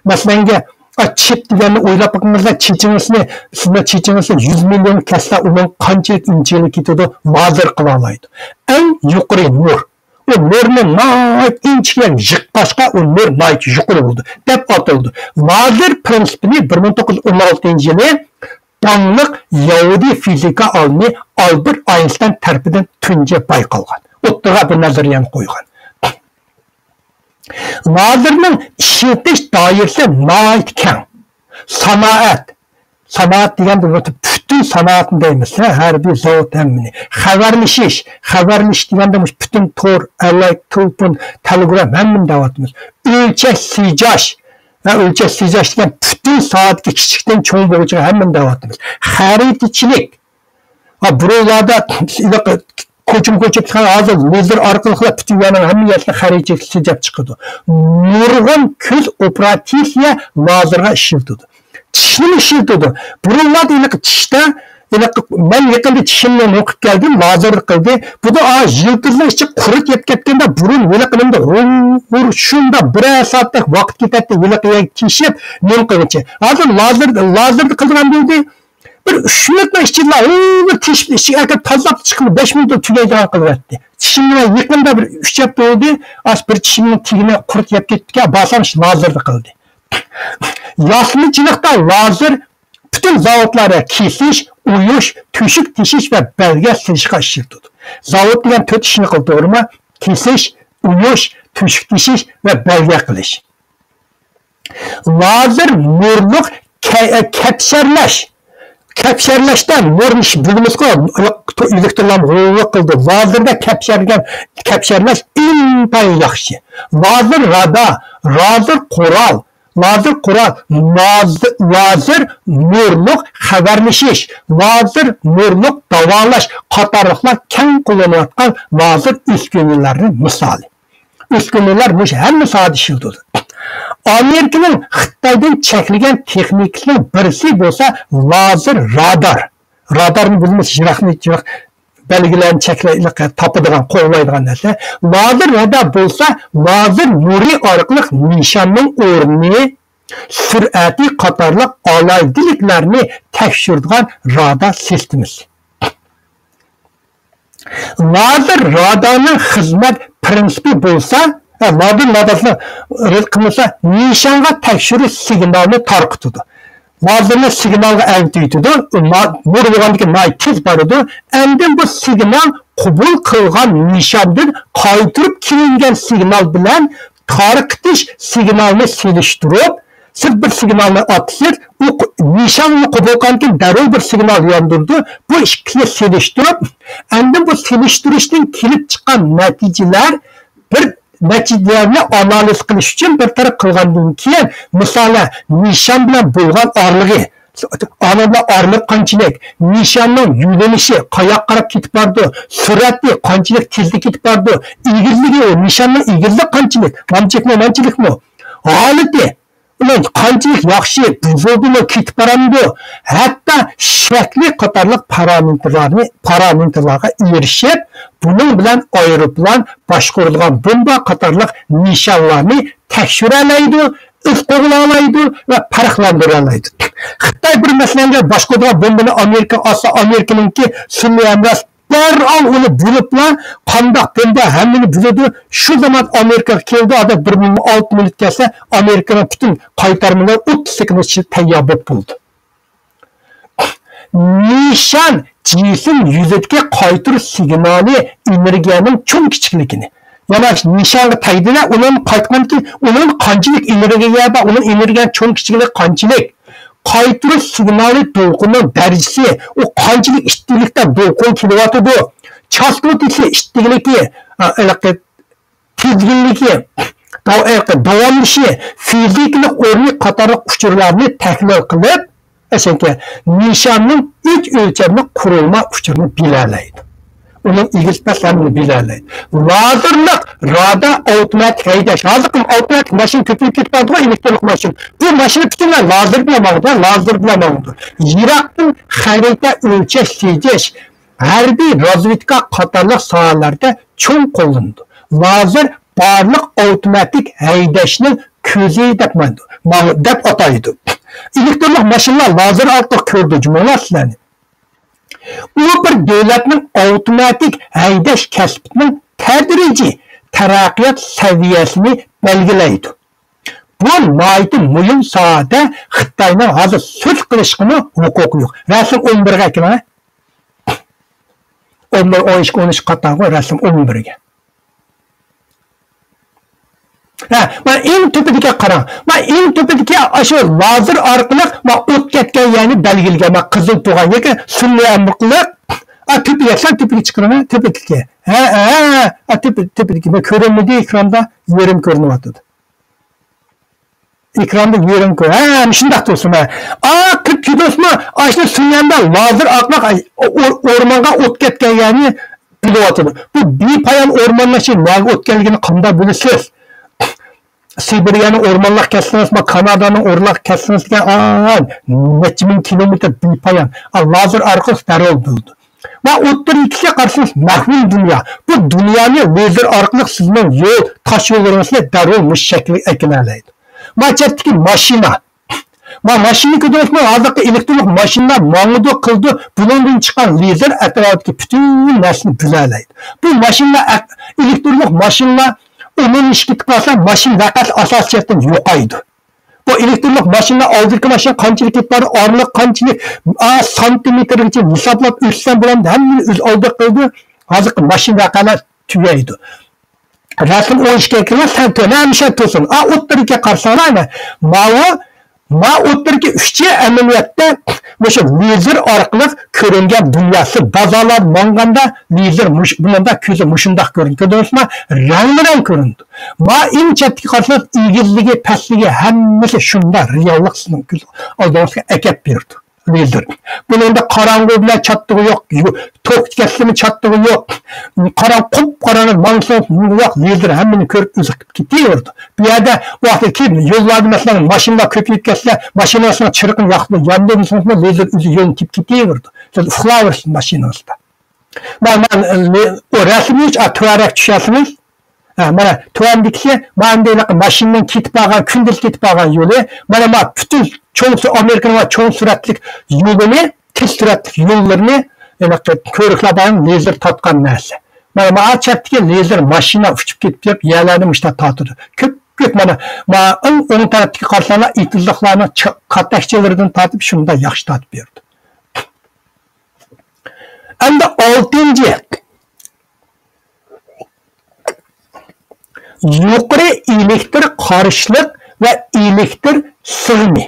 مەسىلەنگە، ئا، چىپ دېگەننى ئويلاپ بېقىڭىزلار، چېچىڭىزنى، سىزنىڭ چېچىڭىزنى يۈز مىليون كەسسە، ئۇنىڭ قانچىلىك ئىنچىكىلىككە يېتىدۇ، لازېر قىلالايدۇ. ئەڭ يۇقىرى نۇر. ئۇ نۇرنى ناھايىتى ئىنچىكە يىغقاچقا، ئۇ نۇر ناھايىتى يۇقىرى بولىدۇ، دەپ ئاتىلىدۇ. لازېر پىرىنسىپىنى بىر مىڭ توققۇز يۈز ئون ئالتىنچى يىلى داڭلىق يەھۇدىي فىزىكا ئالىمى ئالبېرت ئاينشتاين تەرىپىدىن تۇنجى بايقالغان. ئوتتۇرىغا بىر نەزەرىيەنى قويغان. لازېرنىڭ ئىشلىتىش دائىرىسى ناھايىتى كەڭ. سانائەت، سانائەت دېگەندە بۇ پۈتۈن سانائەتنى دەيمىز، ھە، ھەربىي زاۋۇت ھەممىنى. خەۋەرلىشىش، خەۋەرلىشىش دېگەندە مۇشۇ پۈتۈن تور، ئەلەك، تېلېفون، تېلېگراف ھەممىنى دەۋاتىمىز. ئۆلچەش، سىجاش، ھە، ئۆلچەش، سىجاش دېگەن پۈتۈن سائەتكە كىچىكتىن چوڭ بولغۇچىغا ھەممىنى دەۋاتىمىز. خەرىتىچىلىك، ھە، بۇرۇنلاردا كوچىمۇ كوچا، ھازىر لېزېر ئارقىلىقلا پۈتۈن يەرنىڭ ھەممە يەرلىرى خەرىتىچىلىك سىجاپ چىقىدۇ. نۇرغۇن كۆز ئوپېراتسىيە لازېرغا ئىشلىتىدۇ. چىشنىمۇ ئىشلىتىدۇ. بۇرۇنلاردا ھېلىقى چىشتا، ھېلىقى مەن يېقىندا چىشىمنى نوقۇپ كەلدىم، لازېر قىلدى. بۇدا، ئا، يىلتىزنىڭ ئىچى قۇرت يەپ كەتكەندە، بۇرۇن ھېلىقى نېمىدە ھۇر، ھۇر شۇنداق بىرەر سائەتتەك ۋاقىت كېتەتتى، ھېلىقى يەرگە تېشىپ نېمە قىلغۇچە. ھازىر لازېر، لازېردا قىلغان بولدى. بىر ئۈچ مىنۇتنىڭ ئىچىدىلا ھۇ بىر تېشىپ ئىچىگە ئەكىرىپ تازىلاپ چىقىپ، بەش مىنۇتتا تۈگەيدىغان قىلىۋەتتى. چىشىمنى يېقىندا بىر ئۈچ ھەپتە بولدى، ئاش بىر چىشىمنىڭ تېگىنى قۇرت يەپ كەتتىكەن، بارسام شۇ لازېردا قىلدى. ياسىمىچىلىقتا لازېر پۈتۈن زاۋۇتلاردا كېسىش، ئويۇش، تۆشۈك تېشىش ۋە بەلگە سېلىشقا ئىشلىتىلىدۇ. زاۋۇت دېگەن تۆت ئىشنى قىلىدۇ، توغرىمۇ؟ كېسىش، ئويۇش، تۆشۈك تېشىش ۋە بەلگە قىلىش. لازېر نۇرلۇق كە-، كەپشەرلەش. كەپشەرلەشتە نۇرنى بىلىمىزغۇ، ئېلېكترونلار غۇۋۋۇ قىلىدۇ. لازېردا كەپشەرگەن، كەپشەرلەش ئىنتايىن ياخشى. لازېر رادار، لازېر قورال، لازېر قورال، لاز-، لازېر نۇرلۇق خەۋەرلىشىش، لازېر نۇرلۇق داۋالاش قاتارلىقلار كەڭ قوللىنىلىۋاتقان لازېر ئۈسكۈنىلەرنىڭ مىسالى. ئۈسكۈنىلەر مۇشۇ ھەممە ساھەدە ئىشلىتىلىدۇ. ئامېرىكىنىڭ خىتايدىن چەكلىگەن تېخنىكىسىنىڭ بىرسى بولسا لازېر رادار. رادارنى بىلىمىز، يىراقنى، يىراق بەلگىلەرنى چەكلەي-، تاپىدىغان، قوغلايدىغان نەرسە. لازېر رادار بولسا لازېر نۇرى ئارقىلىق نىشاننىڭ ئورنىنى، سۈرئەتى قاتارلىق ئالاھىدىلىكلەرنى تەكشۈرىدىغان رادار سىستېمىسى. لازېر رادارنىڭ خىزمەت پىرىنسىپى بولسا، ھە، لازېر رادارنى رەت قىلمىسا، نىشانغا تەكشۈرۈش سىگنالىنى تارقىتىدۇ. لازېرنى سىگنالغا ئەۋېتىۋېتىدۇ. ما-، نۇر بولغاندىكىن ناھايىتى تېز بارىدۇ. ئاندىن بۇ سىگنال قوبۇل قىلغان نىشاندىن قايتۇرۇپ كېلىنگەن سىگنال بىلەن تارقىتىش سىگنالىنى سېلىشتۇرۇپ، سىز بىر سىگنالنى ئاتىسىز، ئۇ ق-، نىشاننى قوبۇل قىلغاندىن كېيىن دەررۇ بىر سىگنال ياندۇرىدۇ. بۇ ئىككىسىنى سېلىشتۇرۇپ، ئاندىن بۇ سېلىشتۇرۇشتىن كېلىپ چىققان نەتىجىلەر بىر نەتىجىلەرنى ئانالىز قىلىش ئۈچۈن بىر تەرەپ قىلغاندىن كېيىن، مىسالەن، نىشان بىلەن بولغان ئارىلىقى، ئانىڭ بىلەن ئارىلىق قانچىلىك، نىشاننىڭ يۆنىلىشى قاياققا قاراپ كېتىپ بارىدۇ، سۈرئىتى قانچىلىك تېزلىك كېتىپ بارىدۇ، ئېگىزلىكى، ئۇ نىشاننىڭ ئېگىزلىكى قانچىلىك، مانچىلىكمۇ، مانچىلىكمۇ، ھالىتى، ئۇنىڭ قانچىلىك ياخشى، بۇزۇلدىمۇ، كېتىپ بارامدۇ، ھەتتا شەكلى قاتارلىق پارامېتىرلارنى، پارامېتىرلارغا ئېرىشىپ، بۇنىڭ بىلەن ئايروپىلان باشقۇرىدىغان بومبا قاتارلىق نىشانلارنى تەكشۈرەلەيدۇ، ئىز قوغلالايدۇ ۋە پەرقلەندۈرەلەيدۇ. خىتاي بىر مەسىلەنگە باشقۇرىدىغان بومبىنى ئامېرىكا ئاتسا، ئامېرىكىنىڭكى سۈنئىي ھەمراھ دەرھال ئۇنى بىلىپلا، قانداق بومبا ھەممىنى بىلىدۇ. شۇ زامان ئامېرىكىغا كېلىدۇ، ئادەم بىر مىنۇت، ئالتە مىنۇت كەلسە، ئامېرىكىنىڭ پۈتۈن قايتارمىلىرى ئوتتۇز سېكۇنت ئىچىدە تەييار بولۇپ بولىدۇ. نىشان جىسىم يۈزىدىكى قايتۇرۇش سىگنالى ئېنېرگىيەنىڭ چوڭ كىچىكلىكىنى. يەنى نىشانغا تەگدىلە، ئۇنىڭ قايتقاندىن كېيىن ئۇنىڭ قانچىلىك ئېنېرگىيە بار، ئۇنىڭ ئېنېرگىيەنىڭ چوڭ كىچىكلىكى قانچىلىك، قايتۇرۇش سىگنالى دولقۇنىنىڭ دەرىجىسى، ئۇ قانچىلىك ئىتتىكلىكتە دولقۇن كېلىۋاتىدۇ، چاستوتىسى، ئىتتىكلىكى، ئا، ھېلىقى تىزگىنلىكى، داۋ-، ئە، داۋاملىشى، فىزىكىلىق ئورنى قاتارلىق ئۇچۇرلارنى تەھلىل قىلىپ، ئەسەنكى نىشاننىڭ ئۈچ ئۆلچەملىك قۇرۇلما ئۇچۇرىنى بىلەلەيدۇ. ئۇنىڭ ئېگىز پەس ھەممىنى بىلەلەيدۇ. لازېرلىق رادار ئاپتوماتىك ھەيدەش. ھازىرقى ئاپتوماتىك ماشىنا كۆپىيىپ كېتىپ بارىدىغۇ، ئېلېكترونلۇق ماشىنا. بۇ ماشىنا پۈتۈنلەي لازېر بىلەن ماڭىدۇ، لازېر بىلەن ماڭىدۇ. يىراقتىن خەرىتە ئۆلچەش، سىزىش، ھەربىي رازۋېدكا قاتارلىق ساھەلەردە چوڭ قوللىنىدۇ. لازېر بارلىق ئاپتوماتىك ھەيدەشنىڭ كۆزى دەپ ماڭىدۇ، ماڭ-، دەپ ئاتايدۇ. ئېلېكترونلۇق ماشىنىلار لازېر ئارقىلىق كۆرىدۇ جۇمۇلار سىلەرنى. ئۇ بىر دۆلەتنىڭ ئاپتوماتىك ھەيدەش كەسپىنىڭ تەدرىجىي تەرەققىيات سەۋىيەسىنى بەلگىلەيدۇ. بۇ ناھايىتى مۇھىم ساھەدە خىتاينىڭ ھازىر سۆز قىلىشقىمۇ ھوقۇقى يوق. رەسىم ئون بىرگە ئەكېلىڭە. ئون بىر، ئون ئىككى، ئون ئۈچ قاتارغۇ رەسىم ئون بىرگە. ھە، مانا ئەڭ تۆپىدىكى قاراڭ. مانا ئەڭ تۆپىدىكى ئاشۇ لازېر ئارقىلىق مانا ئوت كەتكەن يەرنى بەلگىلىگەن. مانا قىزىل تۇرغان ياكى سۈنئىي ئارقىلىق. ئا، تۆپىگە، سەل تۆپىگە چىقىرىڭ، تۆپىدىكى. ھە، ھە، ھە، ھە، تۆپە-، تۆپىدىكى. مانا كۆرۈنمىدى ئېكراندا، يېرىم كۆرۈنۈۋاتىدۇ. ئېكراندا يېرىم كۆر-، ھە، مۇشۇنداق تۇرسۇن، ھە. ئا، كۆپ كېتىۋاتسىمۇ، ئاشۇنى سۈنئىي ھەمراھ لازېر ئارقىلىق ئور-، ئورمانغا ئوت كەتكەن يەرنى بىلىۋاتىدۇ. بۇ بىپايان ئورماننىڭ ئىچىدە نەگە ئوت كەلگىنى قانداق بىلىسىز؟ سىبىرىيەنىڭ ئورمانلىق كەتسىڭىز، ما كانادانىڭ ئورمانلىق كەتسىڭىز دېگەن، ئا، نەچچە مىڭ كىلومېتىر بىپايان. ئا، لازېر ئارقىلىق دەرھال بىلىدۇ. ۋە ئوتتۇرىدىكىسىگە قارىسىڭىز، مەھۋۇم دۇنيا. بۇ دۇنيانى لېزېر ئارقىلىق سىزنىڭ يول، تاش يوللىرىڭىزنى دەرھال مۇشۇ شەكىلگە ئەكېلەلەيدۇ. ما چەتتىكى ماشىنا. ما ماشىنا كۆردىڭىزمۇ؟ ھازىرقى ئېلېكترونلۇق ماشىنىلار ماڭىدۇ، قىلىدۇ. بۇنىڭدىن چىققان لېزېر ئەتراپتىكى پۈتۈن نەرسىنى بىلەلەيدۇ. بۇ ماشىنىلار ئە-، ئېلېكترونلۇق ماشىنىلار ئومۇملىشىپ كېتىپ قالسا، ماشىنا ۋەقەسى ئاساسىي جەھەتتىن يوقايدۇ. بۇ ئېلېكترونلۇق ماشىنا، ئالدىدىكى ماشىنا قانچىلىك كېتىپ بارىدۇ، ئارىلىق قانچىلىك، ئا، سانتىمېتىرگىچە ھېسابلاپ ئۆتسەم بولامدۇ، ھەممىنى ئۆزى ئالدى قىلىدۇ. ھازىرقى ماشىنا ۋەقەلەر تۈگەيدۇ. رەسىم ئون ئىككىگە كىرىڭ، سەن تۆۋەن مۇشۇ تۇرسۇن. ئا، ئوتتۇرىدىكى قارىساڭلار، ئەنە، ماۋۇ، ما ئوتتۇرىدىكى ئۈچى ئەمەلىيەتتە مۇشۇ لېزېر ئارقىلىق كۆرۈنگەن دۇنياسى. بازارلاردا ماڭغاندا لېزېر مۇش-، بۇنىڭدا كۆزى مۇشۇنداق كۆرۈنىدۇ. كۆردىڭىزمۇ؟ رەڭمۇرەڭ كۆرۈنىدۇ. ما ئەڭ چەتتىكى قارىسىڭىز، ئېگىزلىكى، پەسلىكى ھەممىسى شۇنداق رېئاللىق سىزنىڭ كۆز ئالدىڭىزغا ئەكەپ بېرىدۇ. لېزېر. بۇنىڭدا قاراڭغۇ بىلەن چاتىقى يوق، يو-، توك كەتسىمۇ چاتىقى يوق. قاراڭ، قۇپقاراڭغۇ ماڭسىڭىز، يوق، لېزېر ھەممىنى كۆرۈپ ئۆزى كېتىۋېرىدۇ. بۇ يەردە ۋاقتى كېلىپ يوللاردا، مەسىلەن، ماشىنىلار كۆپىيىپ كەتسە، ماشىنىسىنىڭ چىرىقىنى ياقىدۇ، ياندۇرمىسىڭىزمۇ لېزېر ئۆزى يولنى تېپىپ كېتىۋېرىدۇ. سىز ئۇخلاۋېرىسىز ماشىنىڭىزدا. مانا، مانا، ئۇ رەسىمنى ھېچ تۆۋەنرەك چۈشەرسىڭىز، ھە، مانا تۆۋەندىكىسى، مانا ئەمدى ماشىنىنىڭ كېتىپ بارغان، كۈندىلىك كېتىپ بارغان يولى. مانا، مانا پۈتۈن چوڭ سۈ-، ئامېرىكىنىڭ چوڭ سۈرئەتلىك يولىنى، تېز سۈرئەتلىك يوللىرىنى ھېلىقى كۆۋرۈكلەر بارغان لېزېر تارتقان نەرسە. مانا، مانا چەتتىكى لېزېر ماشىنا ئۇچۇپ كېتىپ، كېتىپ يەرلەرنى مۇشۇنداق تارتىدۇ. كۆپ، كۆپ مانا، مانا ئەڭ ئوڭ تەرەپتىكى قارىساڭلار، ئېتىزلىقلارنىڭ چا-، كاتەكچىلىرىدىن تارتىپ شۇنداق ياخشى تارتىپ بېرىدۇ. ئەمدى ئالتىنچى، يۇقىرى ئېلېكتر قارشىلىق ۋە ئېلېكتر سىغىمى.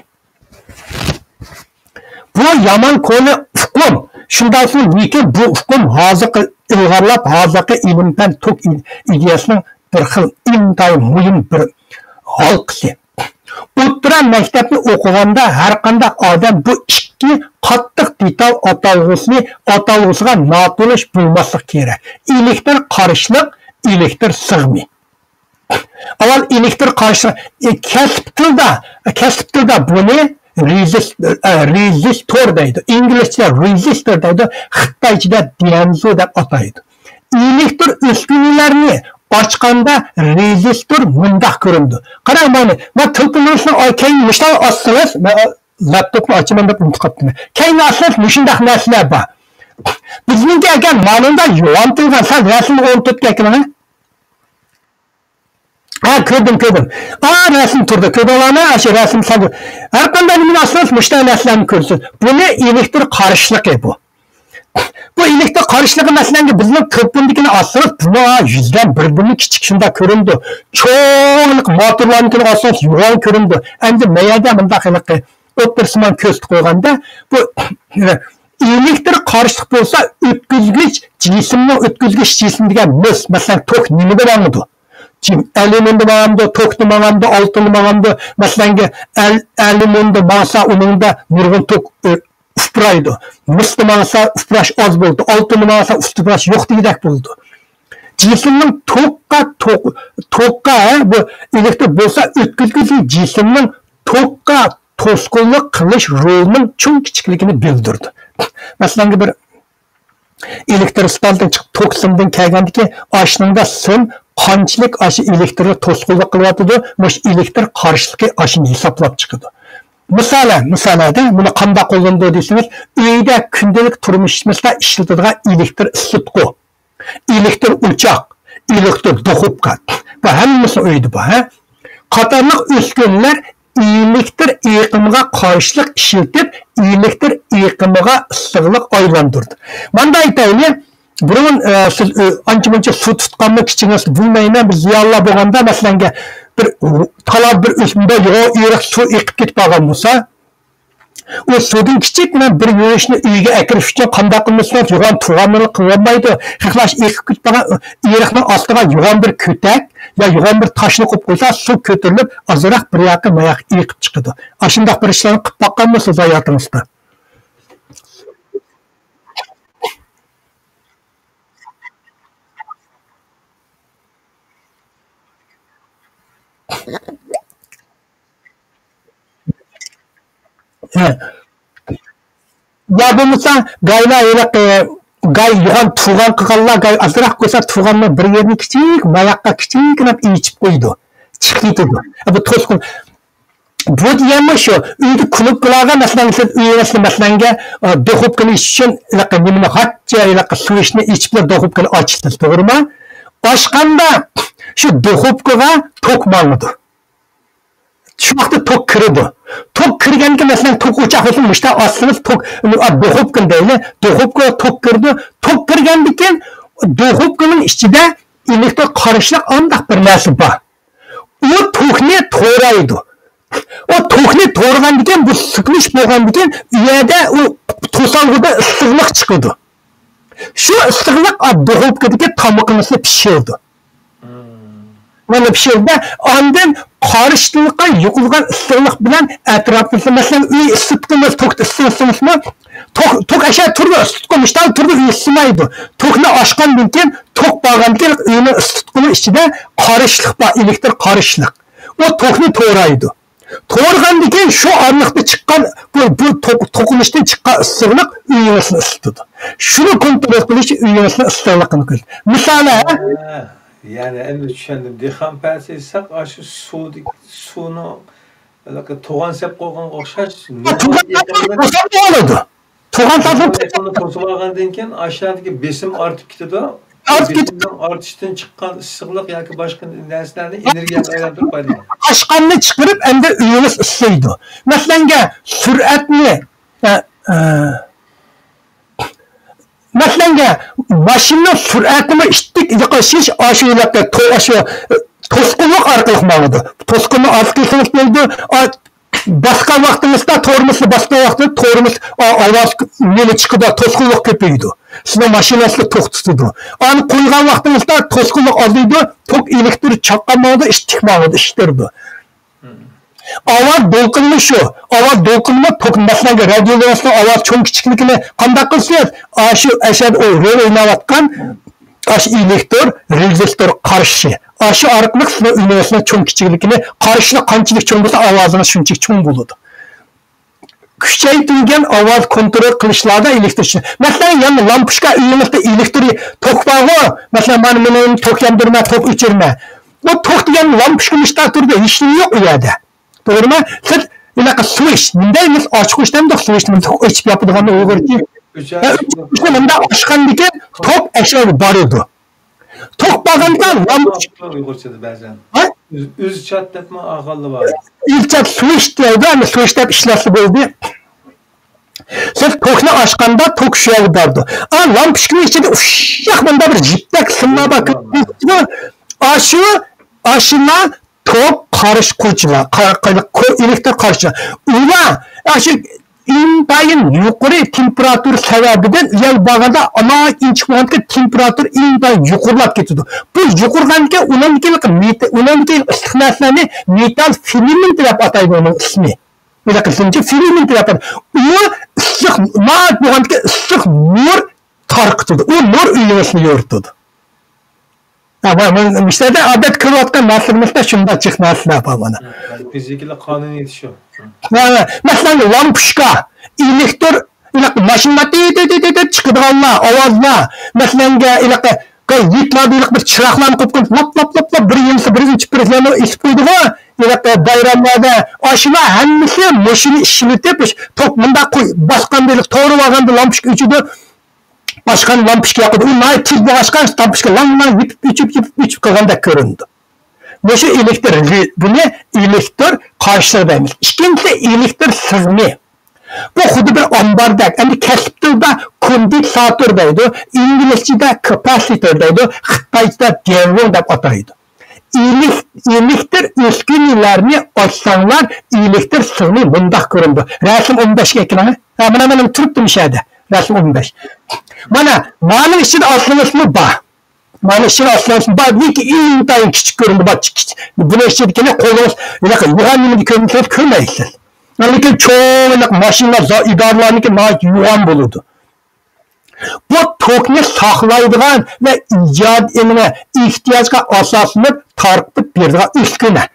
بۇ يامان كونا ئۇقۇم. شۇنداقمۇ، لېكىن بۇ ئۇقۇم ھازىرقى ئىلغارلاپ، ھازىرقى ئىلىم-پەن توك ئىدىيەسىنىڭ بىر خىل ئىنتايىن مۇھىم بىر ھالقىسى. ئوتتۇرا مەكتەپنى ئوقۇغاندا ھەرقانداق ئادەم بۇ ئىككى قاتتىق دېتال ئاتالغۇسىنى، ئاتالغۇسىغا ناتونۇش بولماسلىق كېرەك. ئېلېكتر قارشىلىق، ئېلېكتر سىغىمى. ئاۋۋال ئېلېكتر قارشىلىق، ئە، كەسىپ تىلدا، كەسىپ تىلدا بۇنى رېزىس-، ئە، رېزىستور دەيدۇ. ئىنگلىزچە رېزىستور دەيدۇ. خىتايچىدا ديەنزۇ دەپ ئاتايدۇ. ئېلېكتر ئۈسكۈنىلەرنى ئاچقاندا رېزىستور مۇنداق كۆرۈنىدۇ. قاراڭ، مانا، مانا تېلېفوننىڭ ئۈستىنى ئاي-، كەينى مۇشۇنداق ئاچسىڭىز، مەن لەپتوپنى ئاچىمەن دەپ ئۇنتۇپ قاپتىمەن. كەينى ئاچسىڭىز مۇشۇنداق نەرسىلەر بار. بىزنىڭكى ئەگەر مانىڭدا يوغان تىلغا سەل رەسىم ئورنىتىپ كەتكىنىڭ. ھە، كۆردۈم، كۆردۈم. ئا، رەسىم تۇرىدۇ. كۆردۈڭلارمۇ؟ ئاشۇ رەسىم سەل. ھەر قانداق نېمىنى ئاچسىڭىز مۇشۇنداق نەرسىلەرنى كۆرىسىز. بۇنى ئېلېكتر قارشىلىقى بۇ. بۇ ئېلېكتر قارشىلىقى، مەسىلەن، بىزنىڭ تېلېفوندىكىنى ئالسىڭىز، بۇنىڭ يۈزدىن بىردىنمۇ كىچىك شۇنداق كۆرۈنىدۇ. چوڭ موتورلارنىڭكىنى ئالسىڭىز، يوغان كۆرۈنىدۇ. ئەمدى مەيەردە مۇنداق ھېلىقى ئوتتۇرىسىمان كۆرسىتىپ قويغاندا، بۇ ئېلېكتر قارشىلىق بولسا، ئۆتكۈزگۈچ جىسىمنىڭ، ئۆتكۈزگۈچ جىسىم دېگەن مىس، مەسىلەن، توك نېمىدە ماڭىدۇ؟ جىم-، ئەليۇمىندا ماڭامدۇ، توكتا ماڭامدۇ، ئالتۇندا ماڭامدۇ؟ مەسىلەنگە، ئەل-، ئەليۇمىندا ماڭسا، ئۇنىڭدا نۇرغۇن توك، ئۆ، ئۇپرايدۇ. مىستا ماڭسا، ئۇپراش ئاز بولىدۇ. ئالتۇندا ماڭسا، ئۇپراش يوق دېگۈدەك بولىدۇ. جىسىمنىڭ توكقا، توك-، توكقا، ھە، بۇ ئېلېكتر بولسا، ئۆتكۈزگۈچى جىسىمنىڭ توكقا توسقۇنلۇق قىلىش رولىنىڭ چوڭ كىچىكلىكىنى بىلدۈرىدۇ. مەسىلەنگە، بىر ئېلېكتر ئىستانسىدىن چىقىپ، توك سىمدىن كەلگەندىكى ئاشنىڭدا سىم قانچىلىك ئاشۇ ئېلېكترغا توسقۇنلۇق قىلىۋاتىدۇ، مۇشۇ ئېلېكتر قارشىلىقى ئاشۇنى ھېسابلاپ چىقىدۇ. مىسالەن، مىسالەندە بۇنى قانداق قوللىنىدۇ دېسىڭىز، ئۆيدە كۈندىلىك تۇرمۇشىمىزدا ئىشلىتىدىغان ئېلېكتر ئىسسىتقۇ، ئېلېكتر ئوچاق، ئېلېكتر دۇخوپكا. بۇ ھەممىسى ئۆيدە بار، ھە؟ قاتارلىق ئۈسكۈنىلەر ئېلېكتر ئېقىمىغا قارشىلىق ئىشلىتىپ، ئېلېكتر ئېقىمىغا ئىسسىقلىق ئايلاندۇرىدۇ. مانداق ئېيتايلى، بۇرۇن، ئە، سىز، ئۆ-، ئانچە-مۇنچە سۇ تۇتقانمۇ كىچىكىڭىزدە بىلمەيمەن، بىر زىيالىيلار بولغاندا، مەسىلەنگە، بىر تالا بىر ئۆسمىدە يوغان ئېرىق سۇ ئېقىپ كېتىپ قالغان بولسا، ئۇ سۇدىن كىچىككىنە بىر يۇيۇشنى ئۆيگە ئەكىرىش ئۈچۈن قانداق قىلمىسىڭىز يوغان تۇغاننىلا قىلالمايدۇ. خەقلەر ئېقىپ كېتىپ قالغان ئېرىقنىڭ ئاستىغا يوغان بىر كۆتەك يا يوغان بىر تاشنى قويۇپ قويسا، سۇ كۆتۈرۈلۈپ، ئازراق بىر ياققا ماياققا ئېقىپ چىقىدۇ. ئاشۇنداق بىر ئىشلارنى قىلىپ باققانمۇ سىز ھاياتىڭىزدا؟ ھە. يا بولمىسا، گايلا ھېلىقى، گاي يوغان تۇغان قىلغانلار، گاي ئازراق قويسا، تۇغاننىڭ بىر يېرىنى كىچىك، ماياققا كىچىككىنە ئېچىپ قويىدۇ. چىقىپ كېتىدۇ. بۇ توسقۇن. بۇ دېگەنمۇ شۇ. ئۆيدە كۇنۇپكىلارغا، مەسىلەن، سىز ئۆيىڭىزدە، مەسىلەنگە، ئە، دۇخوپكىنى ئېچىش ئۈچۈن، ھېلىقى نېمىنى، غاچچا، ھېلىقى سۇ ئىشنى ئېچىپلا دۇخوپكىنى ئاچىسىز، توغرىمۇ؟ ئاچقاندا شۇ دۇخوپكىغا توك ماڭىدۇ. شۇ ۋاقىتتا توك كىرىدۇ. توك كىرگەندىكىن، مەسىلەن، توك ئوچاق بولسا، مۇشۇنداق ئاچسىڭىز، توك، ئا، دۇخوپكىنى دەيلى، دۇخوپكىغا توك كىرىدۇ. توك كىرگەندىكىن، دۇخوپكىنىڭ ئىچىدە ئېلېكتر قارشىلىق ئانداق بىر نەرسە بار. ئۇ توكنى تورايدۇ. ئۇ توكنى تورىغاندىكىن، بۇ سىقىلىش بولغاندىكىن، ئۇ يەردە ئۇ توسالغۇدا ئىسسىقلىق چىقىدۇ. شۇ ئىسسىقلىق، ئا، دۇخوپكىدىكى تامىقىڭىزنى پىشۇرىدۇ. مانا پىشۇرىدۇ. ئاندىن قارشىلىققا يۇقىدىغان ئىسسىقلىق بىلەن ئەتراپىمىزدا، مەسىلەن، ئۆي ئىسسىتقۇمىز، توك ئىسسىتقۇمىزمۇ، توك، توك ئەشە تۇرىدۇ، ئىسسىتقۇ مۇشتاق تۇرىدۇ، ئىسسىمايدۇ. توكنى ئاچقاندىن كېيىن، توك بارغاندىن كېيىن ئۆينىڭ ئىسسىتقۇنىڭ ئىچىدە قارشىلىق بار، ئېلېكتر قارشىلىق. ئۇ توكنى تورايدۇ. تورىغاندىن كېيىن شۇ ئارىلىقتا چىققان، بۇ، بۇ توق-، توقۇنۇشتىن چىققان ئىسسىقلىق ئۆيىڭىزنى ئىسسىتىدۇ. شۇنى كونترول قىلىش ئۆيىڭىزنىڭ ئىسسىقلىقىنى قىلىش. مىسالى، ھە، يەنى ئەمدى چۈشەندىم. دېھقان پەسى دېسەك، ئاشۇ سۇدىكى، سۇنىڭ ھېلىقى توغان سەپ قويغانغا ئوخشاش، توغان سەپ قويسا بولىدۇ. توغان سەپ قويسا، توسۇپ ئالغاندىن كېيىن ئاشۇ يەردىكى بېسىم ئارتىپ كېتىدۇ. ئارتىپ كېتىدۇ. بېسىمنىڭ ئارتىشىدىن چىققان ئىسسىقلىق ياكى باشقا نەرسىلەرنى ئېنېرگىيەگە ئايلاندۇرۇپ پايدىلىنىدۇ. ئاشقاننى چىقىرىپ، ئەمدى ئۆيىڭىز ئىسسىيدۇ. مەسىلەنگە، سۈرئەتنى، ئە، ئە، مەسىلەنگە، ماشىنىنىڭ سۈرئەتىمۇ ئىتتىك يۇقىرى، ئاشۇ يىلقى تو-، ئاشۇ، ئە، توسقۇنلۇق ئارقىلىق ماڭىدۇ. توسقۇننى ئارقىلىق بولىدۇ. ئا-، باسقان ۋاقتىڭىزدا، تورمۇزنى باسقان ۋاقتىدا تورمۇز، ئا-، ئاۋاز نېمە چىقىدۇ، توسقۇنلۇق كۆپىيىدۇ. سىزنىڭ ماشىنىڭىزنى توختىتىدۇ. ئانى قويغان ۋاقتىڭىزدا توسقۇنلۇق ئازىيىدۇ، توك ئېلېكتر چاققان ماڭىدۇ، ئىتتىك ماڭىدۇ، ئىتتىرىدۇ. ئاۋاز دولقۇنىمۇ شۇ. ئاۋاز دولقۇنىمۇ توك، مەسىلەن، رادىيولارنىڭ ئاۋاز چوڭ كىچىكلىكىنى قانداق قىلىسىز؟ ئاشۇ ئەشەدە ئۇ رول ئويناۋاتقان ئاشۇ ئېلېكتر رېزىستور قارىشى. ئاشۇ ئارقىلىق سىزنىڭ ئۈنىۋېرسنىڭ چوڭ كىچىكلىكىنى، قارىشى قانچىلىك چوڭ بولسا، ئاۋازىڭىز شۇنچىلىك چوڭ بولىدۇ. كۈچەيتىلگەن ئاۋاز كونترول قىلىشلاردا ئېلېكتر ئىشلىتىش. مەسىلەن، يەنە لامپۇچكا ئۆيىڭىزدە ئېلېكتر توك بارغۇ، مەسىلەن، مانا مېنىڭ توك ياندۇرىمەن، توك ئۆچۈرىمەن. بۇ توك دېگەن لامپۇچكا مۇشۇنداق تۇرىدۇ، ھېچنېمە يوق ئۇ يەردە. توغرىمۇ؟ سىز ھېلىقى سوئىچ، مۇنداق ئەمەس، ئاچقۇچ دەمدۇق، سوئىچنى توك ئۆچۈپ ياپىدىغاننى ئۇيغۇرچە. ئۆچەر. ھە، ئۆچەر. مۇنداق ئاچقاندىكىن توك ئەشەگە بارىدۇ. توك بارغاندا لامپۇچ- ئۇيغۇرچىدا بەزەن. ھە؟ ئۆز-، ئۆزچات دەپمۇ ئالغانلار بار. ئۆزچات سوئىچ دەيدۇ، ئەمدى سوئىچ دەپ ئىشلەتسە بولدى. سىز توكنى ئاچقاندا توك شۇ يەرگە بارىدۇ. ئا، لامپۇچكىنىڭ ئىچىدە ئۇششاق مۇنداق بىر جىپتەك سىملار بار. ئاشۇ، ئاشۇلا توك قارىشقۇچىلار، قا-، قا-، كو-، ئېلېكتر قارىشقۇچىلار. ئۇلار ئاشۇ ئىنتايىن يۇقىرى تېمپېراتۇرا سەۋەبىدىن ئۇ يەرگە بارغاندا ئانا ئىنچىكە بولغاندىكىن تېمپېراتۇرا ئىنتايىن يۇقىرىلاپ كېتىدۇ. بۇ يۇقىرىغاندىكىن ئۇنىڭدىكى مېت-، ئۇنىڭدىكى ئىسسىق نەرسىلەرنى مېتال فىلامېنت دەپ ئاتايدۇ ئۇنىڭ ئىسمى. ھېلىقى فىلامېنت دەپ ئاتايدۇ. ئۇ ئىسسىق، مائەت بولغاندىكىن ئىسسىق نۇر تارقىتىدۇ. ئۇ نۇر ئۆيىڭىزنى يورۇتىدۇ. ھە، مۇ-، مۇ-، مۇشۇ يەردە ئادەتتە كۆرۈۋاتقان نەرسىلىرىمىزدە شۇنداق جىق نەرسىلەر بار مانا. يەنى فىزىكىلىق قانۇنىيىتى شۇ. ھە، ھە. مەسىلەن، لامپۇچكا، ئېلېكتر، ھېلىقى ماشىنىلار تىت-تىت-تىت-تىت چىقىدىغانلار، ئاۋازلار. مەسىلەنگە، ھېلىقى ھېيتلاردا ھېلىقى بىر چىراغلارنى قويۇپ قويۇپ، لاپ، لاپ، لاپ، لاپ، بىر يىلسا بىر يىلنى چىپپىرىسلارنى ئېسىپ قويىدىغۇ. ھېلىقى بايراملاردا ئاشۇلار ھەممىسى مۇشۇنى ئىشلىتىپ، توك مۇنداق قوي-، باسقاندا ھېلىقى تورۇپ ئالغاندا لامپۇچكا ئۆچىدۇ. ئاچقان لامپۇچكا ياقىدۇ. ئۇ ناھايىتى تېز بولغاچقا، لامپۇچكا لام-لام يېپىپ، ئۆچۈپ، يېپىپ، ئۆچۈپ قالغاندەك كۆرۈنىدۇ. مۇشۇ ئېلېكتر، بۇنى ئېلېكتر قارىشلىرى دەيمىز. ئىككىنچىسى ئېلېكتر سىغىمى. بۇ خۇددى بىر ئامباردەك. ئەمدى كەسىپ تىلىدا كوندېنساتور دەيدۇ، ئىنگلىزچىدە كاپاسىتور دەيدۇ، خىتايچىدا ديەنلۇڭ دەپ ئاتايدۇ. ئېلېك-، ئېلېكتر ئۈسكۈنىلەرنى ئاچساڭلار، ئېلېكتر سىغىمى مۇنداق كۆرۈنىدۇ. رەسىم ئون بەشكە ئەكىلىڭ. ھە، مانا، مانا تۇرۇپتۇ مۇشۇ يەردە. رەسىم ئون بەش. مانا، مانىڭ ئىچىدە ئاسلىمىسمۇ بار. مانا ئىچىدە ئاسلىمىسمۇ بار. لېكىن ئىنتايىن كىچىك كۆرۈنىدۇ. بار، كىچىك. بۇنىڭ ئىچىدىكىنى قولىڭىز ھېلىقى يوغان نېمىدە كۆرمىسىڭىز كۆرمەيسىز. لېكىن چوڭ ھېلىقى ماشىنا، زا-، ئىدارىلەرنىڭكى ناھايىتى يوغان بولىدۇ. بۇ توكنى ساقلايدىغان ۋە ئىجاد ئېڭىنى ئېھتىياجغا ئاساسلىنىپ تارقىتىپ بېرىدىغان ئۈسكۈنە.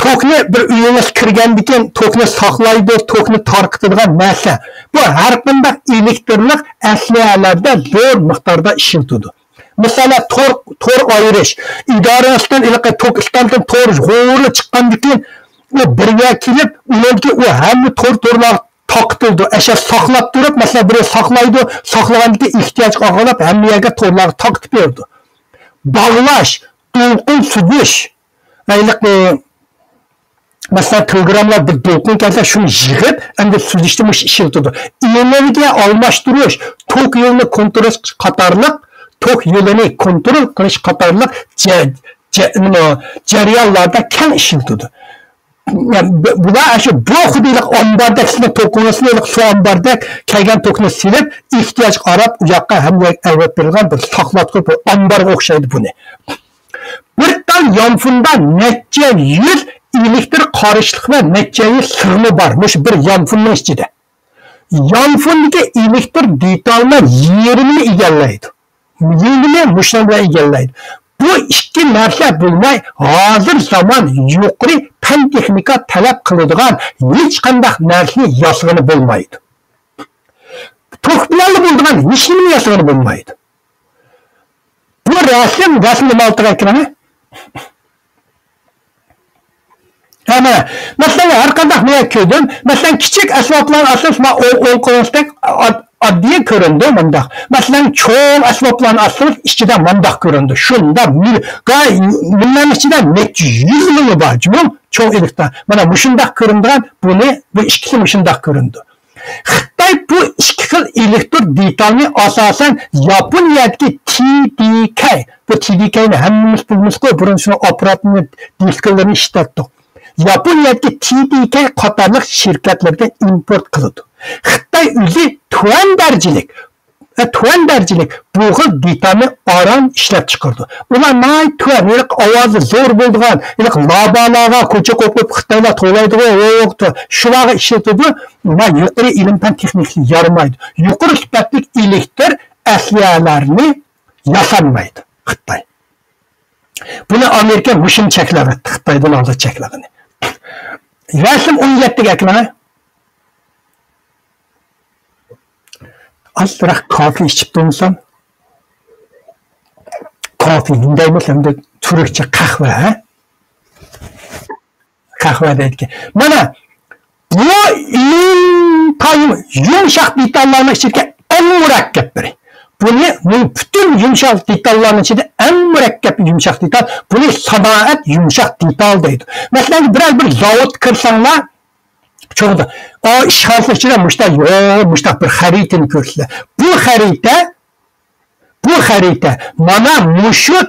توكنى بىر ئۆيىڭىز كىرگەندىكىن توكنى ساقلايدۇ، توكنى تارقىتىدىغان نەرسە. بۇ ھەر قانداق ئېلېكترلىق ئەسلىھەلەردە زور مىقداردا ئىشلىتىدۇ. مىسالەن، تور، تور ئايرىش. ئىدارە ئىستان-، ھېلىقى توك ئىستانسىدىن تور غۇرۇللا چىققاندىكىن، ئۇ بىر يەرگە كېلىپ، ئۇنىڭدىكى ئۇ ھەممە تور، تورلار تارقىتىلىدۇ. ئەشە ساقلاپ تۇرۇپ، مەسىلەن، بىرى ساقلايدۇ، ساقلىغاندىن كېيىن ئېھتىياجغا قاراپ ھەممە يەرگە تورلارغا تارقىتىپ بېرىدۇ. باغلاش، دولقۇن سۈزۈش. ھېلىقى، مەسىلەن، تېلېگراملار بىر دولقۇن كەلسە، شۇنى يىغىپ، ئەمدى سۈزۈشتە مۇشۇ ئىشلىتىدۇ. ئېنېرگىيە ئالماشتۇرۇش، توك يولىنى كونترول قىلىش قاتارلىق، توك يولىنى كونترول قىلىش قاتارلىق جە-، جە-، نېمە، جەريانلاردا كەڭ ئىشلىتىدۇ. بۇ-، بۇلار ئاشۇ بۇ خۇددى ئامباردەك، سىزنىڭ توكىڭىزنى، سۇ ئامباردەك كەلگەن توكنى سېلىپ، ئېھتىياجغا قاراپ ئۇ ياققا ھەممە يەرگە ئەۋەتىپ بېرىدىغان بىر ساقلاتقۇ، بىر ئامبارغا ئوخشايدۇ بۇنى. بىر تال يانفوندا نەچچە يۈز ئېلېكتر قارىشلىق ۋە نەچچە يۈز سىغما بار مۇشۇ بىر يانفوننىڭ ئىچىدە. يانفوندىكى ئېلېكتر دېتالنىڭ يېرىمىنى ئىگىلەيدۇ. يېرىمىنى مۇشۇنىڭ بىلەن ئىگىلەيدۇ. بۇ ئىككى نەرسە بولماي، ھازىر زامان يۇقىرى پەن تېخنىكا تەلەپ قىلىدىغان ھېچقانداق نەرسىنى ياسىغىلى بولمايدۇ. توك بىلەنلا بولىدىغان ھېچنېمىنى ياسىغىلى بولمايدۇ. بۇ رەسىم، رەسىمنى مالتىغا كىرىڭ. ھە، مانا، مەسىلەن، ھەر قانداق مەن كۆردۈم. مەسىلەن، كىچىك ئەسۋابلارنى ئاساسەن مانا ئوڭ، ئوڭ قولىڭىزدەك ئاد-، ئاددىي كۆرۈنىدۇ مۇنداق. مەسىلەن، چوڭ ئەسۋابلارنى ئاساسەن ئىچىدە مۇنداق كۆرۈنىدۇ. شۇنداق مىل-، گا-، مىللەرنىڭ ئىچىدە نەچچە يۈز مىڭى بار جۇمۇ چوڭ ئېلېكتر. مانا مۇشۇنداق كۆرۈنىدىغان، بۇنى، بۇ ئىككىسى مۇشۇنداق كۆرۈنىدۇ. خىتاي بۇ ئىككى خىل ئېلېكتر دېتالنى ئاساسەن ياپونىيەدىكى تى دى كەي، بۇ تى دى كەينى ھەممىمىز بىلىمىزغۇ، بۇرۇن شۇ ئاپپاراتنى، دىسكىلىرىنى ئىشلەتتۇق. ياپونىيەدىكى تى دى كەي قاتارلىق شىركەتلەردىن ئىمپورت قىلىدۇ. خىتاي ئۆزى تۆۋەن دەرىجىلىك، تۆۋەن دەرىجىلىك بۇ خىل دېتالنى ئاران ئىشلەپ چىقىرىدۇ. ئۇلار ناھايىتى تۆۋەن، ھېلىقى ئاۋازى زور بولىدىغان، ھېلىقى لابالارغا، كوچا قوپۇپ خىتايلار توۋلايدىغۇ، شۇلارغا ئىشلىتىدۇ. مانا يۇقىرى ئىلىم پەن تېخنىكىسى يارىمايدۇ. يۇقىرى سۈپەتلىك ئېلېكتر ئەسلىھەلەرنى ياسالمايدۇ خىتاي. بۇنى ئامېرىكا مۇشۇنى چەكلەۋەتتى، خىتايدىن ئالدى چەكلىگىنى. رەسىم ئون يەتتىگە ئەكىلىڭە. ئازراق كافى ئىچىپ تۇرمىسام، كافى نېمە دەيمىز ئەمدى، تۈركچە قەھۋە، ھە؟ قەھۋە دەيدىكەن. مانا، بۇ ئىنتايىن يۇمشاق دېتاللارنىڭ ئىچىدىكى ئەڭ مۇرەككەپ بىرى. بۇنى، بۇ پۈتۈن يۇمشاق دېتاللارنىڭ ئىچىدە ئەڭ مۇرەككەپ يۇمشاق دېتال. بۇنى سانائەت يۇمشاق دېتال دەيدۇ. مەسىلەن، بىرەر بىر زاۋۇتقا كىرسەڭلار، چوڭدا، ئا، ئىشخانىسىنىڭ ئىچىدە مۇشتا يوق، مۇشتا بىر خەرىتىنى كۆرسىلە. بۇ خەرىتە، بۇ خەرىتە، مانا مۇشۇ،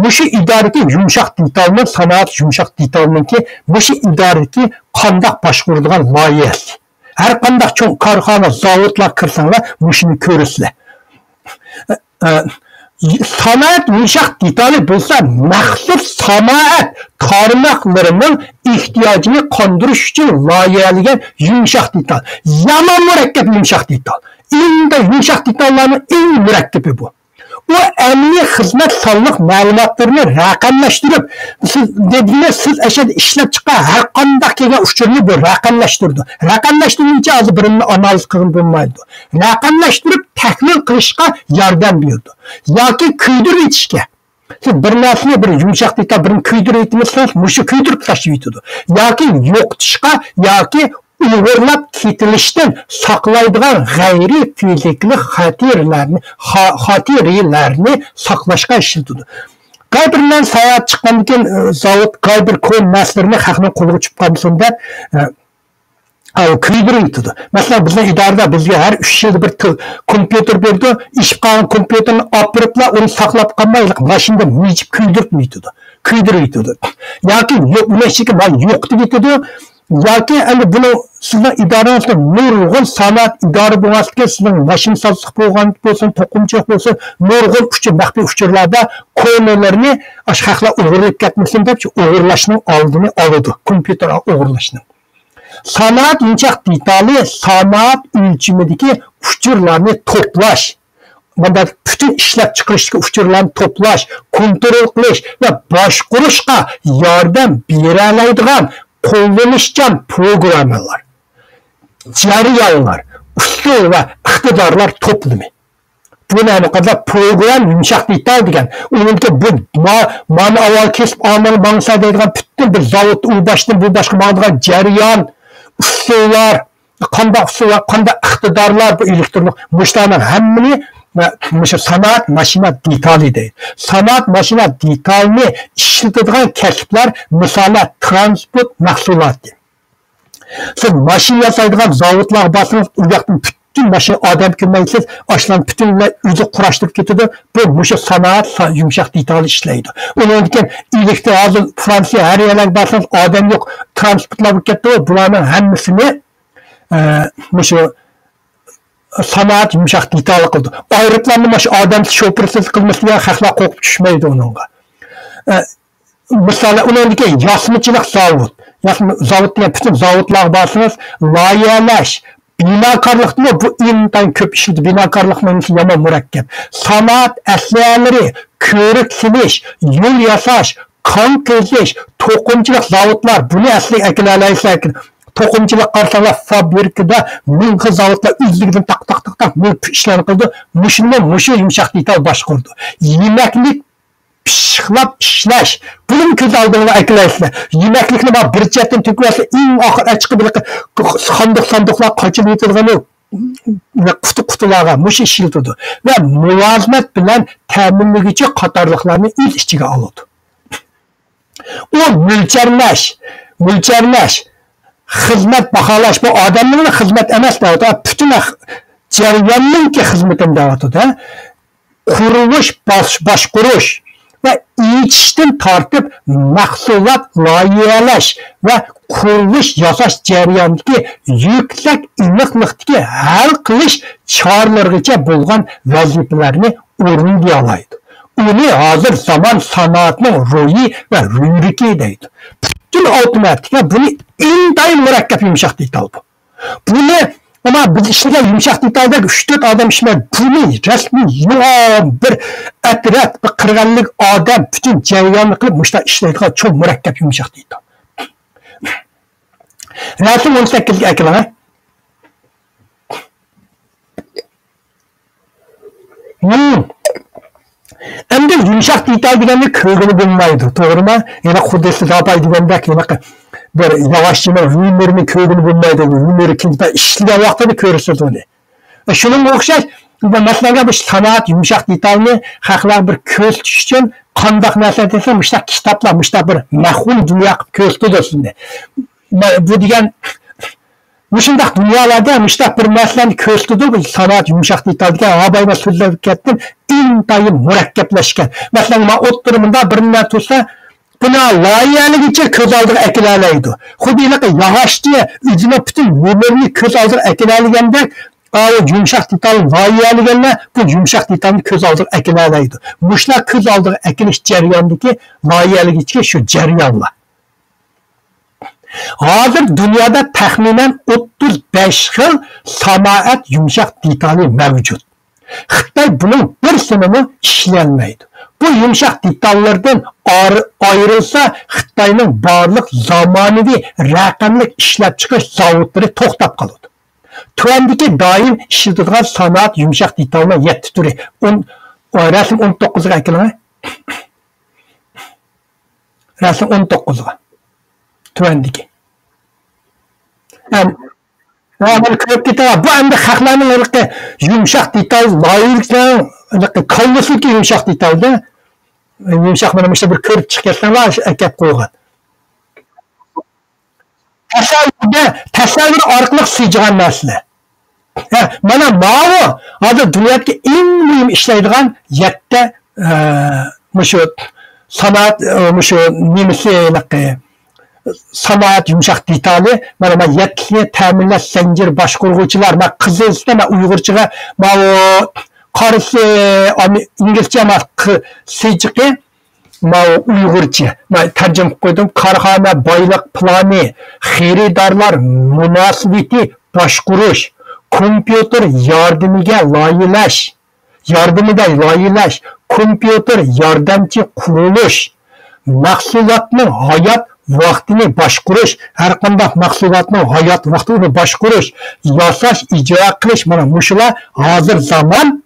مۇشۇ ئىدارىدىكى يۇمشاق دېتالنىڭ، سانائەت يۇمشاق دېتالنىڭكى، مۇشۇ ئىدارىدىكى قانداق باشقۇرىدىغان لايىھەسى. ھەر قانداق چوڭ كارخانا، زاۋۇتلارغا كىرسەڭلار، مۇشۇنى كۆرىسىلەر. ئە، سانائەت يۇمشاق دېتالى بولسا مەخسۇس سانائەت تارماقلىرىنىڭ ئېھتىياجىنى قاندۇرۇش ئۈچۈن لايىھەلىگەن يۇمشاق دېتال. يامان مۇرەككەپ يۇمشاق دېتال. ئەڭ يۇمشاق دېتاللارنىڭ ئەڭ مۇرەككىپى بۇ. ئۇ ئەمەلىي خىزمەت سانلىق مەلۇماتلىرىنى رەقەملەشتۈرۈپ، سىز دېدىڭىز، سىز ئەشەدە ئىشلەپ چىققان ھەر قانداق كەلگەن ئۇچۇرنى بۇ رەقەملەشتۈرىدۇ. رەقەملەشتۈرمىگىچە ھازىر بىرىنى ئانالىز قىلغىلى بولمايدۇ. رەقەملەشتۈرۈپ تەھلىل قىلىشقا ياردەم بېرىدۇ. ياكى كۆيدۈرۈۋېتىشكە. سىز بىر نەرسىنى، بىر يۇمشاق دېتال، بىرنى كۆيدۈرۈۋېتىمىز دېسىڭىز، مۇشۇ كۆيدۈرۈپ تاشلىۋېتىدۇ. ياكى يوقىتىشقا، ياكى ئوغرىلاپ كېتىلىشتىن ساقلايدىغان غەيرىي فىزىكىلىق خاتىرىلەرنى، خا-، خاتىرىلەرنى ساقلاشقا ئىشلىتىدۇ. قەبرىلەرنى ساياھەت چىققاندىن كېيىن، ئى، زاۋۇت قەبرە كونا نەرسىلىرىنى خەقنىڭ قولىغا چۈشۈپ قالمىسۇن دەپ، ئى، ئاۋۇ كۆيدۈرۈۋېتىدۇ. مەسىلەن، بىزنىڭ ئىدارىدە بىزگە ھەر ئۈچ يىلدا بىر تىل-، كومپيۇتېر بېرىدۇ. ئېشىپ قالغان كومپيۇتېرنى ئاپىرىپلا ئۇنى ساقلاپ قالماي، ھېلىقى ماشىنىدا مىجىپ كۆيدۈرۈپ ئېتىدۇ. كۆيدۈرۈپ ئېتىدۇ. ياكى يو-، ئۇنىڭ ئىچىدىكى مانا يوقىتىپ ئېتىدۇ. ياكى ئەمدى بۇنىڭ سىزنىڭ ئىدارىڭىزدە نۇرغۇن سانائەت ئىدارە بولغانلىقتىن، سىزنىڭ ماشىنىسازلىق بولغان بولسۇن، توقۇمىچىلىق بولسۇن، نۇرغۇن ئۇچۇر، مەخپىي ئۇچۇرلاردا كونىلىرىنى ئاشۇ خەقلەر ئوغرىلىپ كەتمىسۇن دەپ، شۇ ئوغرىلاشنىڭ ئالدىنى ئالىدۇ. كومپيۇتېر ئوغرىلاشنىڭ. سانائەت يۇمشاق دېتالى سانائەت ئۆلچىمىدىكى ئۇچۇرلارنى توپلاش، مۇنداق پۈتۈن ئىشلەپچىقىرىشتىكى ئۇچۇرلارنى توپلاش، كونترول قىلىش ۋە باشقۇرۇشقا ياردەم بېرەلەيدىغان قوللىنىشچان پروگراممىلار، جەريانلار، ئۇسۇل ۋە ئىقتىدارلار توپلىمى. بۇ نەنى قىلىدۇ؟ پروگرام يۇمشاق دېتال دېگەن. ئۇنىڭدىكى بۇ ما-، مانا ئاۋۋال كېسىپ ئالمىنى ماڭسا دەيدىغان پۈتۈن بىر زاۋۇت، ئۇ باشتىن بۇ باشقا ماڭىدىغان جەريان، ئۇسۇللار، قانداق ئۇسۇللار، قانداق ئىقتىدارلار بۇ ئېلېكترونلۇق، مۇشۇلارنىڭ ھەممىنى، مە-، مۇشۇ سانائەت ماشىنا دېتالى دەيدۇ. سانائەت ماشىنا دېتالىنى ئىشلىتىدىغان كەسىپلەر، مىسالى، ترانسپورت مەھسۇلاتى. سىز ماشىنا ياسايدىغان زاۋۇتلارغا بارسىڭىز، ئۇ ياقتىن پۈتۈن ماشىنا ئادەم كۆرمەيسىز، ئاشۇلارنى پۈتۈنلەي ئۆزى قۇراشتۇرۇپ كېتىدۇ. بۇ مۇشۇ سانائەت سا-، يۇمشاق دېتالى ئىشلەيدۇ. ئۇنىڭدىن كېيىن ئېلېكتر، ھازىر فرانسىيە ھەر يەرلەرگە بارسىڭىز ئادەم يوق، ترانسپورتلار بولۇپ كەتتى. بۇلارنىڭ ھەممىسىنى، ئە، مۇشۇ سانائەت يۇمشاق دېتالى قىلىدۇ. ئايروپىلاننى مۇشۇ ئادەمسىز شوپۇرسىز قىلمىسىلا خەقلەر قورقۇپ چۈشمەيدۇ ئۇنىڭغا. ئە، مىسالى، ئۇنىڭدىكى ياسىمىچىلىق زاۋۇت، ياسىما-، زاۋۇت دېگەن پۈتۈن زاۋۇتلارغا بارسىڭىز، لايىھەلەش، بىناكارلىقتىمۇ بۇ ئىنتايىن كۆپ ئىشلىتىدۇ. بىناكارلىقنىڭ يامان مۇرەككەپ. سانائەت ئەسلىھەلىرى، كۆۋرۈك سېلىش، يول ياساش، كان قېزىش، توقۇمىچىلىق زاۋۇتلار، بۇنى ئەسلىگە ئەكېلەلەيسىلەر. توقۇمىچىلىق قارىساڭلار، فابرىكىدا مىڭ خىل زاۋۇتلار ئۆزلۈكىدىن تاق، تاق، تاق، تاق، مىڭ ئىشلارنى قىلىدۇ. مۇشۇنىمۇ مۇشۇ يۇمشاق دېتال باشقۇرىدۇ. يېمەكلىك پىششىقلاپ ئىشلەش، بۇنىمۇ كۆز ئالدىڭلارغا ئەكېلەيسىلەر. يېمەكلىكنى بار بىر چەتتىن تۆكۈۋەتسە، ئەڭ ئاخىر ئەچىقىپ ساندۇق ساندۇقلار قاچىلىۋېتىدىغىنى قۇتا-، قۇتىلارغا مۇشۇ ئىشلىتىدۇ ۋە مۇلازىمەت بىلەن تەمىنلىگۈچى قاتارلىقلارنى ئۆز ئىچىگە ئالىدۇ. ئۇ مۆلچەرلەش، مۆلچەرلەش، خىزمەت باھالاش، بۇ ئادەمنىڭلا خىزمەت ئەمەس دەۋاتىدۇ، پۈتۈن جەرياننىڭكى خىزمىتىنى دەۋاتىدۇ. قۇرۇلۇش، باش-، باشقۇرۇش ۋە ئېچىشتىن تارتىپ مەھسۇلات لايىھەلەش ۋە قۇرۇلۇش ياساش جەريانىدىكى يۈكسەك ئېنىقلىقتىكى ھەل قىلىش چارىلىرىغىچە بولغان ۋەزىپىلەرنى ئورۇندىيالايدۇ. ئۇنى ھازىر زامان سانائەتنىڭ روھى ۋە يۈرىكى دەيدۇ. پۈتۈن ئاپتوماتىكا بۇنى ئىنتايىن مۇرەككەپ يۇمشاق دېتال بۇ. بۇنى، ئەمما بىز ئىشلىگەن يۇمشاق دېتالدەك ئۈچ تۆت ئادەم ئىشلىمەيدۇ. بۇنى رەسمىي يوغان بىر ئەترەت، بىر قىرىق ئەللىك ئادەم پۈتۈن جەرياننى قىلىپ مۇشۇنداق ئىشلەيدىغان چوڭ مۇرەككەپ يۇمشاق دېتال. رەسىم ئون سەككىزگە ئەكېلىڭە. ھىم. ئەمدى يۇمشاق دېتال دېگەننى كۆرگىلى بولمايدۇ، توغرىمۇ؟ يەنە خۇددى سىز ئاپاي دېگەندەك، يەنە بىر ياغاچچىنىڭ ھۈنىرىنى كۆرگىلى بولمايدۇ. ھۈنىرى كىمدا ئىشلىگەن ۋاقتىدا كۆرىسىز ئۇنى. شۇنىڭغا ئوخشاش، بۇ مەسىلەنگە بۇ سانائەت يۇمشاق دېتالنى خەقلەرگە بىر كۆرسىتىش ئۈچۈن قانداق نەرسە دېسە، مۇشۇنداق كىتابلار، مۇشۇنداق بىر مەۋھۇم دۇنيا قىلىپ كۆرسىتىدۇ سىزنى. مە-، بۇ دېگەن مۇشۇنداق دۇنيالاردا مۇشۇنداق بىر نەرسىلەرنى كۆرسىتىدۇ، بۇ سانائەت يۇمشاق دېتال دېگەن ھابايما سۆزلەپ كەتتىم، ئىنتايىن مۇرەككەپلەشكەن. مەسىلەن، مانا ئوتتۇرا مۇنداق بىر نەرسە تۇرسا، بۇنى لايىھەلىگۈچى كۆز ئالدىغا ئەكېلەلەيدۇ. خۇددى ھېلىقى ياغاچچى ئۆزىنىڭ پۈتۈن ھۈنىرىنى كۆز ئالدىغا ئەكېلەلىگەندەك، ئاۋۇ يۇمشاق دېتالنى لايىھەلىگەنلەر بۇ يۇمشاق دېتالنى كۆز ئالدىغا ئەكېلەلەيدۇ. مۇشۇلار كۆز ئالدىغا ئەكېلىش جەريانىدىكى لايىھەلىگۈچى شۇ جەريانلار. ھازىر دۇنيادا تەخمىنەن ئوتتۇز بەش خىل سانائەت يۇمشاق دېتالى مەۋجۇت. خىتاي بۇنىڭ بىرسىنىمۇ ئىشلىيەلمەيدۇ. بۇ يۇمشاق دېتاللاردىن ئار-، ئايرىلسا، خىتاينىڭ بارلىق زامانىۋى رەقەملىك ئىشلەپچىقىرىش زاۋۇتلىرى توختاپ قالىدۇ. تۆۋەندىكى دائىم ئىشلىتىدىغان سانائەت يۇمشاق دېتالنىڭ يەتتە تۈرى. ئون، رەسىم ئون توققۇزغا ئەكېلىڭ. رەسىم ئون توققۇزغا. تۆۋەندىكى. ھەم، ھە، مانا كۆرۈپ كېتىڭلار. بۇ ئەمدى خەقلەرنىڭ ھېلىقى يۇمشاق دېتال، لايىھىلىكنىڭ ھېلىقى كاللىسىدىكى يۇمشاق دېتالدا. يۇمشاق مانا مۇشۇ بىر كۆرۈپ چىقىپ كەتسەڭلار، ئەكەپ قويغان. تەسەۋۋۇردە، تەسەۋۋۇر ئارقىلىق سىجىغان نەرسىلەر. ھە، مانا ماۋۇ ھازىر دۇنيادىكى ئەڭ مۇھىم ئىشلەيدىغان يەتتە، ئە، مۇشۇ سانائەت، ئە، مۇشۇ نېمىسى، ھېلىقى سانائەت يۇمشاق دېتالى، مانا، مانا يەتتىسى تەمىنلەش زەنجىرى باشقۇرغۇچىلار، مانا قىزىلسىدا، مانا ئۇيغۇرچىغا، ماۋۇ قارىسى، ئامې-، ئىنگلىزچە، مانا ق-، سىجىقى، ماۋۇ ئۇيغۇرچە، مانا تەرجىمە قىلىپ قويدۇم. كارخانا بايلىق پىلانى، خېرىدارلار مۇناسىۋىتى باشقۇرۇش، كومپيۇتېر ياردىمىگە لايىھەلەش، ياردىمىدە لايىھەلەش، كومپيۇتېر ياردەمچى قۇرۇلۇش، مەھسۇلاتنىڭ ھايات ۋاقتىنى باشقۇرۇش، ھەرقانداق مەھسۇلاتنىڭ ھايات ۋاقتىنى باشقۇرۇش، ياساش، ئىجرا قىلىش، مانا مۇشۇلار ھازىر زامان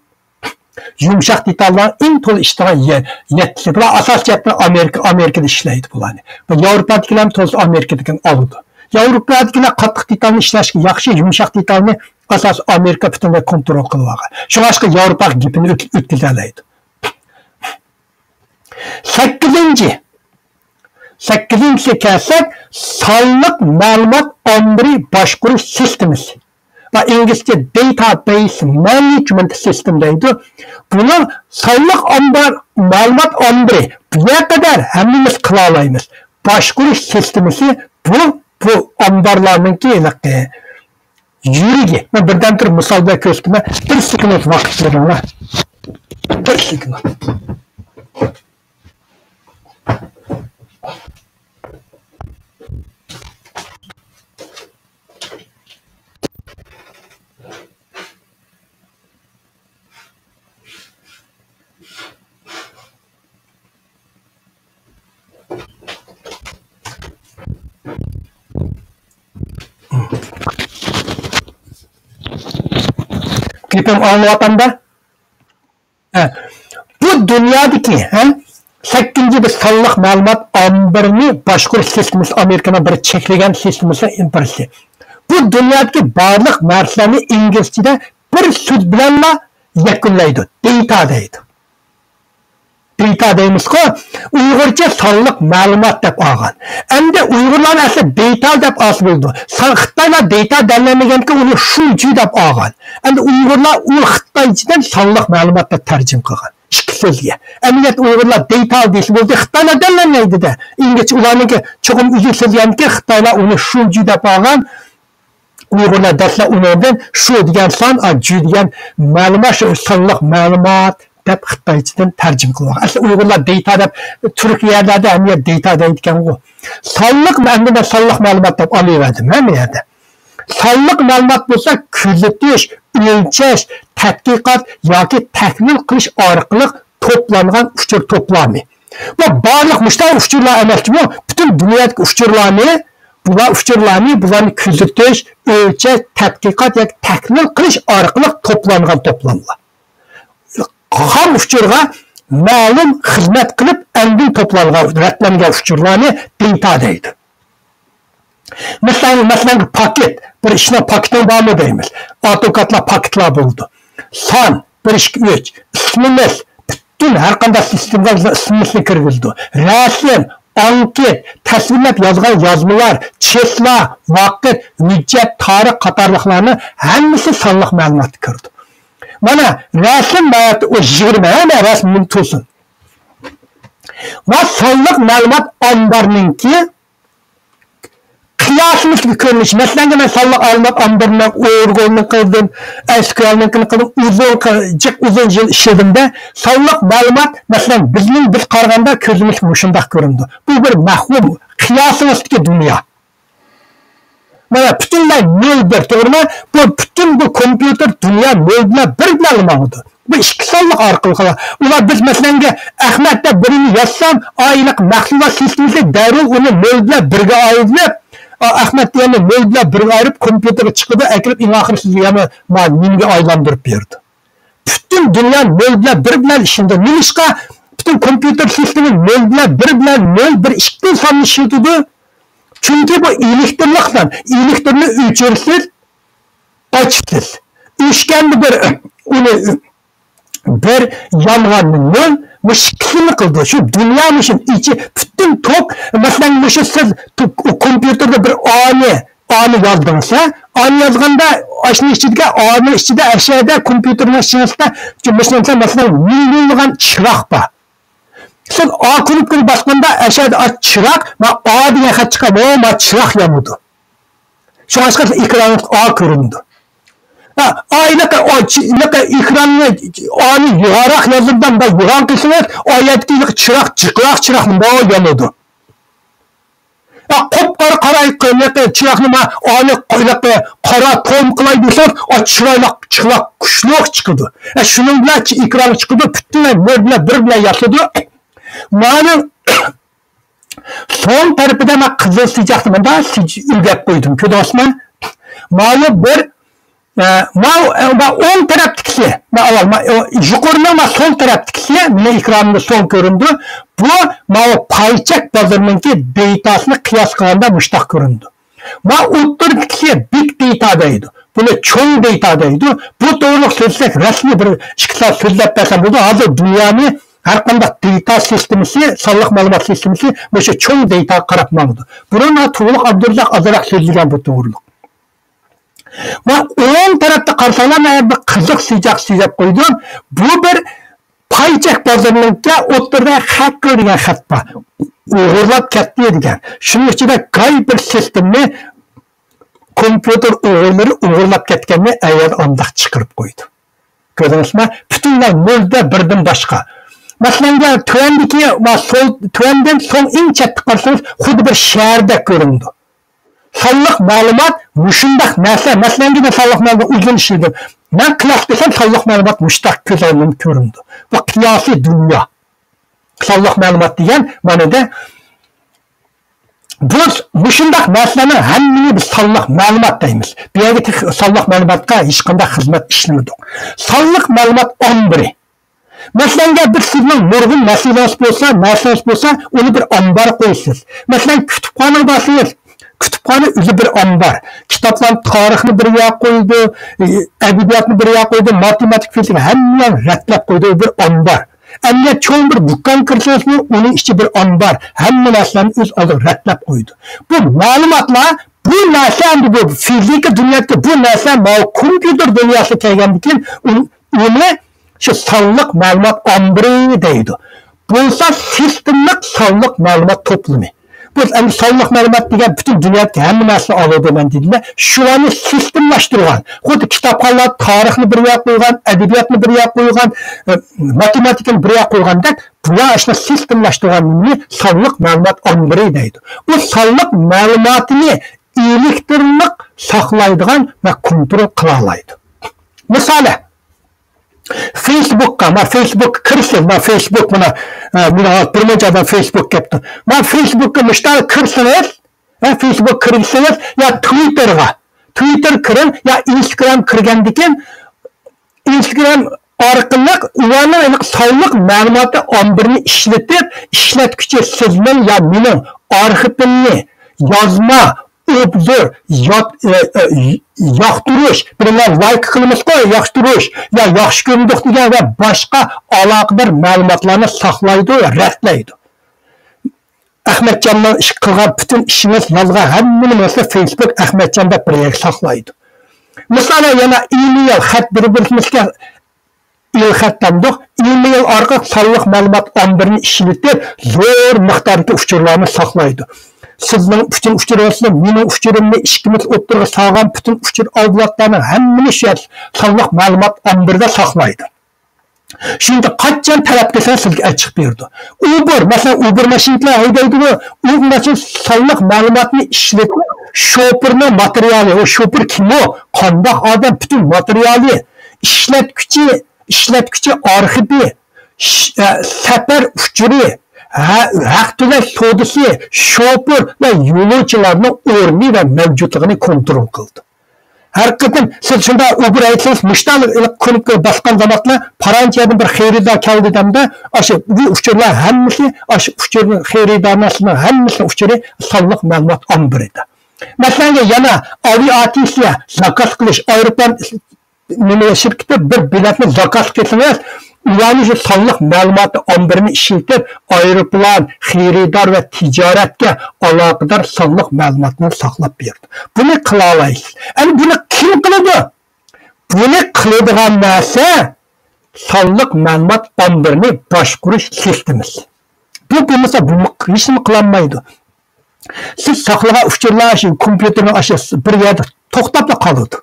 يۇمشاق دېتاللار ئەڭ تولا ئىشلەيدىغان يە-، يەتتىسى. بۇلار ئاساسىي جەھەتتىن ئامېرىكا، ئامېرىكىدا ئىشلەيدۇ بۇلارنى. بۇ ياۋروپادىكىلەرمۇ تولىسى ئامېرىكىدىكىنى ئالىدۇ. ياۋروپادىكىلەر قاتتىق دېتالنى ئىشلەشكە ياخشى، يۇمشاق دېتالنى ئاساسىي ئامېرىكا پۈتۈنلەي كونترول قىلىۋالغان. شۇڭلاشقا ياۋروپاغا گېپىنى ئۆت-، ئۆتكۈزەلەيدۇ. سەككىزىنچى، سەككىزىنچىسىگە كەلسەك، سانلىق مەلۇمات ئامبىرى باشقۇرۇش سىستېمىسى. ۋە ئىنگلىزچە database management system دەيدۇ. بۇنىڭ سانلىق ئامبار، مەلۇمات ئامبىرى، بۇ يەرگە قەدەر ھەممىمىز قىلالايمىز. باشقۇرۇش سىستېمىسى بۇ، بۇ ئامبارلارنىڭكى ھېلىقى يۈرىكى. مەن بىردەم تۇرۇپ مىسال بىلەن كۆرسىتىمەن. بىر سېكۇنت ۋاقىت بېرىڭلار. بىر سېكۇنت. گېپىم ئاڭلىۋاتامدا؟ ھە. بۇ دۇنيادىكى، ھە؟ سەككىزىنچى، بىز سانلىق مەلۇمات ئامبىرىنى باشقۇرۇش سىستېمىسى، ئامېرىكىنىڭ بىر چەكلىگەن سىستېمىسىنىڭ بىرسى. بۇ دۇنيادىكى بارلىق نەرسىلەرنى ئىنگلىزچىدە بىر سۆز بىلەنلا يەكۈنلەيدۇ. دېيتا دەيدۇ. دېيتا دەيمىزغۇ، ئۇيغۇرچە سانلىق مەلۇمات دەپ ئالغان. ئەمدى ئۇيغۇرلارنى ئەسلى دېيتا دەپ ئالسا بولىدۇ. سان-، خىتايلار دېيتا دەللەنمىگەنكى ئۇنى شۇجۈ دەپ ئالغان. ئەمدى ئۇيغۇرلار ئۇ خىتايچىدىن سانلىق مەلۇمات دەپ تەرجىمە قىلغان. ئىككى سۆزگە. ئەمەلىيەتتە ئۇيغۇرلار دېيتا دېسە بولدى، خىتايلار دەللەنمەيدۇ-دە. ئىنگلىزچە ئۇلارنىڭكى چوقۇم ئۆزى سۆزلىگەنكى خىتايلار ئۇنى شۇجۈ دەپ ئالغان. ئۇيغۇرلار دەسلەپ ئۇنىڭدىن شۇ دېگەن سان، ئا، جۈ دېگەن مەلۇمات، شۇ سانلىق مەلۇمات دەپ خىتايچىدىن تەرجىمە قىلغان. ئەسلى ئۇيغۇرلار دېيتا دەپ تۈركىي يەرلەردە ھەممە يەر دېيتا دەيدىكەنغۇ. سانلىق، ئەمدى مەن سانلىق مەلۇمات دەپ ئالىۋەردىم ھەممە يەردە. سانلىق مەلۇمات بولسا كۆزىتىش، ئۆلچەش، تەتقىقات ياكى تەھلىل قىلىش ئارقىلىق توپلانغان ئۇچۇر توپلامى. بۇ بارلىق مۇشۇنداق ئۇچۇرلار ئەمەس جۇمۇ، پۈتۈن دۇنيادىكى ئۇچۇرلارنى، بۇلار ئۇچۇرلارنى، بۇلارنى كۆزىتىش، ئۆلچەش، تەتقىقات ياكى تەھلىل قىلىش ئارقىلىق توپلانغان توپلاملار. خام ئۇچۇرغا مەلۇم خىزمەت قىلىپ، ئاندىن توپلانغان، رەتلەنگەن ئۇچۇرلارنى دېيتا دەيدۇ. مەسىلەن، مەسىلەن، پاكىت، بىر ئىشنىڭ پاكىتىڭ بارمۇ دەيمىز. ئاتوكادلار پاكىتلار بولىدۇ. سان، بىر، ئىككى، ئۈچ، ئىسمىمىز، پۈتۈن ھەر قانداق سىستېمىدا بىزنىڭ ئىسمىمىزنى كىرگۈزىدۇ. رەسىم، ئانكىت، تەسۋىرلەپ يازغان يازمىلار، چىسلا، ۋاقىت، ھۆججەت، تارىخ قاتارلىقلارنىڭ ھەممىسى سانلىق مەلۇماتقا كىرىدۇ. مانا، رەسىم، مانا، ئۇ يىگىرمە، ھەممە رەسىم تۇرسۇن. مانا سانلىق مەلۇمات ئامبارنىڭكى قىياسىمىزدىكى كۆرۈنۈش. مەسىلەن، مەن سانلىق مەلۇمات ئامبىرىنى ئورگولنىڭ قىلدىم، ئېس كيۇ ئېلنىڭ قىلدىم، ئۇزۇن، جىق ئۇزۇن يىل ئىشلىدىم-دە، سانلىق مەلۇمات، مەسىلەن، بىزنىڭ، بىز قارىغاندا كۆزىمىزگە مۇشۇنداق كۆرۈنىدۇ. بۇ بىر مەۋھۇم، قىياسىمىزدىكى دۇنيا. مانا پۈتۈنلەي نۆل بىر، توغرىمۇ؟ بۇ پۈتۈن بۇ كومپيۇتېر دۇنيا نۆل بىلەن بىر بىلەن ماڭىدۇ. بۇ ئىككى سانلىق ئارقىلىق. ئۇلار بىز، مەسىلەن، ئەخمەت دەپ بىرىنى يازسام، ئا، ھېلىقى مەھسۇلات سىستېمىسى دەررۇ ئۇنى نۆل بىلەن بىرگە ئايرىپ، ئا، ئەخمەت دېگەننى نۆل بىلەن بىرگە ئايرىپ، كومپيۇتېرغا چىقىدۇ، ئەكىرىپ، ئەڭ ئاخىرى سىزگە يەنە ما نېمىگە ئايلاندۇرۇپ بېرىدۇ. پۈتۈن دۇنيا نۆل بىلەن بىر بىلەن ئىشلىنىدۇ. نېمىشقا؟ پۈتۈن كومپيۇتېر سىستېما نۆل بىلەن بىر بىلەن نۆل بىر ئىككى ساننى ئىشلىتىدۇ. چۈنكى بۇ ئېلېكتىرلىق سان. ئېلېكتىرنى ئۆچۈرىسىز، ئاچىسىز. ئۆچكەندە بىر، ئۇنى بىر، يانغاندا نۆل، مۇشۇ ئىككىسىنى قىلىدۇ. شۇ دۇنيا مۇشۇ ئىچى پۈتۈن توك، مەسىلەن، مۇشۇ سىز تو-، كومپيۇتېردا بىر ئانى، ئانى يازدىڭىز، ھە؟ ئانى يازغاندا ئاشۇنىڭ ئىچىدىكى ئانىنىڭ ئىچىدە ئەشەدە كومپيۇتېرنىڭ ئىچىدە، مۇشۇ مەسىلەن، مىڭ مىڭلىغان چىراغ بار. سىز ئا كۇنۇپكىنى باسقاندا ئەشەدە ئا چىراغ، ما ئا دېگەن خەت چىقىدۇ، ما چىراغ يانىدۇ. شۇڭلاشقا ئېكرانىڭىز ئا كۆرۈنىدۇ. ھە، ئا، ھېلىقى، ئا، چ-، ھېلىقى ئېكراننى، ئانى يوغانراق يازدىم، بەك يوغان قىلسىڭىز، ئا يەردىكى ھېلىقى چىراغ، جىقراق چىراغ مۇنداق يانىدۇ. ھە، قۇپقارا قاراي، ھېلىقى چىراغنى ما، ئانى ھېلىقى قارا توم قىلاي دېسەڭىز، ئا، چىرايلىق، چىراغ كۈچلۈك چىقىدۇ. ھە، شۇنىڭ بىلەن چ-، ئېكران چىقىدۇ، پۈتۈنلەي نۆل بىلەن بىر بىلەن ياسىدۇ. مانا سول تەرىپىدە مەن قىزىل سىجاقنى مۇنداق سىج-، ئۈلگەپ قويدۇم. كۆردىڭىزمۇ؟ ماۋۇ بىر، ئە، ماۋۇ، ئە، ماۋۇ ئوڭ تەرەپتىكىسى، مەن ئاۋۋال، ما-، ئۇ يۇقىرىنىڭ، ما سول تەرەپتىكىسى، مېنىڭ ئېكرانىمدا سول كۆرۈندى. بۇ ماۋۇ پاي چەك بازىرىنىڭكى دېتاسىنى قىياس قىلغاندا مۇشۇنداق كۆرۈنىدۇ. ما ئوتتۇرىدىكىسى بىگ دېتا دەيدۇ. بۇنى چوڭ دېتا دەيدۇ. بۇ توغرىلىق سۆزلەسەك، رەسمىي بىر ئىككى سائەت سۆزلەپ بەرسەم بولىدۇ. ھازىر دۇنيانى ھەر قانداق دېتا سىستېمىسى، سانلىق مەلۇمات سىستېمىسى مۇشۇ چوڭ دېتاغا قاراپ ماڭىدۇ. بۇرۇن تۇغلۇق ئابدۇرازاق ئازراق سۆزلىگەن بۇ توغرىلىق. ما ئوڭ تەرەپتە قارىساڭلار، مانا بىر قىزىق سىجاق سىجاپ قويدۇم. بۇ بىر پاي چەك بازىرىنىڭكى ئوتتۇرىدا خەككىر دېگەن خەت بار. ئوغرىلاپ كەتتى دېگەن. شۇنىڭ ئىچىدە گاي بىر سىستېمىنى كومپيۇتېر ئوغرىلىرى ئوغرىلاپ كەتكەننى ئەيەر ئانداق چىقىرىپ قويدى. كۆردىڭىزمۇ؟ پۈتۈنلەي نۆلدە بىردىن باشقا. مەسىلەن، تۆۋەندىكى، ما سول، تۆۋەندىن سول ئەڭ چەتتە قارىسىڭىز، خۇددى بىر شەھەردەك كۆرۈنىدۇ. سانلىق مەلۇمات مۇشۇنداق نەرسە، مەسىلەن، سانلىق مەلۇمات ئۇزۇن ئىشلىدىم. مەن قىياس قىلسام، سانلىق مەلۇمات مۇشۇنداق كۆز ئالدىمدا كۆرۈنىدۇ. بۇ قىياسىي دۇنيا. سانلىق مەلۇمات دېگەن مەنىدە بۇ مۇشۇنداق نەرسىلەرنىڭ ھەممىنى بىز سانلىق مەلۇمات دەيمىز. بۇ يەردىكى سانلىق مەلۇماتقا ھېچقانداق خىزمەت ئىشلىمىدۇق. سانلىق مەلۇمات ئامبىرى. مەسىلەن، گەپ بىر سىزنىڭ نۇرغۇن مەسىلىڭىز بولسا، نەرسىڭىز بولسا، ئۇنى بىر ئامبار قويىسىز. مەسىلەن، كۇتۇپخانىغا بارسىڭىز، كۇتۇپخانا ئۆزى بىر ئامبار. كىتابلارنى، تارىخنى بىر يەرگە قويىدۇ، ئەدەبىياتنى بىر يەرگە قويىدۇ، ماتېماتىكا، فىزىكا، ھەممىنى رەتلەپ قويىدۇ، ئۇ بىر ئامبار. ئەمدى چوڭ بىر دۇكان كىرسىڭىزمۇ، ئۇنىڭ ئىچى بىر ئامبار. ھەممە نەرسىلەرنى ئۆز ئالدىغا رەتلەپ قويىدۇ. بۇ مەلۇماتلار، بۇ نەرسە ئەمدى بۇ فىزىكا دۇنياسىدا، بۇ نەرسە ماۋۇ كومپيۇتېر دۇنياسىغا كەلگەندىن كېيىن، ئۇ-، ئۇنى شۇ سانلىق مەلۇمات ئامبىرى دەيدۇ. بولسا سىستېمىلىق سانلىق مەلۇمات توپلىمى. بۇ ئەمدى سانلىق مەلۇمات دېگەن پۈتۈن دۇنيادىكى ھەممە نەرسىنى ئالىدۇ دەيمەن دېدىلە. شۇلارنى سىستېمىلاشتۇرغان، خۇددى كىتابخانىلار تارىخنى بىر يەرگە قويغان، ئەدەبىياتنى بىر يەرگە قويغان، ئە، ماتېماتىكىنى بىر يەرگە قويغاندەك، بۇلار ئاشۇنداق سىستېمىلاشتۇرغان نېمىنى سانلىق مەلۇمات ئامبىرى دەيدۇ. ئۇ سانلىق مەلۇماتىنى ئېلېكترونلۇق ساقلايدىغان ۋە كونترول قىلالايدۇ. مىسالى، فېيسبۇكقا، ما فېيسبۇكقا كىرسىز، ما فېيسبۇك، مانا، ئە، مېنىڭ ھازىر بىر مۇنچە ئادەم فېيسبۇك كەپتۇ. ما فېيسبۇكقا مۇشۇنداق كىرسىڭىز، ھە، فېيسبۇك كىرسىڭىز، يا تويتتېرغا، تويتتېر كىرىڭ، يا ئىنستاگرام كىرگەندىكىن، ئىنستاگرام ئارقىلىق ئۇلارنىڭ ئېنىق سانلىق مەلۇماتى ئامبىرىنى ئىشلىتىپ، ئىشلەتكۈچى سىزنىڭ يا مېنىڭ ئارخىپىمنى، يازما، ئوبزور، يات-، ئە، ئە، ياقتۇرۇش، بىرلەر لايك قىلىمىزغۇ، ياقتۇرۇش، يا ياخشى كۆرۈندۇق دېگەن ۋە باشقا ئالاقىدار مەلۇماتلارنى ساقلايدۇ، رەتلەيدۇ. ئەخمەتجاننىڭ ئىش قىلغان پۈتۈن ئىشىڭىز، يازغان ھەممىنى مەسىلەن فېيسبۇك ئەخمەتجان دەپ بىر يەرگە ساقلايدۇ. مىسالەن، يەنە ئىمېيل، خەت بىر-بىرىمىزگە ئېلخەت دەمدۇق، ئىمېيل ئارقىلىق سانلىق مەلۇمات ئامبىرىنى ئىشلىتىپ، زور مىقداردىكى ئۇچۇرلارنى ساقلايدۇ. سىزنىڭ پۈتۈن ئۇچۇرىڭىزنى، مېنىڭ ئۇچۇرۇمنى، ئىككىمىز ئوتتۇرىغا سالغان پۈتۈن ئۇچۇر ئالدىلاتلارنىڭ ھەممىنى شۇ سانلىق مەلۇمات ئامبىرىدا ساقلايدۇ. شۇنىڭ ئۈچۈن قاچان تەلەپ قىلسا سىزگە ئەچىقىپ بېرىدۇ. ئۇبېر، مەسىلەن، ئۇبېر ماشىنىلار ھەيدەيدىغۇ، ئۇ ماشىنا سانلىق مەلۇماتنى ئىشلىتىپ، شوپۇرنىڭ ماتېرىيالى، ئۇ شوپۇر كىم ئۇ، قانداق ئادەم، پۈتۈن ماتېرىيالى، ئىشلەتكۈچى، ئىشلەتكۈچى ئارخىپى، ش-، ئە، سەپەر ئۇچۇرى، ھە-، ھەق تۆلەش سودىسى، شوپۇر ۋە يولۇچىلارنىڭ ئورنى ۋە مەۋجۇتلۇقىنى كونترول قىلىدۇ. ھەر قېتىم سىز شۇنداق ئۇبېر ھەيدىسىڭىز، مۇشتاق كۇنۇپكا باسقان زاماندا پالانچى يەردىن بىر خېرىدار كەلدى دەمدە، ئاشۇ بۇ ئۇچۇرلار ھەممىسى، ئاشۇ ئۇچۇر خېرىدارنىڭ ھەممىسىنىڭ ئۇچۇرى سانلىق مەلۇمات ئامبىرىدا. مەسىلەن، يەنە ئاۋىئاتسىيە زاكاز قىلىش، ئايروپىلان نېمە شىركىتى بىر بېلەتنى زاكاز قىلسىڭىز، ئۇلارنىڭ شۇ سانلىق مەلۇماتى ئامبىرىنى ئىشلىتىپ، ئايروپىلان، خېرىدار ۋە تىجارەتكە ئالاقىدار سانلىق مەلۇماتنى ساقلاپ بېرىدۇ. بۇنى قىلالايسىز. ئەمدى بۇنى كىم قىلىدۇ؟ بۇنى قىلىدىغان نەرسە سانلىق مەلۇمات ئامبىرىنى باشقۇرۇش سىستېمىسى. بۇ بولمىسا، بۇ ھېچنېمە قىلالمايدۇ. سىز ساقلىغان ئۇچۇرلار شۇ كومپيۇتېرنىڭ ئاشۇ بىر يەردە توختاپلا قالىدۇ.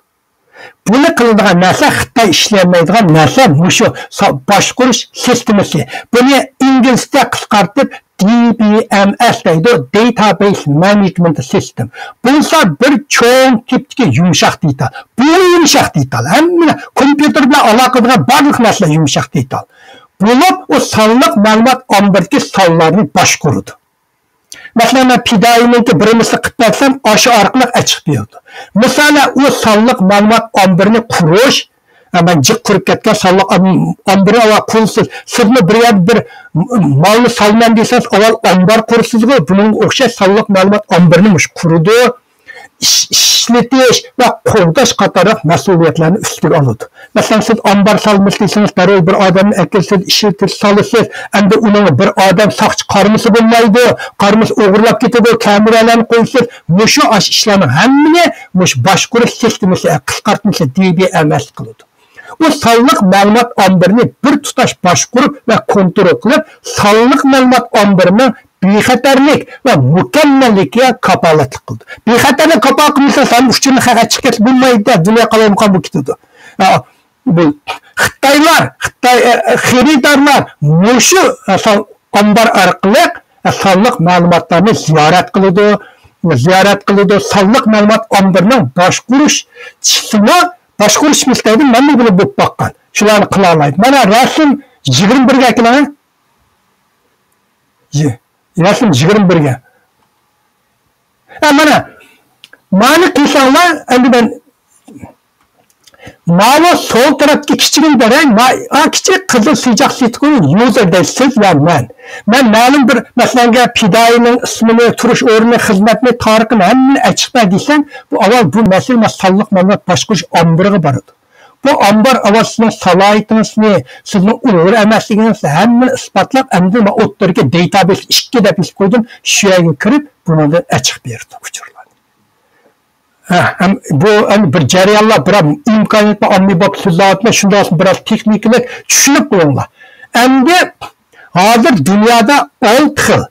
بۇنى قىلىدىغان نەرسە، خىتاي ئىشلىيەلمەيدىغان نەرسە مۇشۇ سا-، باشقۇرۇش سىستېمىسى. بۇنى ئىنگلىزچە قىسقارتىپ دى بى ئەم ئەس دەيدۇ، دېتابەيس مەنېجمېنت سىستېم. بولسا بىر چوڭ تىپتىكى يۇمشاق دېتال. بۇ يۇمشاق دېتال. ھەممە كومپيۇتېر بىلەن ئالاقىدار بارلىق نەرسىلەر يۇمشاق دېتال. بولۇپ، ئۇ سانلىق مەلۇمات ئامبىرىدىكى سانلارنى باشقۇرىدۇ. مەسىلەن، مەن پىدائىينىڭكى بىرىمىسىنى قىلىپ بەرسەم، ئاشۇ ئارقىلىق ئەچىقىپ بېرىدۇ. مىسالەن، ئۇ سانلىق مەلۇمات ئامبىرىنى قۇرۇش، ئە، مەن جىق قۇرۇپ كەتكەن سانلىق ئام-، ئامبىرى ئاۋۋال قۇرىسىز. سىزمۇ بىر يەردە بىر م-، مالنى سالىمەن دېسىڭىز، ئاۋۋال ئامبار قۇرىسىزغۇ، بۇنىڭغا ئوخشاش سانلىق مەلۇمات ئامبىرىنى مۇشۇ قۇرىدۇ. ئىش-، ئىشلىتىش ۋە قوغداش قاتارلىق مەسئۇلىيەتلەرنى ئۈستىگە ئالىدۇ. مەسىلەن، سىز ئامبار سالىمىز دېسىڭىز، دەررۇ بىر ئادەمنى ئەكىرىسىز، ئىشلىتىسىز، سالىسىز. ئەمدى ئۇنىڭغا بىر ئادەم ساقچى قارىمىسا بولمايدۇ، قارىمىسا ئوغرىلاپ كېتىدۇ، كامېرالارنى قويىسىز. مۇشۇ ئاشۇ ئىشلارنىڭ ھەممىنى مۇشۇ باشقۇرۇش سىستېمىسى، قىسقارتمىسى دى بى ئەم ئەس قىلىدۇ. ئۇ سانلىق مەلۇمات ئامبىرىنى بىر تۇتاش باشقۇرۇپ ۋە كونترول قىلىپ، سانلىق مەلۇمات ئامبىرىنىڭ بىخەتەرلىك ۋە مۇكەممەللىكىگە كاپالەتلىك قىلىدۇ. بىخەتەرلىك كاپالەت قىلمىسا، سەن ئۇچۇرنى خەققە چىقىپ بولمايدۇ، دۇنيا قالايمىقان بولۇپ كېتىدۇ. ھە، بۇ خىتايلار، خىتاي، ئە، خېرىدارلار مۇشۇ، ئە، سان-، ئامبار ئارقىلىق، ئە، سانلىق مەلۇماتلارنى زىيارەت قىلىدۇ، زىيارەت قىلىدۇ. سانلىق مەلۇمات ئامبىرىنىڭ باشقۇرۇشچىسىمۇ، باشقۇرۇش مىستەيدىن مەنمۇ بۇنى بولۇپ باققان. شۇلارنى قىلالايدۇ. مانا رەسىم يىگىرمە بىرگە ئەكېلىڭ. يە-، يەنە يىگىرمە بىرگە. ھە، مانا، مانى قىلساڭلار، ئەمدى مەن، ماۋۇ سول تەرەپتىكى كىچىككىنە دېرەك، ما-، ئا، كىچىك قىزىل سىجاق سېتىقىنى يۇزەر دەيسىز يا مەن. مەن مەلۇم بىر، مەسىلەنگە، پىدائىينىڭ ئىسمىنى، تۇرۇش ئورنىنى، خىزمەتنى، تارىخىنى ھەممىنى ئەچىقمەي دېسەڭ، بۇ ئاۋۋال بۇ مەسىلە مانا سانلىق مەلۇمات باشقۇرۇش ئامبىرىغا بارىدۇ. بۇ ئامبار ئاۋۋال سىزنىڭ سالاھىيىتىڭىزنى، سىزنىڭ ئۇيغۇر ئەمەسلىكىڭىزنى ھەممىنى ئىسپاتلاپ، ئەمدى مانا ئوتتۇرىغا دېتابېس ئىككى دەپ يېزىپ قويدۇم، شۇ يەرگە كىرىپ، بۇنىڭدىن ئېچىق بېرىدۇ ئۇچۇرلارنى. ھە، ھەم بۇ ئەمدى بىر جەريانلار، بىر ئىمكانىيەت بار، ئاممىباب سۆزلەۋاتىمەن، شۇنداق بىرئاز تېخنىكىلىق چۈشىنىپ قويۇڭلار. ئەمدى ھازىر دۇنيادا ئالتە خىل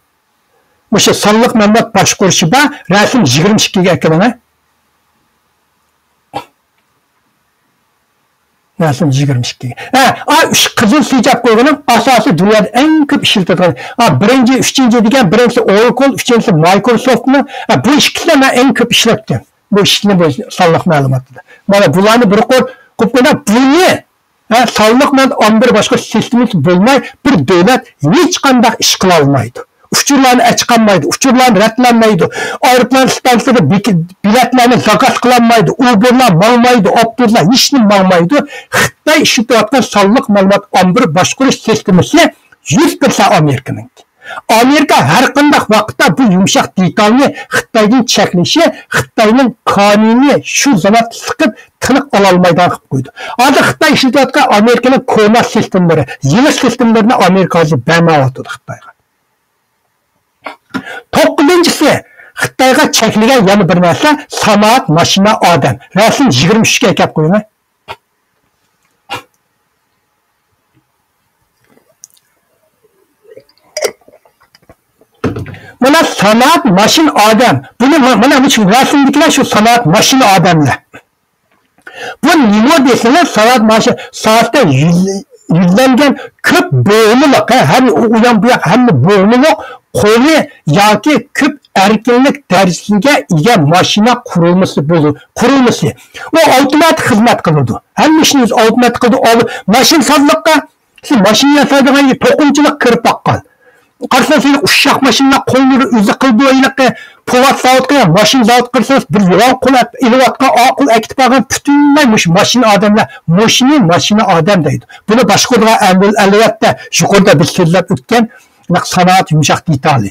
مۇشۇ سانلىق مەلۇمات باشقۇرۇشى بار، رەسىم يىگىرمە ئىككىگە ئەكىلىڭە. رەسىم يىگىرمە ئىككى. ھە، ئا، ئۈچ قىزىل سىجاق قويغىنىم ئاساسىي دۇنيادا ئەڭ كۆپ ئىشلىتىدىغان. ئا، بىرىنچى، ئۈچىنچى دېگەن، بىرىنچىسى ئوراكل، ئۈچىنچىسى مايكروسوفتنىڭ. ھە، بۇ ئىككىسىنى مەن ئەڭ كۆپ ئىشلەتكەن. بۇ ئىشنى بۇ سانلىق مەلۇماتتا. مانا بۇلارنى بىر قۇر قۇپ قويۇپ، بۇنى، ھە، سانلىق مەلۇمات ئامبىرى باشقۇرۇش سىستېمىسى بولماي، بىر دۆلەت ھېچقانداق ئىش قىلالمايدۇ. ئۇچۇرلارنى ئەچىقالمايدۇ، ئۇچۇرلارنى رەتلەلمەيدۇ، ئايروپىلان ئىستانسىسىدا بېك-، بېلەتلەرنى زاكاز قىلالمايدۇ، ئۇبېرلار ماڭمايدۇ، ئاپتوبۇسلار ھېچنېمە ماڭمايدۇ. خىتاي ئىشلىتىۋاتقان سانلىق مەلۇمات ئامبىرى باشقۇرۇش سىستېمىسى يۈز پىرسەنت ئامېرىكىنىڭكى. ئامېرىكا ھەر قانداق ۋاقىتتا بۇ يۇمشاق دېتالنى خىتايدىن چەكلىشى، خىتاينىڭ كانىيىنى شۇ زاۋات سىقىپ تىنىق ئالالمايدىغان قىلىپ قويىدۇ. ھازىر خىتاي ئىشلىتىۋاتقان ئامېرىكىنىڭ كونا سىستېمىلىرى، يېڭى سىستېمىلىرىنى ئامېرىكا ھازىر بەرمەيۋاتىدۇ خىتايغا. توققۇزىنچىسى، خىتايغا چەكلىگەن يەنە بىر نەرسە، سانائەت، ماشىنا، ئادەم. رەسىم يىگىرمە ئۈچكە ئەكەپ قويۇڭ. مانا سانائەت، ماشىنا، ئادەم. بۇنى ما-، مانا مۇشۇ رەسىمدىكىلەر شۇ سانائەت، ماشىنا، ئادەملەر. بۇ نېمە دېسىڭىز، سانائەت ماشىنا، سائەتتە يۈز-، يۈزلەنگەن كۆپ بوغمىلىق، ھە، ھەم ئۇ يان بۇ ياق ھەممە بوغمىلىق، قولى ياكى كۆپ ئەركىنلىك دەرىجىسىگە ئىگە ماشىنا قۇرۇلمىسى بولۇ-، قۇرۇلمىسى. ئۇ ئاپتوماتىك خىزمەت قىلىدۇ. ھەممە ئىشنى ئۆزى ئاپتوماتىك قىلىدۇ. ئاۋۇ ماشىنا سازلىققا، سىز ماشىنا ياسايدىغان يەر، توقۇمىچىلىققا كىرىپ باققان. قارىسىڭىز، ھېلىقى ئۇششاق ماشىنىلار قوللىرى ئۆزى قىلىدۇ، ھېلىقى پوۋات زاۋۇتقا، ماشىنا زاۋۇتقا قارىسىڭىز، بىر يوغان قول ئەپ-، ئېلىۋاتقان، ئا قول ئەكېتىپ بارغان، پۈتۈنلەي مۇشۇ ماشىنا ئادەملەر، مۇشۇنى ماشىنا ئادەم دەيدۇ. بۇنى باشقۇرىدىغان ئەل-، ئەلۋەتتە، يۇقىرىدا بىز سۆزلەپ ئۆتكەن سانائەت يۇمشاق دېتالى.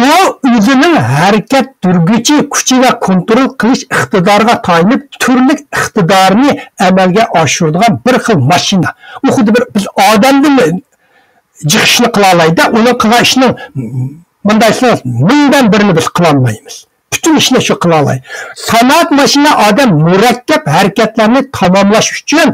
ئۇ ئۆزىنىڭ ھەرىكەت، تۈرگۈچى كۈچى ۋە كونترول قىلىش ئىقتىدارىغا تايىنىپ، تۈرلۈك ئىقتىدارنى ئەمەلگە ئاشۇرىدىغان بىر خىل ماشىنا. ئۇ خۇددى بىر، بىز ئادەمدىن جىق ئىشنى قىلالايدۇ، ئۇنىڭ قىلغان ئىشىنىڭ، مۇنداق دېسىڭىز، مىڭدىن بىرىنى بىز قىلالمايمىز. پۈتۈن ئىشنى شۇ قىلالايدۇ. سانائەت، ماشىنا، ئادەم مۇرەككەپ ھەرىكەتلەرنى تاماملاش ئۈچۈن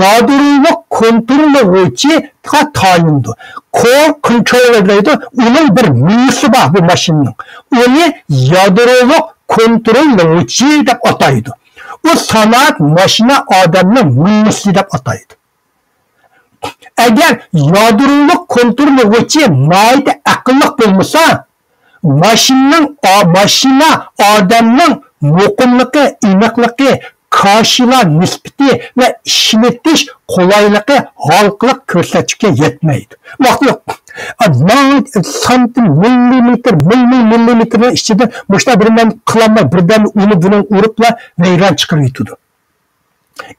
يادرولۇق كونتروللىغۇچىغا تايىنىدۇ. كور كونتروللېر دەيدۇ، ئۇنىڭ بىر مېڭىسى بار بۇ ماشىنىنىڭ. ئۇنى يادرولۇق كونتروللىغۇچى دەپ ئاتايدۇ. ئۇ سانائەت، ماشىنا، ئادەمنىڭ مېڭىسى دەپ ئاتايدۇ. ئەگەر يادرولۇق كونتروللىغۇچى ناھايىتى ئەقىللىق بولمىسا، ماشىنىنىڭ، ئا-، ماشىنا ئادەمنىڭ مۇقىملىقى، ئېنىقلىقى، كاشىلا نىسبىتى ۋە ئىشلىتىش قولايلىقى ھالقىلىق كۆرسەتكۈچكە يەتمەيدۇ. ۋاقتى يوق. ئا، ناھايىتى سانتىم، مىللىمېتىر، مىڭ، مىڭ مىللىمېتىرنىڭ ئىچىدە مۇشۇنداق بىر نەرسە قىلالماي، بىردەمدە ئۇنى بۇنى ئۇرۇپلا ۋەيران چىقىرىۋېتىدۇ.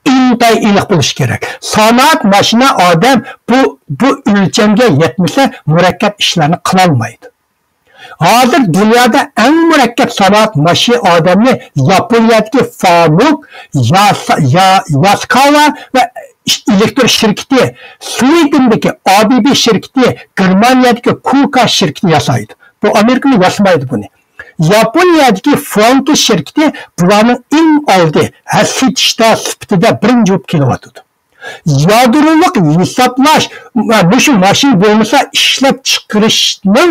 ئىنتايىن ئېنىق بولۇشى كېرەك. سانائەت، ماشىنا، ئادەم بۇ، بۇ ئۆلچەمگە يەتمىسە، مۇرەككەپ ئىشلارنى قىلالمايدۇ. ھازىر دۇنيادا ئەڭ مۇرەككەپ سانائەت، ماشىنا، ئادەمنى ياپونىيەدىكى فامۇك، ياسا-، يا-، ياسكاۋا ۋە ئېلېكتر شىركىتى، سۋېدېندىكى ئا بې بې شىركىتى، گېرمانىيەدىكى كۇكا شىركىتى ياسايدۇ. بۇ ئامېرىكىمۇ ياسىمايدۇ بۇنى. ياپونىيەدىكى فۇرانكى شىركىتى بۇلارنىڭ ئەڭ ئالدى ھە سېتىشتا سۈپىتىدە بىرىنچى بولۇپ كېلىۋاتىدۇ. يادرولۇق ھېسابلاش، مۇشۇ ماشىنا بولمىسا ئىشلەپچىقىرىشنىڭ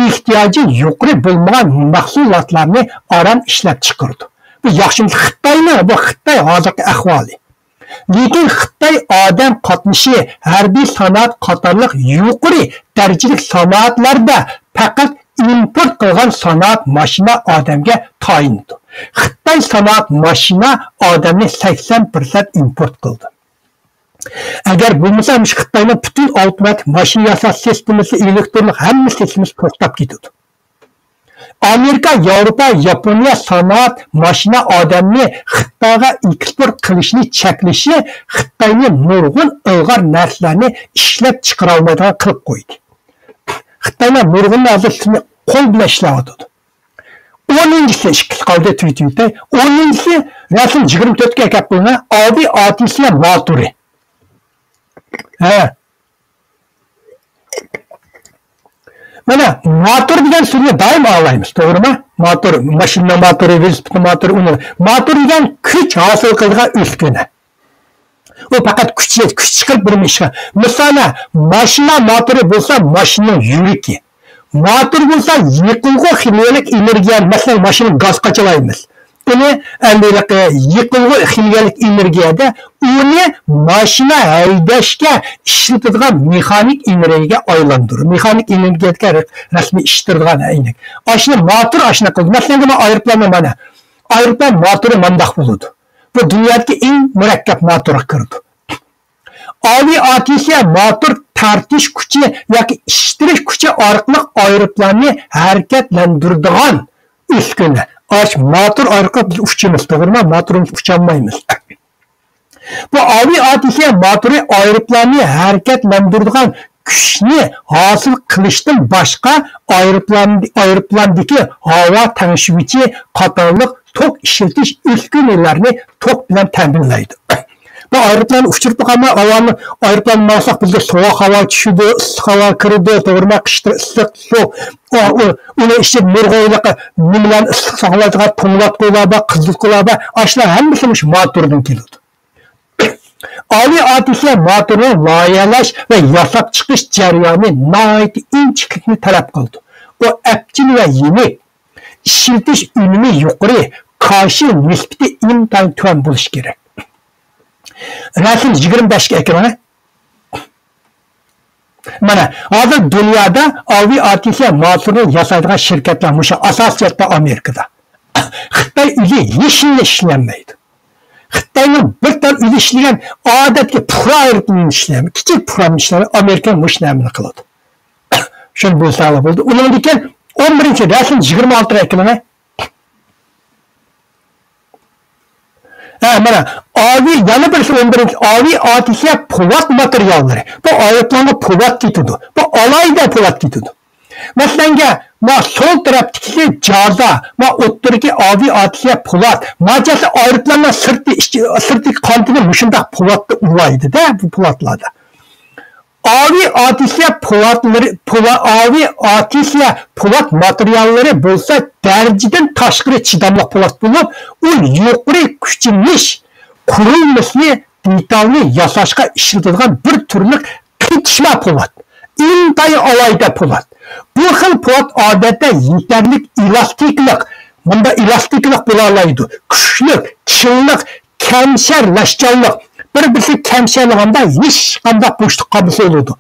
ئېھتىياجى يۇقىرى بولمىغان مەھسۇلاتلارنى ئاران ئىشلەپچىقىرىدۇ. بۇ ياخشى خىتاينىڭ، بۇ خىتاي ھازىرقى ئەھۋالى. لېكىن خىتاي ئادەم قاتنىشى، ھەربىي سانائەت قاتارلىق يۇقىرى دەرىجىلىك سانائەتلەردە پەقەت ئىمپورت قىلغان سانائەت ماشىنا ئادەمگە تايىنىدۇ. خىتاي سانائەت ماشىنا ئادەمنى سەكسەن پىرسەنت ئىمپورت قىلدى. ئەگەر بولمىسا، مۇشۇ خىتاينىڭ پۈتۈن ئاپتوماتىك ماشىنا ياساش سىستېمىسى، ئېلېكترونلۇق ھەممە سىستېمىسى توختاپ كېتىدۇ. ئامېرىكا، ياۋروپا، ياپونىيە سانائەت، ماشىنا، ئادەمنى خىتايغا ئېكسپورت قىلىشنى چەكلىشى خىتاينى نۇرغۇن ئىلغار نەرسىلەرنى ئىشلەپ چىقىرالمايدىغان قىلىپ قويدى. خىتايلار نۇرغۇن نەرسىنى قول بىلەن ئىشلەۋاتىدۇ. ئونىنچىسى ئىككىسى قالدى، تۈگىتىۋېتەي. ئونىنچىسى رەسىم يىگىرمە تۆتكە ئەكەپ قويۇڭ. ئاۋى ئاتىسىيە ماتورى. ھە. مانا، ماتور دېگەن سۆزنى دائىم ئاڭلايمىز، توغرىمۇ؟ ماتور، ماشىنا ماتورى، ۋېلىسىپىت ماتورى، ئۇنى. ماتور دېگەن كۈچ ھاسىل قىلىدىغان ئۈسكۈنە. ئۇ پەقەت كۈچ، كۈچ چىقىرىپ بىر ئىشقا. مىسالى، ماشىنا ماتورى بولسا ماشىنىنىڭ يۈرىكى. ماتور بولسا يېقىلغۇ خىمىيەلىك ئېنېرگىيە، مەسىلەن، ماشىنا گاز قاچىلايمىز. ئۇنى ئەمدى يېقىلغۇ خىمىيەلىك ئېنېرگىيەدە ئۇنى ماشىنا ھەيدەشكە ئىشلىتىدىغان مېخانىك ئېنېرگىيەگە ئايلاندۇرۇپ، مېخانىك ئېنېرگىيەدىكى رەسمىي ئىشلىتىدىغان ئەينەك. ئاشۇنى ماتور ئاشۇنداق قىلىدۇ. مەسىلەن، مانا ئايروپىلاننى مانا. ئايروپىلان ماتورى مانداق بولىدۇ. بۇ دۇنيادىكى ئەڭ مۇرەككەپ ماتورغا كىرىدۇ. ئاۋى ئاتىسىيە ماتور تارتىش كۈچى ياكى ئىتتىرىش كۈچى ئارقىلىق ئايروپىلاننى ھەرىكەتلەندۈرىدىغان ئۈسكۈنە. ئاش ماتور ئارقىلىق بىز ئۇچىمىز، توغرىمۇ؟ ماتورسىز ئۇچالمايمىز. بۇ ئاۋى ئاتىسىيە ماتورى ئايروپىلاننى ھەرىكەتلەندۈرىدىغان كۈچنى ھاسىل قىلىشتىن باشقا، ئايروپىلان، ئايروپىلاندىكى ھاۋا تەڭشىگۈچى قاتارلىق توك ئىشلىتىش ئۈسكۈنىلەرنى توك بىلەن تەمىنلەيدۇ. بۇ ئايروپىلان ئۇچۇرۇپ قالماي، ھاۋانى، ئايروپىلان ماڭساق، بىزگە سوغۇق ھاۋا چۈشىدۇ، ئىسسىق ھاۋا كىرىدۇ، توغرىما؟ قىشتا ئىسسىق، سوغۇق، ئۇ، ئۇ، ئۇنىڭ ئىچىدە نۇرغۇن ھېلىقى نېمىلەرنى ئىسسىق ساقلايدىغان پولات قويلار بار، قىزىل قويلار بار. ئاشۇلار ھەممىسى مۇشۇ ماتوردىن كېلىدۇ. ئالىي ئاتىسىيە ماتورنىڭ لايىھەلەش ۋە ياساپ چىقىش جەريانى ناھايىتى ئىنچىكىلىكنى تەلەپ قىلىدۇ. ئۇ ئەپچىل ۋە يېنىك، ئىشلىتىش ئۈنۈمى يۇقىرى، كاشىل نىسبىتى ئىنتايىن تۆۋەن بولۇشى كېرەك. رەسىم يىگىرمە بەشكە ئەكىرىڭە. مانا، ھازىر دۇنيادا ئالىي ئاتىسىيە ماتورنى ياسايدىغان شىركەتلەر مۇشۇ ئاساسىي جەھەتتە ئامېرىكىدا. خىتاي ئۆزى ھېچنېمە ئىشلىيەلمەيدۇ. خىتاينىڭ بىر تال ئۆزى ئىشلىگەن ئادەتتىكى پۇقرا ئايروپىلاننى ئىشلەيمەن، كىچىك پۇقرا ئىشلەيمەن، ئامېرىكا مۇشۇ نەمىنى قىلىدۇ. شۇنى بىلسەڭلار بولدى. ئۇنىڭدىن كېيىن ئون بىرىنچى رەسىم يىگىرمە ئالتە رەكىلىنى. ھە، مانا، ئاۋى، يەنە بىرسى ئون بىرىنچى، ئاۋى ئاتىسىيە پولات ماتېرىياللىرى. بۇ ئايروپىلانغا پولات كېتىدۇ. بۇ ئالاھىدە پولات كېتىدۇ. مەسىلەنگە، ما سول تەرەپتىكىسى جازا، ما ئوتتۇرىدىكى ئاۋى ئاتىسىيە پولات، ما جازا ئايروپىلاننىڭ سىرتى، ئىچى، سىرتىدىكى قانىتىنى مۇشۇنداق پولاتتا ئۇلايدۇ-دە، بۇ پولاتلاردا. ئاۋى ئاتىسىيە پولاتلىرى، پولا-، ئاۋى ئاتىسىيە پولات ماتېرىياللىرى بولسا دەرىجىدىن تاشقىرى چىداملىق پولات بولۇپ، ئۇ يۇقىرى كۈچىنىش قۇرۇلمىسىنى، دېتالنى ياساشقا ئىشلىتىدىغان بىر تۈرلۈك قېتىشما پولات. ئىنتايىن ئالاھىدە پولات. بۇ خىل پولات ئادەتتە يېتەرلىك ئېلاستىكلىق، مۇندا ئېلاستىكلىق بولالايدۇ، كۈچلۈك، چىڭلىق، كەمشەرلەشچانلىق، بىر-بىرسىگە كەمشەرلىگەندە ھېچقانداق بوشلۇق قالمىسا بولىدۇ.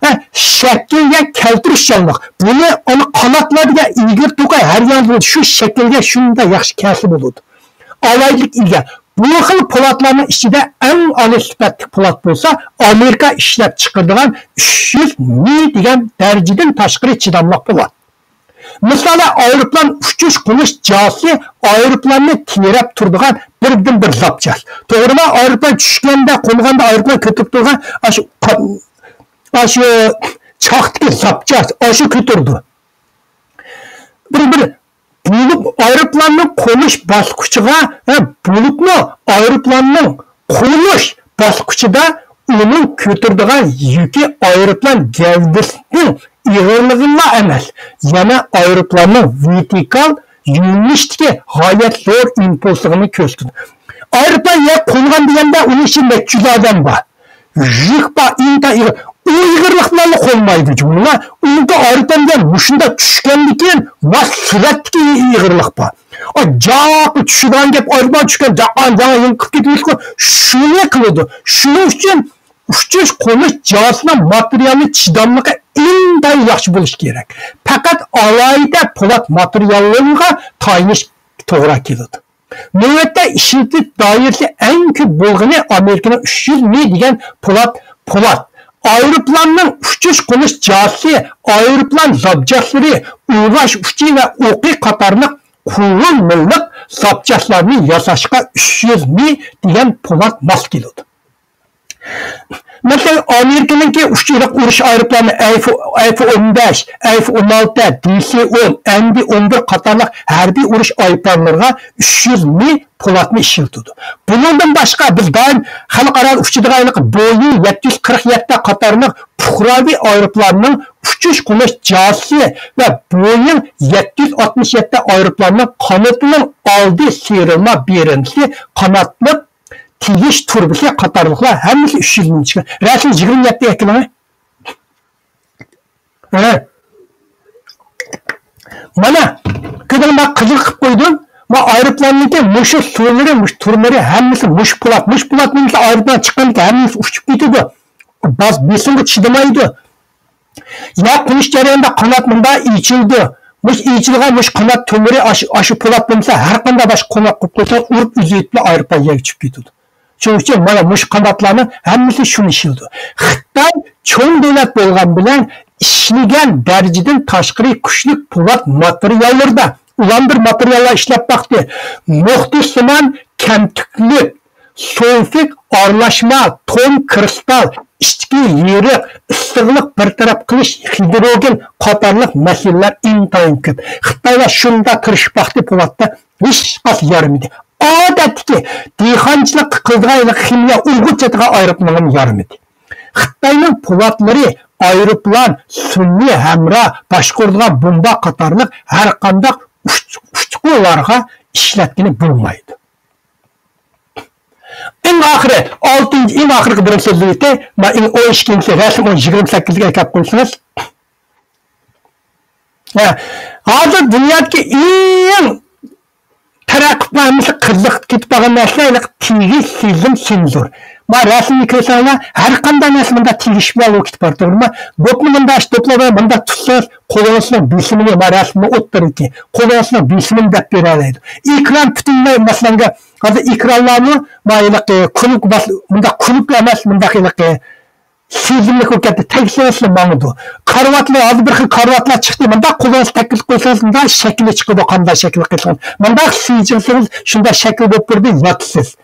ھە، شەكىلگە كەلتۈرۈشچانلىق، بۇنى ئانا قاناتلار دېگەن ئېگىر توقاي ھەر ياندا بولىدۇ. شۇ شەكىلگە شۇنداق ياخشى كەلسە بولىدۇ. ئالاھىدىلىك ئىگە. بۇ خىل پولاتلارنىڭ ئىچىدە ئەڭ ئالىي سۈپەتلىك پولات بولسا، ئامېرىكا ئىشلەپ چىقىرىدىغان ئۈچ يۈز مى دېگەن دەرىجىدىن تاشقىرى چىداملىق پولات. مىسالى، ئايروپىلان ئۇچۇش قونۇش جازىسى ئايروپىلاننى تىرەپ تۇرىدىغان بىردىنبىر زاپچاس. توغرىمۇ؟ ئايروپىلان چۈشكەندە، قونغاندا ئايروپىلان كۆتۈرۈپ تۇرغان ئاشۇ قا-، ئاشۇ چاقتىكى زاپچاس، ئاشۇ كۆتۈرىدۇ. بىر، بىر بولۇپ ئايروپىلاننىڭ قونۇش باسقۇچىغا ۋە بولۇپمۇ ئايروپىلاننىڭ قونۇش باسقۇچىدا ئۇنىڭ كۆتۈرىدىغان يۈكى ئايروپىلان گەۋدىسىنىڭ ئېغىرلىقىلا ئەمەس، يەنە ئايروپىلاننىڭ ۋېرتىكال يۆنىلىشتىكى غايەت زور ئىمپولسلۇقىنى كۆرسىتىدۇ. ئايروپىلان يەر قونغان دېگەندە ئۇنىڭ ئىچىدە نەچچە يۈز ئادەم بار. يۈك بار، ئىنتايىن ئېغىر. ئۇ ئېغىرلىق بىلەنلا قونمايدۇ جۇمۇ. ئۇنىڭكى ئايروپىلان دېگەن مۇشۇنداق چۈشكەندىكىن، ماس سۈرئەتتىكى ئېغىرلىق بار. ئا، جاققا چۈشىدىغان گەپ، ئايروپىلان چۈشكەن، جاققان، جاققان يېنىپ كېتىۋېتىدۇ. شۇنى قىلىدۇ. شۇنىڭ ئۈچۈن ئۇچۇش قونۇش جازىسىنىڭ ماتېرىيالى چىداملىقى ئىنتايىن ياخشى بولۇشى كېرەك. پەقەت ئالاھىدە پولات ماتېرىياللىرىغا تايىنىش توغرا كېلىدۇ. نۆۋەتتە ئىشلىتىش دائىرىسى ئەڭ كۆپ بولغىنى ئامېرىكىنىڭ ئۈچ يۈز مى دېگەن پولات، پولات. ئايروپىلاننىڭ ئۇچۇش قونۇش جاھازى، ئايروپىلان زاپچاسلىرى، ئۇرغاش ئۇچى ۋە ئوقى قاتارلىق قۇرۇلمىلىق زاپچاسلارنى ياساشقا ئۈچ يۈز مى دېگەن پولات ماس كېلىدۇ. مەسىلەن، ئامېرىكىنىڭكى ئۇچۇرلۇق ئۇرۇش ئايروپىلانى ئەف، ئەف ئون بەش، ئەف ئون ئالتە، دې سې ئون، ئەن دې ئون بىر قاتارلىق ھەربىي ئۇرۇش ئايروپىلانلىرىغا ئۈچ يۈز مى پولاتنى ئىشلىتىدۇ. بۇنىڭدىن باشقا، بىز دائىم خەلقئارا ئۇچىدىغان بويىڭ يەتتە يۈز قىرىق يەتتە قاتارلىق پۇقراۋى ئايروپىلاننىڭ ئۇچۇش قونۇش جاھازى ۋە بويىڭ يەتتە يۈز ئاتمىش يەتتە ئايروپىلاننىڭ قانىتىنىڭ ئالدى سىيرىلما بېرېنتىسى، قاناتلىق تېگىش تۇرۇبىسى قاتارلىقلار ھەممىسى ئۈچ يۈز مىڭ چىقىدۇ. رەسىم يىگىرمە يەتتە ئەكېلىڭ. ھە. مانا، كۆردۈڭمۇ، قىزىل قىلىپ قويدۇم. ما ئايروپىلاننىڭكى مۇشۇ سۇلىرى، مۇشۇ تۈرمىلىرى ھەممىسى مۇشۇ پولات. مۇشۇ پولات نېمىسى ئايروپىلان چىققاندىكىن ھەممىسى ئۇچۇپ كېتىدۇ. باس بېسىمغا چىدىمايدۇ. يا قونۇش جەريانىدا قانات مۇنداق ئېچىلىدۇ. مۇشۇ ئېچىلغان مۇشۇ قانات تۈرمىلىرى ئاشۇ، ئاشۇ پولات بولمىسا، ھەر قانداق باشقا قوناق قويۇپ قويسا، ئۇرۇپ ئۈزۈۋېتىپلا ئايروپىلان يەرگە چۈشۈپ كېتىدۇ. شۇنىڭ ئۈچۈن مانا مۇشۇ قاناتلارنىڭ ھەممىسى شۇنى ئىشلىتىدۇ. خىتاي چوڭ دۆلەت بولغان بىلەن ئىشلىگەن دەرىجىدىن تاشقىرى كۈچلۈك پولات ماتېرىياللىرىدا ئۇلان بىر ماتېرىياللار ئىشلەپ باقتى. نۇقتىسىمان كەمتۈكلۈك، سۇلفىد ئارىلاشما، توم كرىستال، ئىچكى يېرىق، ئىسسىقلىق بىر تەرەپ قىلىش، خىدروگېن قاتارلىق مەسىلىلەر ئىنتايىن كۆپ. خىتايلار شۇنداق تىرىشىپ باقتى، پولاتتا ھېچقاس يارىمىدى. ئادەتتىكى دېھقانچىلىققا قىلىدىغان خىمىيە ئۇرغۇچ ئېتىدىغان ئايروپىلانغىمۇ يارىمىدى. خىتاينىڭ پولاتلىرى ئايروپىلان، سۈنئىي ھەمراھ، باشقۇرىدىغان بومبا قاتارلىق ھەر قانداق ئۇچ-، ئۇچقۇلارغا ئىشلەتكىلى بولمايدۇ. ئەڭ ئاخىرى، ئالتىنچى، ئەڭ ئاخىرقى بىرىنچى سۆزلىۋېتەي. مانا ئەڭ ئون ئىككىنچى رەسىم، ئون يىگىرمە سەككىزگە ئەكەپ قويسىڭىز. ھە، ھازىر دۇنيادىكى ئەڭ تەرەققىي قىلىپ، ھەممىسى قىزىقىپ كېتىپ قالغان نەرسىلەر ھېلىقى تېگىش، سېزىم، سېنزور. مانا رەسىمنى كۆرسەڭلار، ھەر قانداق نەرسە مۇنداق تېگىشىپ بولۇپ كېتىپ بارىدۇ، توغرىمۇ؟ دوپنى مۇنداق ئىشلىتىپ، مۇنداق تۇتسىڭىز، قولىڭىزنىڭ بېسىمىنى، مانا رەسىمنىڭ ئوتتۇرىدىكى، قولىڭىزنىڭ بېسىمىنى دەپ بېرەلەيدۇ. ئېكران پۈتۈنلەي، مەسىلەنگە، ھازىر ئېكرانلارمۇ، مانا ھېلىقى كۇنۇپكا باس-، مۇنداق كۇنۇپكا ئەمەس، مۇنداق ھېلىقى سېزىملىك بولۇپ كەتتى، تەگسىڭىزلا ماڭىدۇ. كارىۋاتلار، ھازىر بىر خىل كارىۋاتلار چىقتى، مۇنداق قولىڭىزنى تەگكۈزۈپ قويسىڭىز، مۇنداق شەكلى چىقىدۇ، قانداق شەكىل قىلسىڭىز. مۇنداق سىلجىسىڭىز، شۇنداق شەكىل بولۇپ بېرىدۇ، ياتىسىز.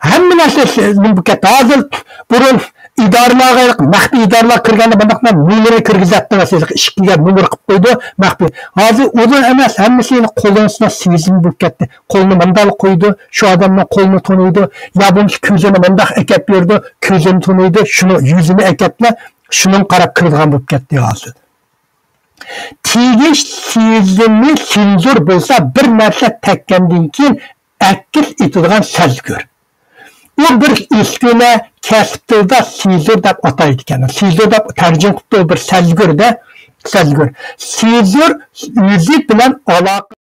ھەممە نەرسە نېمە بولۇپ كەتتى. ھازىر بۇرۇن ئىدارىلەرگە، مەخپىي ئىدارىلەرگە كىرگەندە مۇنداق نومۇرنى كىرگۈزەتتىڭىز، ئىشىككە نومۇر قىلىپ قويىدۇ، مەخپىي. ھازىر ئۇلار ئەمەس، ھەممىسى قولىڭىزنىڭ سېزىمى بولۇپ كەتتى. قولىنى مۇنداق قويىدۇ، شۇ ئادەمنىڭ قولىنى تونۇيدۇ. يا بولمىسا كۆزىنى مۇنداق ئەكەپ بېرىدۇ، كۆزىنى تونۇيدۇ، شۇنىڭ يۈزىنى ئەكەپلا، شۇنىڭغا قاراپ كىرىدىغان بولۇپ كەتتى ھازىر. تېگىش سېزىمى سېنزور بولسا، بىر نەرسە تەگكەندىن كېيىن ئەكس ئېتىدىغان سەزگۈر. ئۇ بىر ئۈسكۈنە، كەسىپ تىلىدا سېزور دەپ ئاتايدىكەن. سېزور دەپ تەرجىمە قىپتۇ، بىر سەزگۈر-دە، سەزگۈر. سېزور يۈزى بىلەن ئالاقە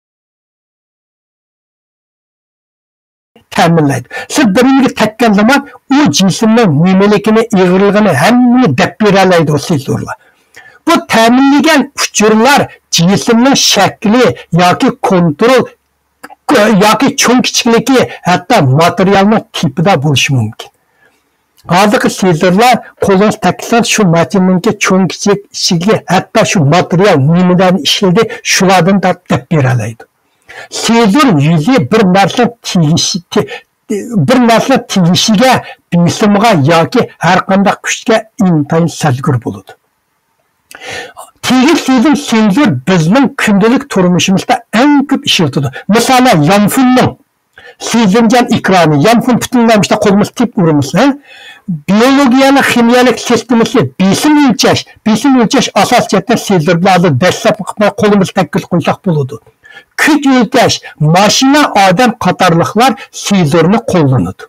تەمىنلەيدۇ. سىز بىر نېمىگە تەگكەن زامان ئۇ جىسىمنىڭ نېمىلىكىنى، ئېغىرلىقىنى ھەممىنى دەپ بېرەلەيدۇ سېزورلار. بۇ تەمىنلىگەن ئۇچۇرلار جىسىمنىڭ شەكلى ياكى كونترول ياكى چوڭ كىچىكلىكى، ھەتتا ماتېرىيالنىڭ تىپىدا بولۇشى مۇمكىن. ھازىرقى سېزورلار قولىڭىز تەگسىڭىز شۇ ماشىنىنىڭكى چوڭ كىچىك ئىچىگە، ھەتتا شۇ ماتېرىيال نېمىلەرنى ئىشلىدى، شۇلاردىن تارتىپ دەپ بېرەلەيدۇ. سېزور يۈزى بىر نەرسە تېگىشى، تې-، بىر نەرسە تېگىشىگە، بېسىمغا ياكى ھەر قانداق كۈچكە ئىنتايىن سەزگۈر بولىدۇ. تېگىش سېزىم سېنزور بىزنىڭ كۈندىلىك تۇرمۇشىمىزدا ئەڭ كۆپ ئىشلىتىدۇ. مىسالەن، يانفوننىڭ سېزىمچان ئېكرانى، يانفون پۈتۈنلەي مۇشۇنداق قولىمىزدا تېپىپ ئۇرىمىز، ھە؟ بىيولوگىيەنىڭ خىمىيەلىك سىستېمىسى، بېسىم ئۆلچەش، بېسىم ئۆلچەش ئاساسىي جەھەتتىن سېزىلىدۇ. ھازىر دەسلەپ قولىمىزدا تەگكۈزۈپ قويساق بولىدۇ. كۈچ ئۆلچەش، ماشىنا، ئادەم قاتارلىقلار سېزورنى قوللىنىدۇ.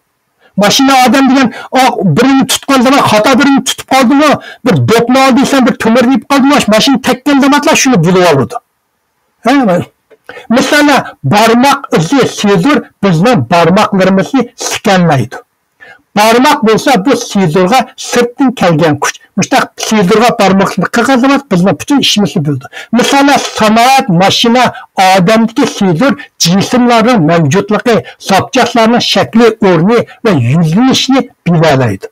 ماشىنا، ئادەم دېگەن، ئا، بىرىنى تۇتقان زامان، خاتا بىرىنى تۇتۇپ قالدىمۇ، بىر دوپنى ئالدى دېسەم، بىر تۆمۈر يېپىپ قالدىمۇ، ماشىنا تەگكەن زامانلا شۇنى بولۇۋالىدۇ. ھە؟ مىسالەن، بارماق ئىزى سېزور بىزنىڭ بارماقلىرىمىزنى سىكەنلەيدۇ. بارماق بولسا بۇ سېزورغا سىرتتىن كەلگەن كۈچ. مۇشۇنداق سېزورغا بارماقنى قىلغان زامان بىزنىڭ پۈتۈن ئىشىمىزنى بىلىدۇ. مىسالەن، سانائەت، ماشىنا، ئادەمدىكى سېزور جىسىملارنىڭ مەۋجۇتلۇقى، زاپچاسلارنىڭ شەكلى، ئورنى ۋە يۈزلىنىشىنى بىلەلەيدۇ.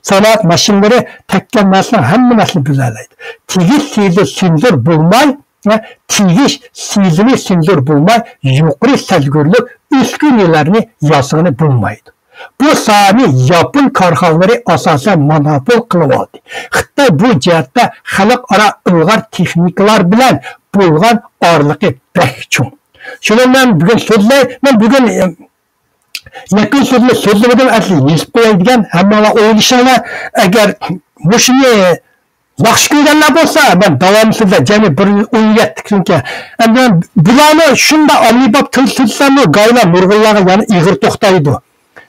سانائەت ماشىنىلىرى تەككەن نەرسىنىڭ ھەممە نەرسىنى بىلەلەيدۇ. تېگىش سىزىقى سىنزۇر بولماي، ھە، تېگىش سىزىقى سىنزۇر بولماي، يۇقىرى سەزگۈرلۈك ئۈسكۈنىلەرنى ياسىغىلى بولمايدۇ. بۇ ساھەنى ياپون كارخانىلىرى ئاساسەن مونوپول قىلىۋالدى. خىتاي بۇ جەھەتتە خەلقئارا ئىلغار تېخنىكىلار بىلەن بولغان ئارىلىقى بەك چوڭ. شۇنى مەن بۈگۈن سۆزلەي، مەن بۈگۈن، ئە، يەكۈن سۆزنى سۆزلىمىدىم، ئەسلى يېزىپ قوياي دېگەن، ھەممىڭلار ئويلىشىڭلار. ئەگەر مۇشۇنى ياخشى كۆرگەنلەر بولسا، مەن داۋامى سۆزلەي، جەمئىي بىر ئون يەتتە كۈنكە. ئەمدى مەن بۇلارنى شۇنداق ئاممىباب تىل سۆزلىسەممۇ، گايلا نۇرغۇنلارغا يەنە ئېغىر توختايدۇ.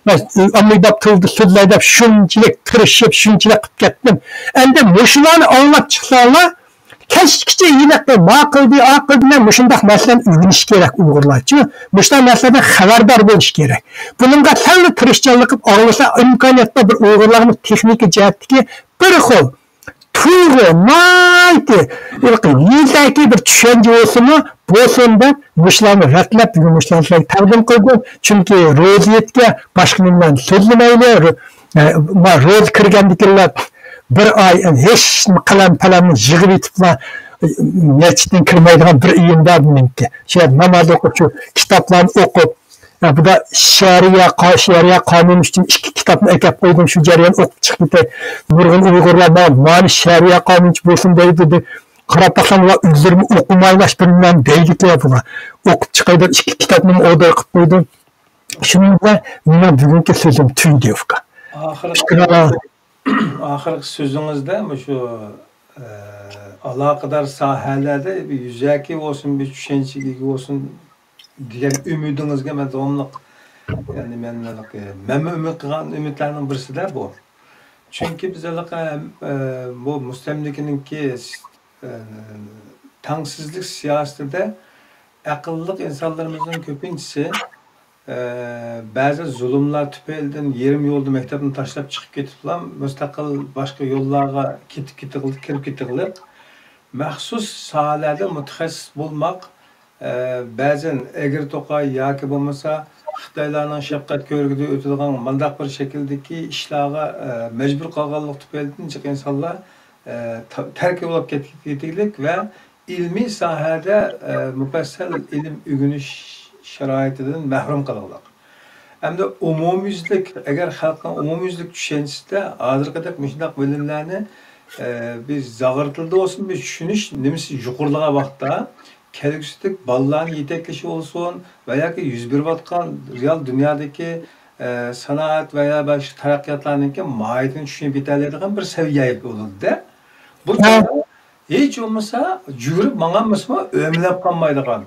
مەن ئاممىباب تىلدا سۆزلەي دەپ شۇنچىلىك تىرىشىپ، شۇنچىلىك قىلىپ كەتتىم. ئەمدى مۇشۇلارنى ئاڭلاپ چىقساڭلار، كەچكىچە ھېلىقى ما قىلدى، ئا قىلدى، مەن مۇشۇنداق نەرسىلەرنى ئۆگىنىش كېرەك ئۇيغۇرلارچۇ. مۇشۇنداق نەرسىلەردىن خەۋەردار بولۇش كېرەك. بۇنىڭغا سەللا تىرىشچانلىق قىلىپ ئاڭلىسا، ئىمكانىيەت بار، بىر ئۇيغۇرلارنىڭ تېخنىكا جەھەتتىكى بىر خىل تۇيغۇ، ناھايىتى ھېلىقى يېزىدىكى بىر چۈشەنچە بولسىمۇ، بولسۇن دەپ مۇشۇلارنى رەتلەپ، بۈگۈن مۇشۇلارنى سىلەرگە تەقدىم قىلدىم. چۈنكى روزا يەتكەن، باشقا نېمىلەرنى سۆزلىمەيلى. رو-، ئە، ما روزا كىرگەندىكىنلا بىر ئاي ھېچ قەلەم پەلەمنى يىغىپ يېتىپلا، مەسچىتتىن كىرمەيدىغان بىر ئېيىم بار مېنىڭكى. شۇ يەردە ناماز ئوقۇپ، شۇ كىتابلارنى ئوقۇپ، يا، بۇدا شەرىئە، قا-، شەرىئە قانۇن ئۈچۈن ئىككى كىتابنى ئەكەپ قويدۇم، شۇ جەريان ئوقۇپ چىقىپ كېتەي. نۇرغۇن ئۇيغۇرلار ماڭا، مانا شەرىئە قانۇنچى بولسۇن دەيدۇ، دەپ قاراپ باقسام، ئۇلار ئۆزلىرىمۇ ئوقۇمايلا، بىر نېمىنى دەيدىكەن بۇلار. ئوقۇپ چىقاي دەپ ئىككى كىتابنىمۇ ئوردېر قىلىپ قويدۇم. شۇنىڭ بىلەن مېنىڭ بۈگۈنكى سۆزۈم تۈگىدى، ئۇكا. ئاخىرقى، ئاخىرقى سۆزىڭىزدە مۇشۇ، ئە، ئالاقىدار ساھەلەردە بىر يۈزەكى بولسۇن، بىر چۈشەنچىگە ئىگە بولسۇن، دېگەن ئۈمىدىڭىزگە مەن داۋاملىق، يەنى مەن، مەنمۇ ئۈمىد قىلغان ئۈمىدلەرنىڭ بىرسىدە بۇ. چۈنكى بىز ھېلىقى، ئە، بۇ مۇستەملىكىنىڭكى، ئە، تەڭسىزلىك سىياسىتىدە ئەقىللىق ئىنسانلىرىمىزنىڭ كۆپىنچىسى، ئە، بەزى زۇلۇملار تۈپەيلىدىن يېرىم يولدا مەكتەپنى تاشلاپ چىقىپ كېتىپلا، مۇستەقىل باشقا يوللارغا كېتىپ كېتىغلىق، كىرىپ كېتىغلىق. مەخسۇس ساھەلەردە مۇتەخەسسىس بولماق، ئە، بەزەن ئەگرى توقاي ياكى بولمىسا خىتايلارنىڭ شەپقەت كۆرىكىدە ئۆتىدىغان مۇنداق بىر شەكىلدىكى ئىشلارغا، ئە، مەجبۇر قالغانلىق تۈپەيلىدىن جىق ئىنسانلار، ئە، تا-، تەرك بولۇپ كەتكىلىك ۋە ئىلمىي ساھەدە، ئە، مۇپەسسەل ئىلىم ئۆگىنىش شارائىتىدىن مەھرۇم قالغانلىق. ئەمدى ئومۇميۈزلۈك، ئەگەر خەلقنىڭ ئومۇميۈزلۈك چۈشەنچىسىدە ھازىرقىدەك مۇشۇنداق بىلىملەرنى، ئە، بىز زاغرا تىلدا بولسۇن، بىز چۈشىنىش نېمىسى يۇقىرىلىغان ۋاقىتتا، كەلگۈسىدىكى بالىلارنى يېتەكلىشى بولسۇن ۋە ياكى يۈز بېرىۋاتقان رېئال دۇنيادىكى، ئە، سانائەت ۋە يا باشقا تەرەققىياتلارنىڭكى ماھىيىتىنى چۈشىنىپ يېتەلەيدىغان بىر سەۋىيەگە بولىدۇ-دە. بۇ ھە. چاغدا ھېچ بولمىسا يۈگۈرۈپ ماڭالمىسىمۇ ئۆمىلەپ قالمايدىغان.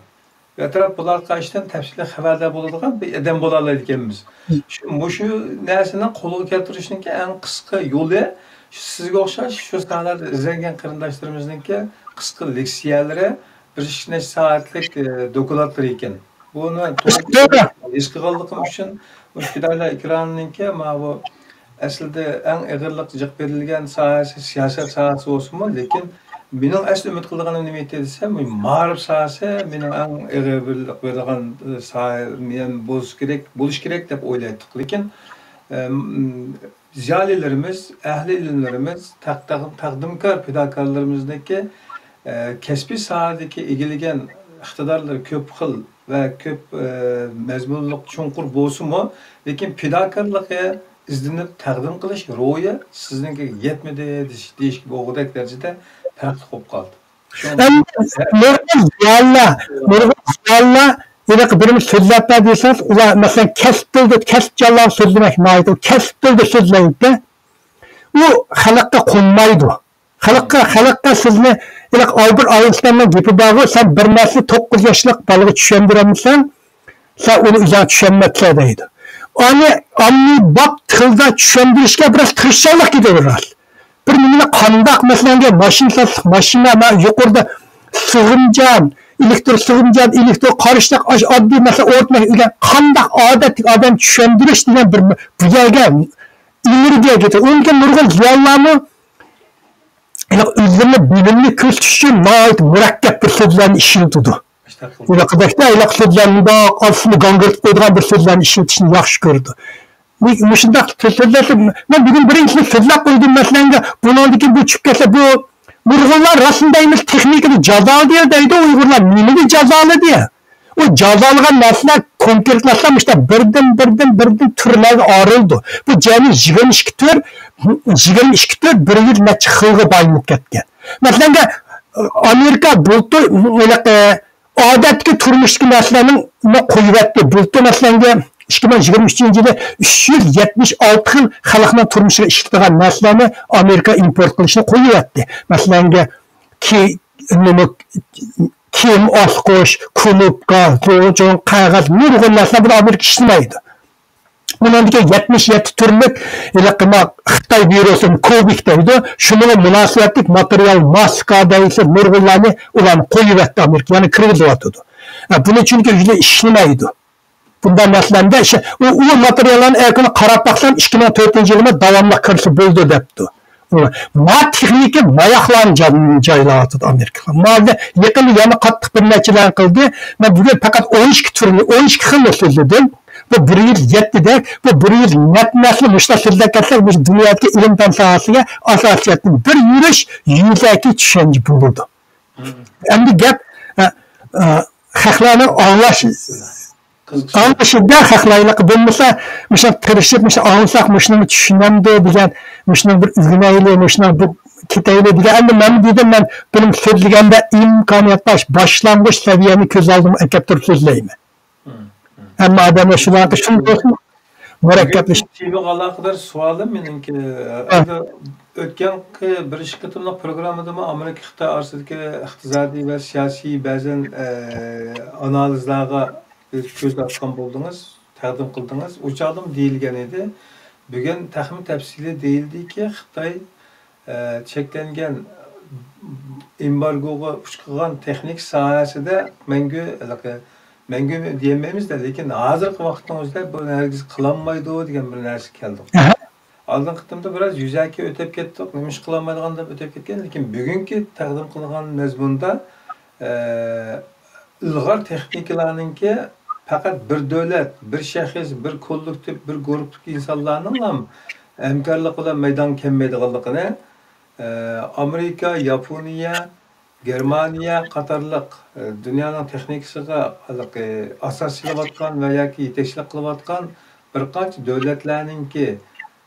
ئەتراپ بۇلار قايسىدىن تەپسىلىي خەۋەردار بولىدىغان بىر ئادەم بولالايدىكەنمىز. شۇ، مۇشۇ نەرسىنى قولغا كەلتۈرۈشنىڭكى ئەڭ قىسقا يولى، سىزگە ئوخشاش شۇ ساھەلەردە ئىزدەنگەن قېرىنداشلىرىمىزنىڭكى قىسقا لېكسىيەلىرى، بىر ئىككى نەچچە سائەتلىك، ئە، دوكلاتلىرى ئىكەن. بۇنى توغرا ھېس قىلغانلىقىم ئۈچۈن مۇشۇ پىدائىيلار ئېكرانىنىڭكى ماۋۇ ئەسلىدە ئەڭ ئېغىرلىق جىق بېرىلگەن ساھەسى سىياسەت ساھەسى بولسىمۇ، لېكىن مېنىڭ ئەسلى ئۈمىد قىلىدىغىنىم نېمە ئىدى دېسە، مائارىپ ساھەسى مېنىڭ ئەڭ ئېغىر بېرىلىق بېرىدىغان ساھە، مېنىڭ بولسا كېرەك، بولۇشى كېرەك دەپ ئويلايتتۇق. لېكىن، ئەم، زىيالىيلىرىمىز، ئەھلى ئىلىملىرىمىز، تەق-، تەق-، تەقدىمكار پىداكارلىرىمىزنىڭكى، ئە، كەسپىي ساھەدىكى ئىگىلىگەن ئىقتىدارلىرى كۆپ خىل ۋە كۆپ، ئە، مەزمۇنلۇق، چوڭقۇر بولسىمۇ، لېكىن پىداكارلىقى، ئىزدىنىپ تەقدىم قىلىش روھى سىزنىڭكىگە يەتمىدى دېيىش، دېيىشكە بولغۇدەك دەرىجىدە پەرقلىق بولۇپ قالدى. شۇڭا ئەمدى نۇرغۇن زىيالىيلار، نۇرغۇن زىيالىيلار ھېلىقى بىرىمىز سۆزلەپ بەر دېسىڭىز، ئۇلار مەسىلەن كەسىپ تىلىدا، كەسىپ جانلارغا سۆزلىمەك ناھايىتى، ئۇ كەسىپ تىلىدا سۆزلەيدۇ. ئۇ خەلققە قونمايدۇ. خەلققە، خەلققە سىزنى ھېلىقى ئالبېر ئاينشتايننىڭ گېپى بارغۇ، سەن بىر نەرسىنى توققۇز ياشلىق بالىغا چۈشەندۈرەلمىسەڭ، سەن ئۇنى ئۆزۈڭ چۈشەنمەپسەن دەيدۇ. ئۇنى ئاممىباب تىلدا چۈشەندۈرۈشكە بىراز تىرىشچانلىق كېتىدۇ راست. بىر نېمىنى قانداق، مەسىلەن، ماشىنا ساتساق، ماشىنا، مانا يۇقىرىدا سىغىمجان، ئېلېكتر سىغىمجان، ئېلېكتر قارىشلىق، ئاش ئاددىي، مەسىلەن، ئورتىنى ئۆگەن، قانداق ئادەتتىكى ئادەم چۈشەندۈرۈش دېگەن بىر، بۇ يەرگە ئېنېرگىيە كېتىدۇ. ئۇنىڭ ئۈچۈن نۇرغۇن زىيالىيلارمۇ ئۆزلىرىنى بىلىملىك كۆرسىتىش ئۈچۈن ناھايىتى مۇرەككەپ بىر سۆزلەرنى ئىشلىتىدۇ. ھېلىقىدەكتە، ھېلىقى سۆزلەر مۇنداق ئالسىنى گاڭگىرىتىپ قويىدىغان بىر سۆزلەرنى ئىشلىتىشنى ياخشى كۆرىدۇ. مۇ-، مۇشۇنداق سۆزلەپ، مەن بۈگۈن بىرىنچىسىنى سۆزلەپ قويدۇم، مەسىلەنگە، بۇنىڭدىن كېيىن بۇ چۈشۈپ كەتسە، بۇ نۇرغۇنلار راستىنى دەيمىز، تېخنىكىنى جازالىدى دەيدۇ، ئۇيغۇرلار نېمىنى جازالىدى؟ ئۇ جازالىغان نەرسىلەر كونكرېتلاشسا، مۇشۇنداق بىردىن، بىردىن، بىردىن تۈرلەرگە ئايرىلىدۇ. بۇ جەمئىي يىگىرمە ئىككى تۈر، يىگىرمە ئىككى تۈر بىر يۈز نەچچە خىلغا بايلىنىپ كەتكەن. مەسىلەنگە، ئامېرىكا بۇلتۇر، ھېلىقى، ئادەتتىكى تۇرمۇشتىكى نەرسىلەرنى قويۇۋەتتى. بۇلتۇر، مەسىلەنگە، ئىككى مىڭ يىگىرمە ئۈچىنچى يىلى ئۈچ يۈز يەتمىش ئالتە خىل خەلقنىڭ تۇرمۇشىغا ئىشلىتىدىغان نەرسىلەرنى ئامېرىكا ئىمپورت قىلىشنى قويۇۋەتتى. مەسىلەنگە، كى-، نېمە، كىيىم ئاسقۇچ، كۇنۇپكا، زوجۇڭ، قەغەز، نۇرغۇن نەرسىلەر بۇنى ئامېرىكا ئىشلىمەيدۇ. ئۇنىڭدىكى يەتمىش يەتتە تۈرلۈك ھېلىقى ما خىتاي ۋىرۇسى، كوۋىد دەيدۇ. شۇنىڭغا مۇناسىۋەتلىك ماتېرىيال، ماسكا دەيسىز، نۇرغۇنلارنى ئۇلارنى قويۇۋەتتى ئامېرىكا، يەنى كىرگۈزۈۋاتىدۇ. ئە، بۇنى چۈنكى ئۆزى ئىشلىمەيدۇ. بۇنداق نەرسىلەردە ئىش-، ئۇ، ئۇ ماتېرىياللارنى ئەركىنى قاراپ باقسام، ئىككى مىڭ تۆتىنچى يىلىمۇ داۋاملىق كىرسە بولىدۇ دەپتۇ. ما تېخنىكا ماياقلارنى جا-، جايلاۋاتىدۇ ئامېرىكا. ما يېقىندا يەنە قاتتىق بىر نەچچىلەرنى قىلدى. مەن بۈگۈن پەقەت ئون ئىككى تۈرنى، ئون ئىككى خىلنى سۆزلىدىم. بۇ بىر يۈز يەتتىدەك، بۇ بىر يۈز نەچچە نەرسىنى مۇشۇنداق سۆزلەپ كەتسەك، مۇشۇ دۇنيادىكى ئىلىم پەن ساھەسىگە ئاساسىي جەھەتتىن بىر يۈرۈش يۈزەكى چۈشەنچە بولىدۇ. ئەمدى گەپ، ئە، ئە، خەقلەرنىڭ ئاڭلاش، قىزىقىش. ئاڭلىشىدا خەقلەرنىڭ بولمىسا، مۇشۇ تىرىشىپ، مۇشۇ ئاڭلىساق، مۇشۇنىڭ چۈشىنەمدۇ دېگەن، مۇشۇنىڭ بىر ئۆگىنەيلى، مۇشۇنىڭ بىر كېتەيلى دېگەن. ئەمدى مەن دېدىم، مەن بۇنى سۆزلىگەندە ئىمكانىيەت بار، باشلانغۇچ سەۋىيەنى كۆز ئالدىمغا ئەكەپ تۇرۇپ سۆزلەيمەن. ھەممە ئادەملەر شۇلارغا شۇنداق مۇرەككەپلىشىپ. تېمىغا ئالاقىدار سوئالىم مېنىڭكى. ھە. ئەمدى ئۆتكەنكى بىر ئىككى قېتىملىق پروگراممىدىمۇ ئامېرىكا خىتاي ئارىسىدىكى ئىقتىسادىي ۋە سىياسىي بەزەن، ئە، ئانالىزلارغا كۆز ئاچقان بولدىڭىز، تەقدىم قىلدىڭىز. ئۇ چاغدىمۇ دېيىلگەن ئىدى. بۈگۈن تېخىمۇ تەپسىلىي دېيىلدىكى، خىتاي ئە، چەكلەنگەن ئېمبارگوغا ئۇچرىغان تېخنىكا ساھەسىدە مەڭگۈ، ھېلىقى، مەڭگۈ دېيەلمەيمىز-دە، لېكىن ھازىرقى ۋاقىتنىڭ ئۆزىدە بۇنى ھەرگىز قىلالمايدۇ دېگەن بىر نەرسىگە كەلدۇق. ئالدىنقى قېتىمدا بىراز يۈزەكى ئۆتۈپ كەتتۇق، نېمە ئىش قىلالمايدىغان دەپ ئۆتۈپ كەتكەن، لېكىن بۈگۈنكى تەقدىم قىلغان مەزمۇندا، ئە، ئىلغار تېخنىكىلارنىڭكى پەقەت بىر دۆلەت، بىر شەخس، بىر كوللېكتىپ، بىر گۇرۇپپىدىكى ئىنسانلارنىڭلا ھەمكارلىق بىلەن مەيدانغا كەلمەيدىغانلىقىنى، ئە، ئامېرىكا، ياپونىيە، گېرمانىيە قاتارلىق، ئە، دۇنيانىڭ تېخنىكىسىغا ھېلىقى ئاساس سېلىۋاتقان ۋە ياكى يېتەكچىلىك قىلىۋاتقان بىر قانچە دۆلەتلەرنىڭكى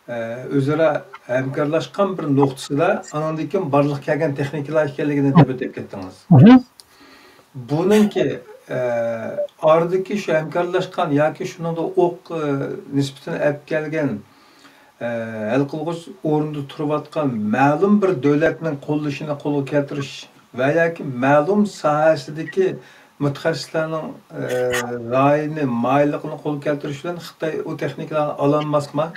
ئە، ئۆزئارا ھەمكارلاشقان بىر نۇقتىسىدا، ئانىڭدىن كېيىن بارلىققا كەلگەن تېخنىكىلار ئىكەنلىكىنى دەپ ئۆتۈپ كەتتىڭىز. بۇنىڭكى، ئە، ئارىدىكى شۇ ھەمكارلاشقان ياكى شۇنىڭدا ئوق، ئە، نىسبىتىنى ئەپ كەلگەن، ئە، ھەل قىلغۇچ ئورۇندا تۇرۇۋاتقان مەلۇم بىر دۆلەتنىڭ قوللىشىنى قولغا كەلتۈرۈش ۋە ياكى مەلۇم ساھەسىدىكى مۇتەخەسسىسلەرنىڭ، ئە، رايىنى، مايىللىقىنى قولغا كەلتۈرۈش بىلەن خىتاي ئۇ تېخنىكىلارنى ئالالماسمۇ؟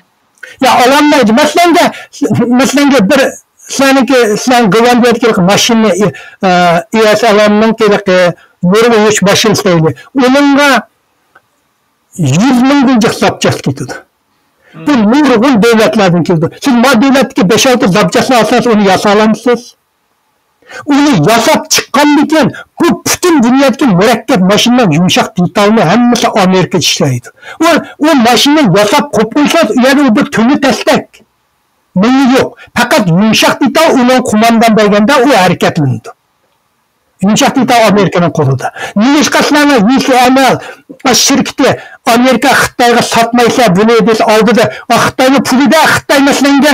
يا، ئالالمايدۇ. مەسىلەنگە، مەسىلەنگە بىر سىلەرنىڭكى، سىلەرنىڭ گوللاندىيەدىكى ماشىنا، ئى-، ئە، ئىئېسئېلئېمنىڭكى، ئە، نورۋېگىيە ماشىنىسى دەيلى. ئۇنىڭغا يۈز مىڭدىن جىق زاپچاس كېتىدۇ. بۇ نۇرغۇن دۆلەتلەردىن كېلىدۇ. سىز ما دۆلەتتىكى بەش-ئالتە زاپچاسنى ئالسىڭىز، ئۇنى ياسايالامسىز؟ ئۇنى ياساپ چىققاندىن كېيىن، بۇ پۈتۈن دۇنيادىكى مۇرەككەپ ماشىنىنىڭ يۇمشاق دېتالىنى ھەممىسى ئامېرىكىدا ئىشلەيدۇ. ئۇ، ئۇ ماشىنىنى ياساپ قويۇپ قويسىڭىز، ئۇ يەردە ئۇ بىر تۆمۈر تەستەك. مېڭە يوق. پەقەت يۇمشاق دېتال ئۇنىڭ قوماندان بەرگەندە ئۇ ھەرىكەتلىنىدۇ. يۇمشاق دېتال ئامېرىكىنىڭ قولىدا. نېمىشقا سىلەرنىڭ ئىسرائىل شىركىتى ئامېرىكا خىتايغا ساتمايسىلەر بۇنى دېسە، ئالدىدا، ئا، خىتاينىڭ پۇلىدا، خىتاي مەسىلەنگە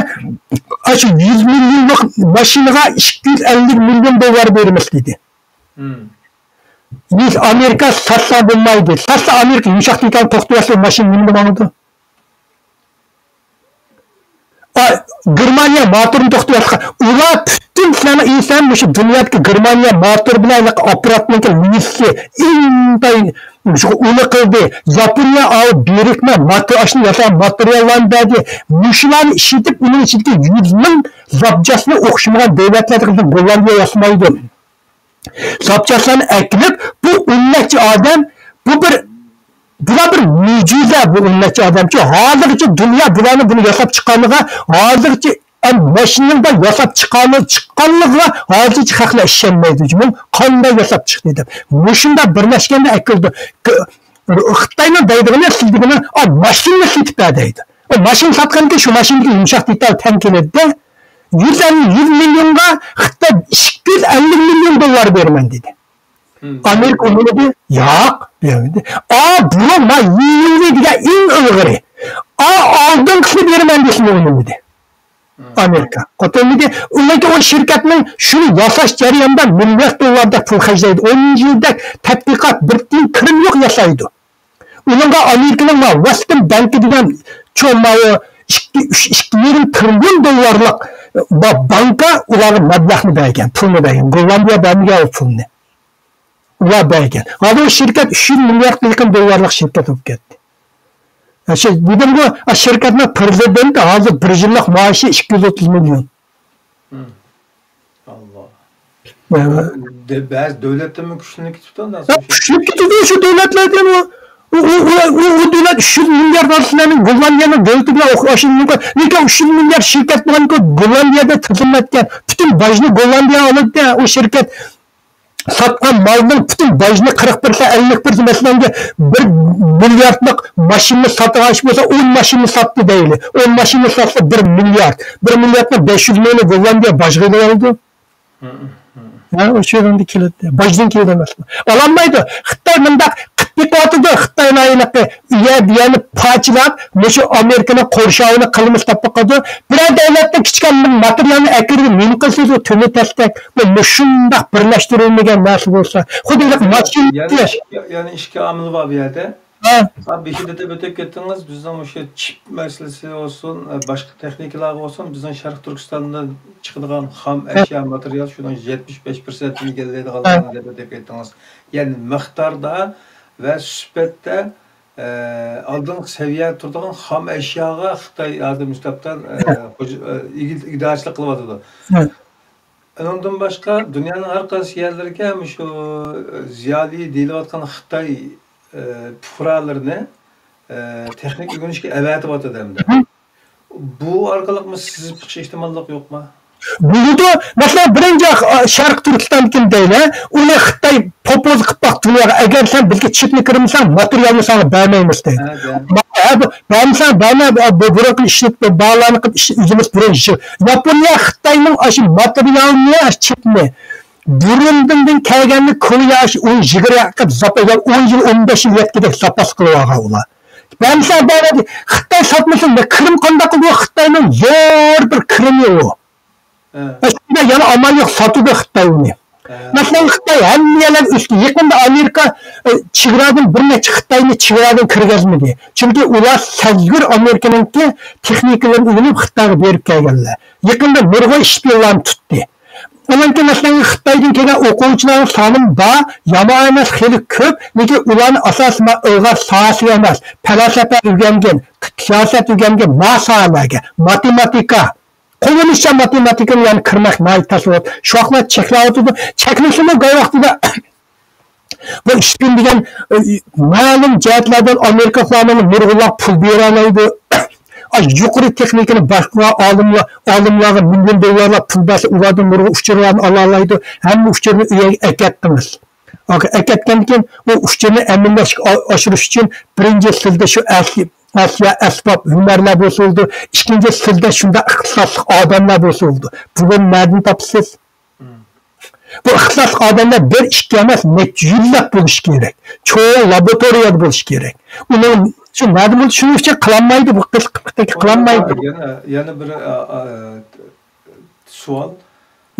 ئاشۇ يۈز مىليونلۇق ماشىنىغا ئىككى يۈز ئەللىك مىليون دوللار بېرىمىز دېدى. ئامېرىكا ساتسا بولمايدۇ. ساتسا ئامېرىكا يۇمشاق دېتالنى توختىتىۋەتسە ماشىنا نېمىدە ماڭىدۇ؟ ئا، گېرمانىيە موتورنى توختىتىۋاتقان. ئۇلار پۈتۈن سىلەرنىڭ ئىنسان مۇشۇ دۇنيادىكى گېرمانىيە موتور بىلەن ئاپپاراتنىڭكى لىنىيىسى ئىنتايىن ئۇنى قىلدى. ياپونىيە ئاۋۇ بىرىكمە موتور، ئاشۇنى ياسىغان ماتېرىياللارنى بەردى. مۇشۇلارنى ئىشلىتىپ، ئۇنىڭ ئىچىدىكى يۈز مىڭ زاپچاسنى ئوخشىمىغان دۆلەتلەردە قىلدى. گوللاندىيە ياسىمايدۇ. زاپچاسلارنى ئەكېلىپ، بۇ ئون نەچچە ئادەم، بۇ بىر، بۇلار بىر مۆجىزە، بۇ ئون نەچچە ئادەمچۇ. ھازىرغىچە دۇنيا بۇلارنى بۇنى ياساپ چىققانلىقىغا، ھازىرغىچە ئەم ماشىنىنىڭ ياساپ چىققانلىقى، چىققانلىقىغا ھازىرغىچە خەقلەر ئىشەنمەيدۇ. جۇمۇ قانداق ياساپ چىقتى دەپ. مۇشۇنداق بىرلەشكەندە ئەكېلىدۇ. خىتاينىڭ دەيدىغىنى، سىز دېگىنى، ئا، ماشىنىنى سېتىپ بەر دەيدۇ. ماشىنا ساتقانكەن، شۇ ماشىنىدىكى يۇمشاق دېتال تەڭ كېلىدىدە، يۈز ئەللىك، يۈز مىليونغا خىتاي ئىككى يۈز ئەللىك مىليون دوللار بېرىمەن دېدى. ئامېرىكا ئۇنىمىدى دېدى، ياق، بەرمىدى. ئا، بۇ ما يۈەنۋى دېگەن ئەڭ ئىلغىرى. ئا، ئالدىنقىسىنى بېرىمەن دېسىمۇ ئۇنىمىدى. ئامېرىكا قوتۇلمىدى. ئۇنىڭكى ئۇ شىركەتنىڭ شۇنى ياساش جەريانىدا مىليارد دوللاردەك پۇل خەجلەيدۇ. ئون يىلدەك تەتقىقات، بىر تىيىن كىرىمى يوق ياسايدۇ. ئۇنىڭغا ئامېرىكىنىڭ ما ۋېستېرن بانكى دېگەن چوڭ ماۋۇ ئىككى، ئۈچ، ئىككى يېرىم تىرىليون دوللارلىق با-، بانكا ئۇلارغا مەبلەغنى بەرگەن، پۇلنى بەرگەن. گوللاندىيە بەرمىگەن ئۇ پۇلنى. ئۇلار بەرگەن. ھازىر ئۇ شىركەت ئۈچ يۈز مىلياردقا يېقىن دوللارلىق شىركەت بولۇپ كەتتى. ئاشۇ دېدىمغۇ، ئا، شىركەتنىڭ پرېزىدېنتى ھازىر بىر يىللىق مائاشى ئىككى يۈز ئوتتۇز مىليون. ئاللا. ئەۋە. دە-، بەزى دۆلەتتىنمۇ كۈچلىنىپ كېتىپتۇ ئۇنداق يا، سوشال كۈچلىنىپ كېتىدۇ شۇ دۆلەتلەردىن ئۇ. ئۇ، ئۇ، ئۇ، ئۇ، ئۇ دۆلەت ئۈچ يۈز مىليارد ئادەملەرنىڭ گوللاندىيەنىڭ دۆلىتى بىلەن ئوخ-، ئاشۇ مۇمكىن. لېكىن ئۈچ يۈز مىليارد شىركەت بولغانكى گوللاندىيەدە تىزىملاتكەن. پۈتۈن باجنى گوللاندىيە ئالىدۇ، ئۇ شىركەت. ساتقان مالنىڭ پۈتۈن باجنى قىرىق پىرسەنت، ئەللىك پىرسەنت، مەسىلەن، بىر مىلياردلىق ماشىنىنى ساتىدىغان ئىش بولسا، ئون ماشىنىنى ساتتى دەيلى. ئون ماشىنىنى ساتسا، بىر مىليارد. بىر مىلياردنىڭ بەش يۈز مىليونى گوللاندىيە باجغا ئېلىۋالىدۇ. ھە، ئاشۇ يەردىن كېلىدۇ. باجدىن كېلىدۇ ئەمەسمۇ. ئالالمايدۇ. خىتاي مۇنداق قىپ بېقىۋاتىدۇ. خىتاينىڭ ھېلىقى ئۇ يەر بۇ يەرنى پارچىلاپ، مۇشۇ ئامېرىكىنىڭ قورشاۋىنى قىلمىس دەپ باقىدۇ. بىرەر دۆلەتنىڭ كىچىككىنە ماتېرىيالنى ئەكىرىدۇ، نېمە قىلسىز ئۇ تۆمۈر تەستەك. بۇ مۇشۇنداق بىرلەشتۈرۈلمىگەن نەرسە بولسا. خۇددى ھېلىقى ماشىنا. يەنە ئىككى، يەنە ئىككى ئامىل بار بۇ يەردە. ھە. ھە، بېشىدا دەپ ئۆتۈپ كەتتىڭىز، بىزنىڭ مۇشۇ چىپ مەسىلىسى بولسۇن، باشقا تېخنىكىلارغا بولسۇن، بىزنىڭ شەرقىي تۈركىستاندىن چىقىدىغان خام ئەشيا ماتېرىيال شۇنىڭ يەتمىش بەش پىرسەنتىنى ئىگىلەيدىغانلىقىنى دەپ ئۆتۈپ كەتتىڭىز. يەنى مىقداردا ۋە سۈپەتتە، ئە، ئالدىنقى سەۋىيەدە تۇرىدىغان خام ئەشياغا خىتاي ھازىر مۇشۇ تاپتا، ئە، خوجا-، ئە، ئىگە-، ئىگىدارچىلىق قىلىۋاتىدۇ. ئۇنىڭدىن باشقا، دۇنيانىڭ ھەر قايسى يەرلىرىگە مۇشۇ زىيالىي دېيىلىۋاتقان خىتاي، ئە، پۇقرالىرىنى، ئە، تېخنىكا ئۆگىنىشكە ئەۋەتىۋاتىدۇ ئەمدى. بۇ ئارقىلىقمۇ سىزىپ چىقىش ئېھتىماللىقى يوقمۇ؟ بولىدۇ. مەسىلەن، بىرىنچى، ئا، شەرقىي تۈركىستاندىكىنى دەيلى، ئۇنى خىتاي پوپوز قىلىپ باقتى دۇنياغا، ئەگەر سەن بىزگە چىپنى كىرمىسەڭ، ماتېرىيالنى ساڭا بەرمەيمىز دەيدۇ. ھە، ھە. ما-، ھە، بۇ، بەرمىسەڭ بەرمە، بۇ، بۇرۇنقى ئىشنى، بارلارنى قىلىپ ئىش-، ئۆزىمىز بۇرۇن يىغ-، ياپونىيە خىتاينىڭ ئاشۇ ماتېرىيالنى، ئاشۇ چىپنى بۇرۇندىن كەلگەننى كويا ئاشۇ ئون يىگىرمە يىل قىلىپ زاپاس، ئون يىل، ئون بەش يىل يەتكۈدەك زاپاس قىلىپ ئالغان ئۇلار. بەرمىسەڭ بەرمە، خىتاي ساتمىسۇن، كىرىم قانداق قىلىدۇ؟ خىتاينىڭ زور بىر كىرىمى ئۇ. ھە. شۇندا يەنە ئامال يوق، ساتىدۇ خىتاي ئۇنى. ھە. مەسىلەن، خىتاي ھەممە يەرلەرگە ئۆتتى. يېقىندا ئامېرىكا، ئە، چېگرادىن بىر نەچچە خىتاينى چېگرادىن كىرگۈزمىدى. چۈنكى ئۇلار سەزگۈر ئامېرىكىنىڭكى تېخنىكىلىرىنى ئۆگىنىپ خىتايغا بېرىپ كەلگەنلەر. يېقىندا نۇرغۇن ئىشپىيونلارنى تۇتتى. ئۇنىڭ كېيىن، مەسىلەن، خىتايدىن كەلگەن ئوقۇغۇچىلارنىڭ سانىمۇ بار، يامان ئەمەس، خېلى كۆپ. لېكىن ئۇلارنى ئاساسىي ما-، ئىلغار ساھەسىگە ئەمەس، پەلسەپە ئۆگەنگىن، سىياسەت ئۆگەنگىن، ما ساھەلەرگە، ماتېماتىكا، قوللىنىشچان ماتېماتىكىنى يەنە كىرمەك ناھايىتى تەس بولۇۋاتىدۇ. شۇ ۋاقىتلار چەكلەۋاتىدۇ. چەكلىسىمۇ، بۇ ۋاقتىدا بۇ ئىشپىيون دېگەن، ئە، مەلۇم جەھەتلەردىن ئامېرىكا ئۇلارنىڭ نۇرغۇنلىغان پۇل بېرەلەيدۇ. ئاشۇ يۇقىرى تېخنىكىنى باشقا ئالىملار، ئالىملارغا مىليون دوللارلاپ پۇل بەرسە، ئۇلاردىن نۇرغۇن ئۇچۇرلارنى ئالالايدۇ. ھەممە ئۇچۇرنى ئۆيگە ئەكەتتىڭىز. ئەكەتكەندىن كېيىن، ئۇ ئۇچۇرنى ئەمەلىيلەشكە ئا-، ئاشۇرۇش ئۈچۈن بىرىنچى سىلدە شۇ ئەسلى، ئەسلىيە، ئەسۋاب، ھۈنەرلەر بولسا بولىدۇ. ئىككىنچى سىلدە شۇنداق ئىختىساسلىق ئادەملەر بولسا بولىدۇ. بۇنى نەدىن تاپىسىز؟ بۇ ئىختىساسلىق ئادەملەر بىر، ئىككى ئەمەس، نەچچە يۈزلەپ بولۇشى كېرەك. چوڭ لابوراتورىيەدە بولۇشى كېرەك. ئۇنىڭ شۇ نەدە بولدى؟ شۇنىڭ ئۈچۈن قىلالمايدۇ، بۇ قىز-، قىز-، قىلالمايدۇ. يەنە، يەنە بىر، ئا، ئا، سوئال.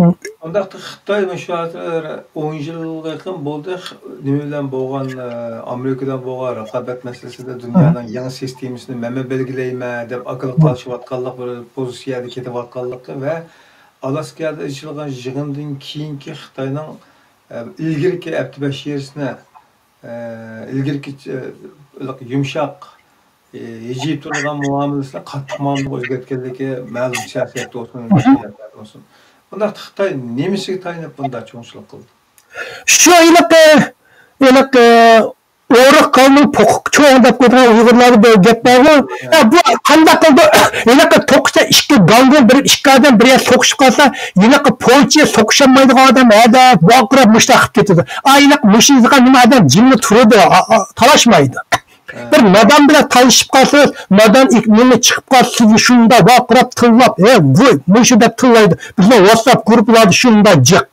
ئۇنداقتا خىتاي مۇشۇ ھازىر ئون يىلغا يېقىن بولدى، خ-، نېمە بىلەن بولغان، ئا، ئامېرىكا بىلەن بولغان رىقابەت مەسىلىسىدە دۇنيانىڭ يېڭى سىستېمىسىنى مەنمۇ بەلگىلەيمەن دەپ ئاكىلىپ قالىشىۋاتقانلىق بىر پوزىتسىيەدە كېتىۋاتقانلىقى ۋە ئالاسكادا ئېچىلغان يىغىندىن كېيىنكى خىتاينىڭ، ئە، ئىلگىرىكى ئەپتى بەشىرىسىنى، ئە، ئىلگىرىكى، ئە، يۇمشاق، ئە، ھىجىيىپ تۇرىدىغان مۇئامىلىسىنى قاتتىق مۇئامىلىگە ئۆزگەرتكەنلىكى مەلۇم، سىياسەتتە بولسۇن، باشقا جەھەتلەردە بولسۇن. بۇنداقتا خىتاي نېمىسىگە تايىنىپ بۇنداق چوڭچىلىق قىلدى؟ شۇ ھېلىقى، ھېلىقى ئورۇق قالمىغان پوقۇق چوڭ دەپ قويىدىغان ئۇيغۇرلاردا بىر گەپ بارغۇ. ھە، بۇ قانداق قىلدى؟ ھېلىقى توققۇزدا ئىككى گاڭگۇن بىر ئىككى ئادەم بىر يەردە سوقۇشۇپ قالسا، ھېلىقى پوچى سوقۇشالمايدىغان ئادەم ھەدە ۋارقىراپ مۇشۇنداق قىلىپ كېتىدۇ. ئا، ھېلىقى مۇشۇ يېزىغا نېمە ئادەم جىملا تۇرىدۇ، ئا، ئا، تالاشمايدۇ. بىر نادان بىلەن تالىشىپ قالسىڭىز، نادان ئىك-، مېڭە چىقىپ قالسا، سىزگە شۇنداق ۋارقىراپ تىللاپ، ھە، ۋوي، مۇشۇ دەپ تىللايدۇ. بىزنىڭ ۋاتساپ گۇرۇپپىلاردا شۇنداق جىق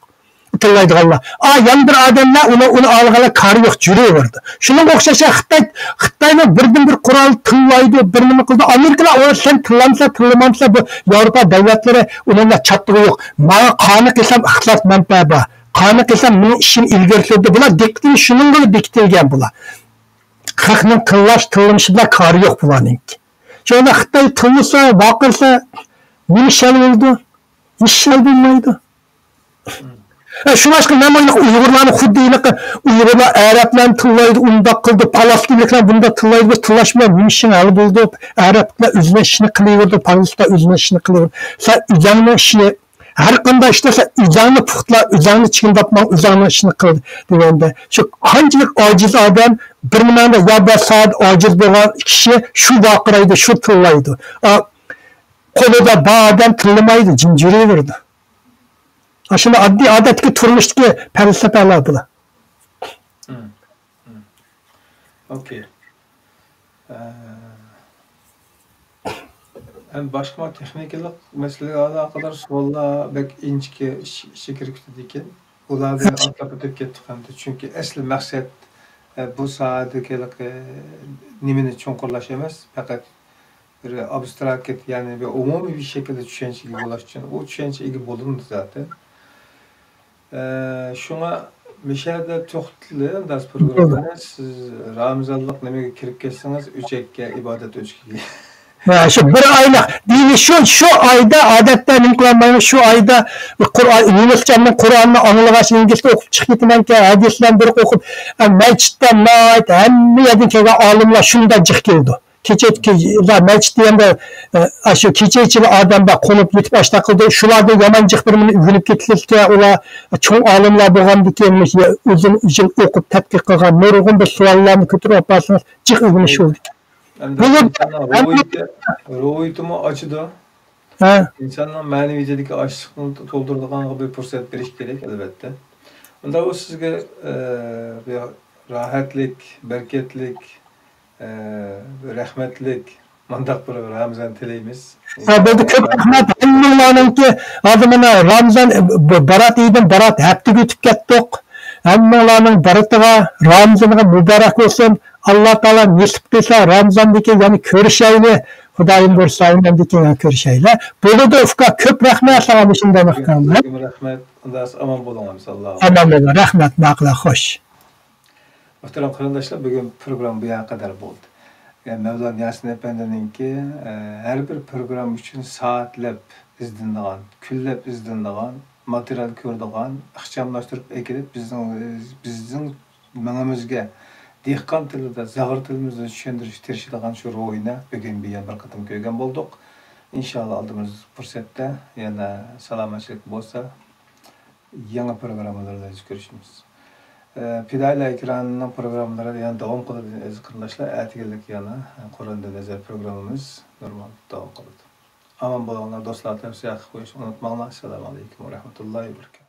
تىللايدىغانلار. ئا، يەنە بىر ئادەملەر ئۇنى، ئۇنى ئالغانلار كارى يوق، جۈرۈۋېرىدۇ. شۇنىڭغا ئوخشاش خىتاي، خىتاينىڭ بىردىن بىر قورالى تىللايدۇ، بىر نېمە قىلىدۇ. ئامېرىكىلار ئۇ سەن تىللامسا، تىللىمامسا، بۇ ياۋروپا دۆلەتلىرى ئۇنىڭغا چاتىقى يوق. ماڭا قانى قىلسام ئىقتىساد مەنپەئە بار. قانى قىلسام مېنىڭ ئىشىم ئىلگىرى سۈرىدۇ. بۇلار دىققىتىنى شۇنىڭغىلا بېكىتىلگەن بۇلار. خەقنىڭ تىللاش، تىللىنىشى بىلەن كارى يوق بۇلارنىڭكى. شۇڭا خىتاي تىللىسا، ۋارقىرىسا، نېمە ئىش ھەل بولىدۇ؟ ھېچ ئىش ھەل بولمايدۇ. ھە، شۇڭلاشقا مەن مانا ئۇيغۇرلارنى خۇددى ھېلىقى ئۇيغۇرلار ئەرەبلەرنى تىللايدۇ، ئۇنداق قىلىدۇ، پالەستىنلىكلەر بۇنداق تىللايدۇ، بىز تىللاش بىلەن نېمە ئىشىڭ ھەل بولىدۇ؟ ئەرەبلەر ئۆزىنىڭ ئىشىنى قىلىۋېرىدۇ، پالېستىنلار ئۆزىنىڭ ئىشىنى قىلىۋېرىدۇ. سەن ئۆزۈڭنىڭ ئىشىنى، ھەر قانداق ئىشتا سەن ئۆزۈڭنى پۇختىلا، ئۆزۈڭنى چىڭداپ ماڭ، ئۆزۈڭنىڭ ئىشىنى قىل دېگەندە، شۇ قانچىلىك ئاجىز ئادەم بىر نېمەندە يا بەس سائەت ئاجىز بولغان كىشى شۇ ۋارقىرايدۇ، شۇ تىللايدۇ. ئا، قولىدا بار ئادەم تىللىمايدۇ، جىم يۈرۈۋېرىدۇ. ئاشۇنداق ئاددىي ئادەتتىكى تۇرمۇشتىكى پەلسەپىلەر بۇلار. مم. مم. ئوكەي. ئە، ھەم باشقا تېخنىكىلىق مەسىلىگە ئالاقىدار سوئاللار بەك ئىنچىكە ئىچ-، ئىچىگە كىرىپ كېتىدىكەن. ئۇلارنى ئاتلاپ ئۆتۈپ كەتتۇق ئەمدى. چۈنكى ئەسلى مەقسەت، ئە، بۇ ساھەدىكى ھېلىقى نېمىنى چوڭقۇرلاش ئەمەس، پەقەت بىر ئابستراكت، يەنى بىر ئومۇمىي بىر شەكىلدە چۈشەنچىگە ئىگە بولۇش ئۈچۈن، ئۇ چۈشەنچە ئىگە بولۇندى زاتەن. ئە، شۇڭا مۇشۇ يەردە توختىلىڭ، داس پروگراممىنى. سىز رامىزانلىق نېمىگە كىرىپ كەتسىڭىز، ئۆچەككە، ئىبادەت ئۆچىكىگە. ھە، شۇ بىر ئايلىق دېيىلىش شۇ، شۇ ئايدا ئادەتتە نېمە قىلالمايمىز، شۇ ئايدا قۇرئان، يۇنۇسجاننىڭ قۇرئانىنى ئاڭلىغاچ ئىنگلىزچە ئوقۇپ چىقىپ كېتىمەنكەن، ھەدىسلەرنى بىر ئوقۇپ، ئە، مەسچىتتە ناھايىتى ھەممە يەردىن كەلگەن ئالىملار شۇنداق جىق كېلىدۇ. كېچە، كېچە، مەسچىت دېگەندە، ئە، ئاشۇ كېچە ئىچىدە ئادەم بار، قونۇپ يېتىپ ئاشۇنداق قىلىدۇ. شۇلاردىن يامان جىق بىر نېمىنى ئۆگىنىپ كېتىسىزكەن، ئۇلار چوڭ ئالىملار بولغاندىكىن، مۇشۇ ئۇزۇن يىل ئوقۇپ تەتقىق قىلغان نۇرغۇن بىر سوئاللارنى كۆتۈرۈپ ئاپارسىڭىز، جىق ئۆگىنىش بولىدۇ. ئەمدى بولۇپ، ئىنساننىڭ ئەمدى روھىيىتى، روھىيىتىمۇ ئاچىدۇ. ھە. ئىنساننىڭ مەنىۋىيىتىدىكى ئاچلىقنى تولدۇرىدىغانغا بىر پۇرسەت بېرىش كېرەك، ئەلۋەتتە. ئۇندا ئۇ سىزگە، ئە، بىر راھەتلىك، بەرىكەتلىك، ئە، رەھمەتلىك، مۇنداق بىر رامىزان تىلەيمىز. ھە، بولدى، كۆپ رەھمەت. ھەممىڭلارنىڭكى، ھازىر مانا رامىزان، بۇ بارات ئېيىدىن بارات ھەپتىگە ئۆتۈپ كەتتۇق. ھەممىڭلارنىڭ بارىتىغا، رامىزانغا مۇبارەك بولسۇن. ئاللا تائالا نېسىپ قىلسا، رامىزاندىن كېيىن يەنە كۆرۈشەيلى. خۇدايىم بۇيرۇسا، ئايمەندىن كېيىن يەنە كۆرۈشەيلى. بولىدۇ، ئۇكا، كۆپ رەھمەت ساڭا مۇشۇنداق قىلغانلىق. رەھمەت. ئۇندا ئامان بولۇڭ، ئەمىسە، ئاللا. ئامان بولۇڭ، رەھمەت، ماقۇلە، خوش. مۇھتەرەم قېرىنداشلار، بۈگۈن پروگرامما بۇ يەرگە قەدەر بولدى. يەنى مەۋلان ياسىن ئەپەندىنىڭكى، ئە، ھەر بىر پروگرامما ئۈچۈن سائەتلەپ ئىزدىنىدىغان، كۈنلەپ ئىزدىنىدىغان، ماتېرىيال كۆرىدىغان، ئىخچاملاشتۇرۇپ ئەكېلىپ، بىزنىڭ، بىزنىڭ مېڭىمىزگە دېھقان تىلىدا، زاغرا تىلىمىزدا چۈشەندۈرۈشكە تىرىشىدىغان شۇ روھىنى بۈگۈن بۇ يەنە بىر قېتىم كۆرگەن بولدۇق. ئىنشاللا، ئالدىمىزدىكى پۇرسەتتە يەنە سالامەتچىلىك بولسا، يېڭى پروگراممىلاردا كۆرۈشىمىز. ئە، پىدائىيلار ئېكرانىنىڭ پروگراممىلىرى يەنە داۋام قىلىدۇ، ئەزىز قېرىنداشلار. ئەتىگەنلىك يەنە قۇرئاندىن نەزەر پروگراممىمىز نورمال داۋام قىلىدۇ. ئامان بولۇڭلار، دوستلار، تەۋسىيە قىلىپ قويۇشنى ئۇنتۇماڭلار. ئەسسالامۇ ئەلەيكۇم ۋە رەھمەتۇللاھى ۋە بەرىكاتۇھ.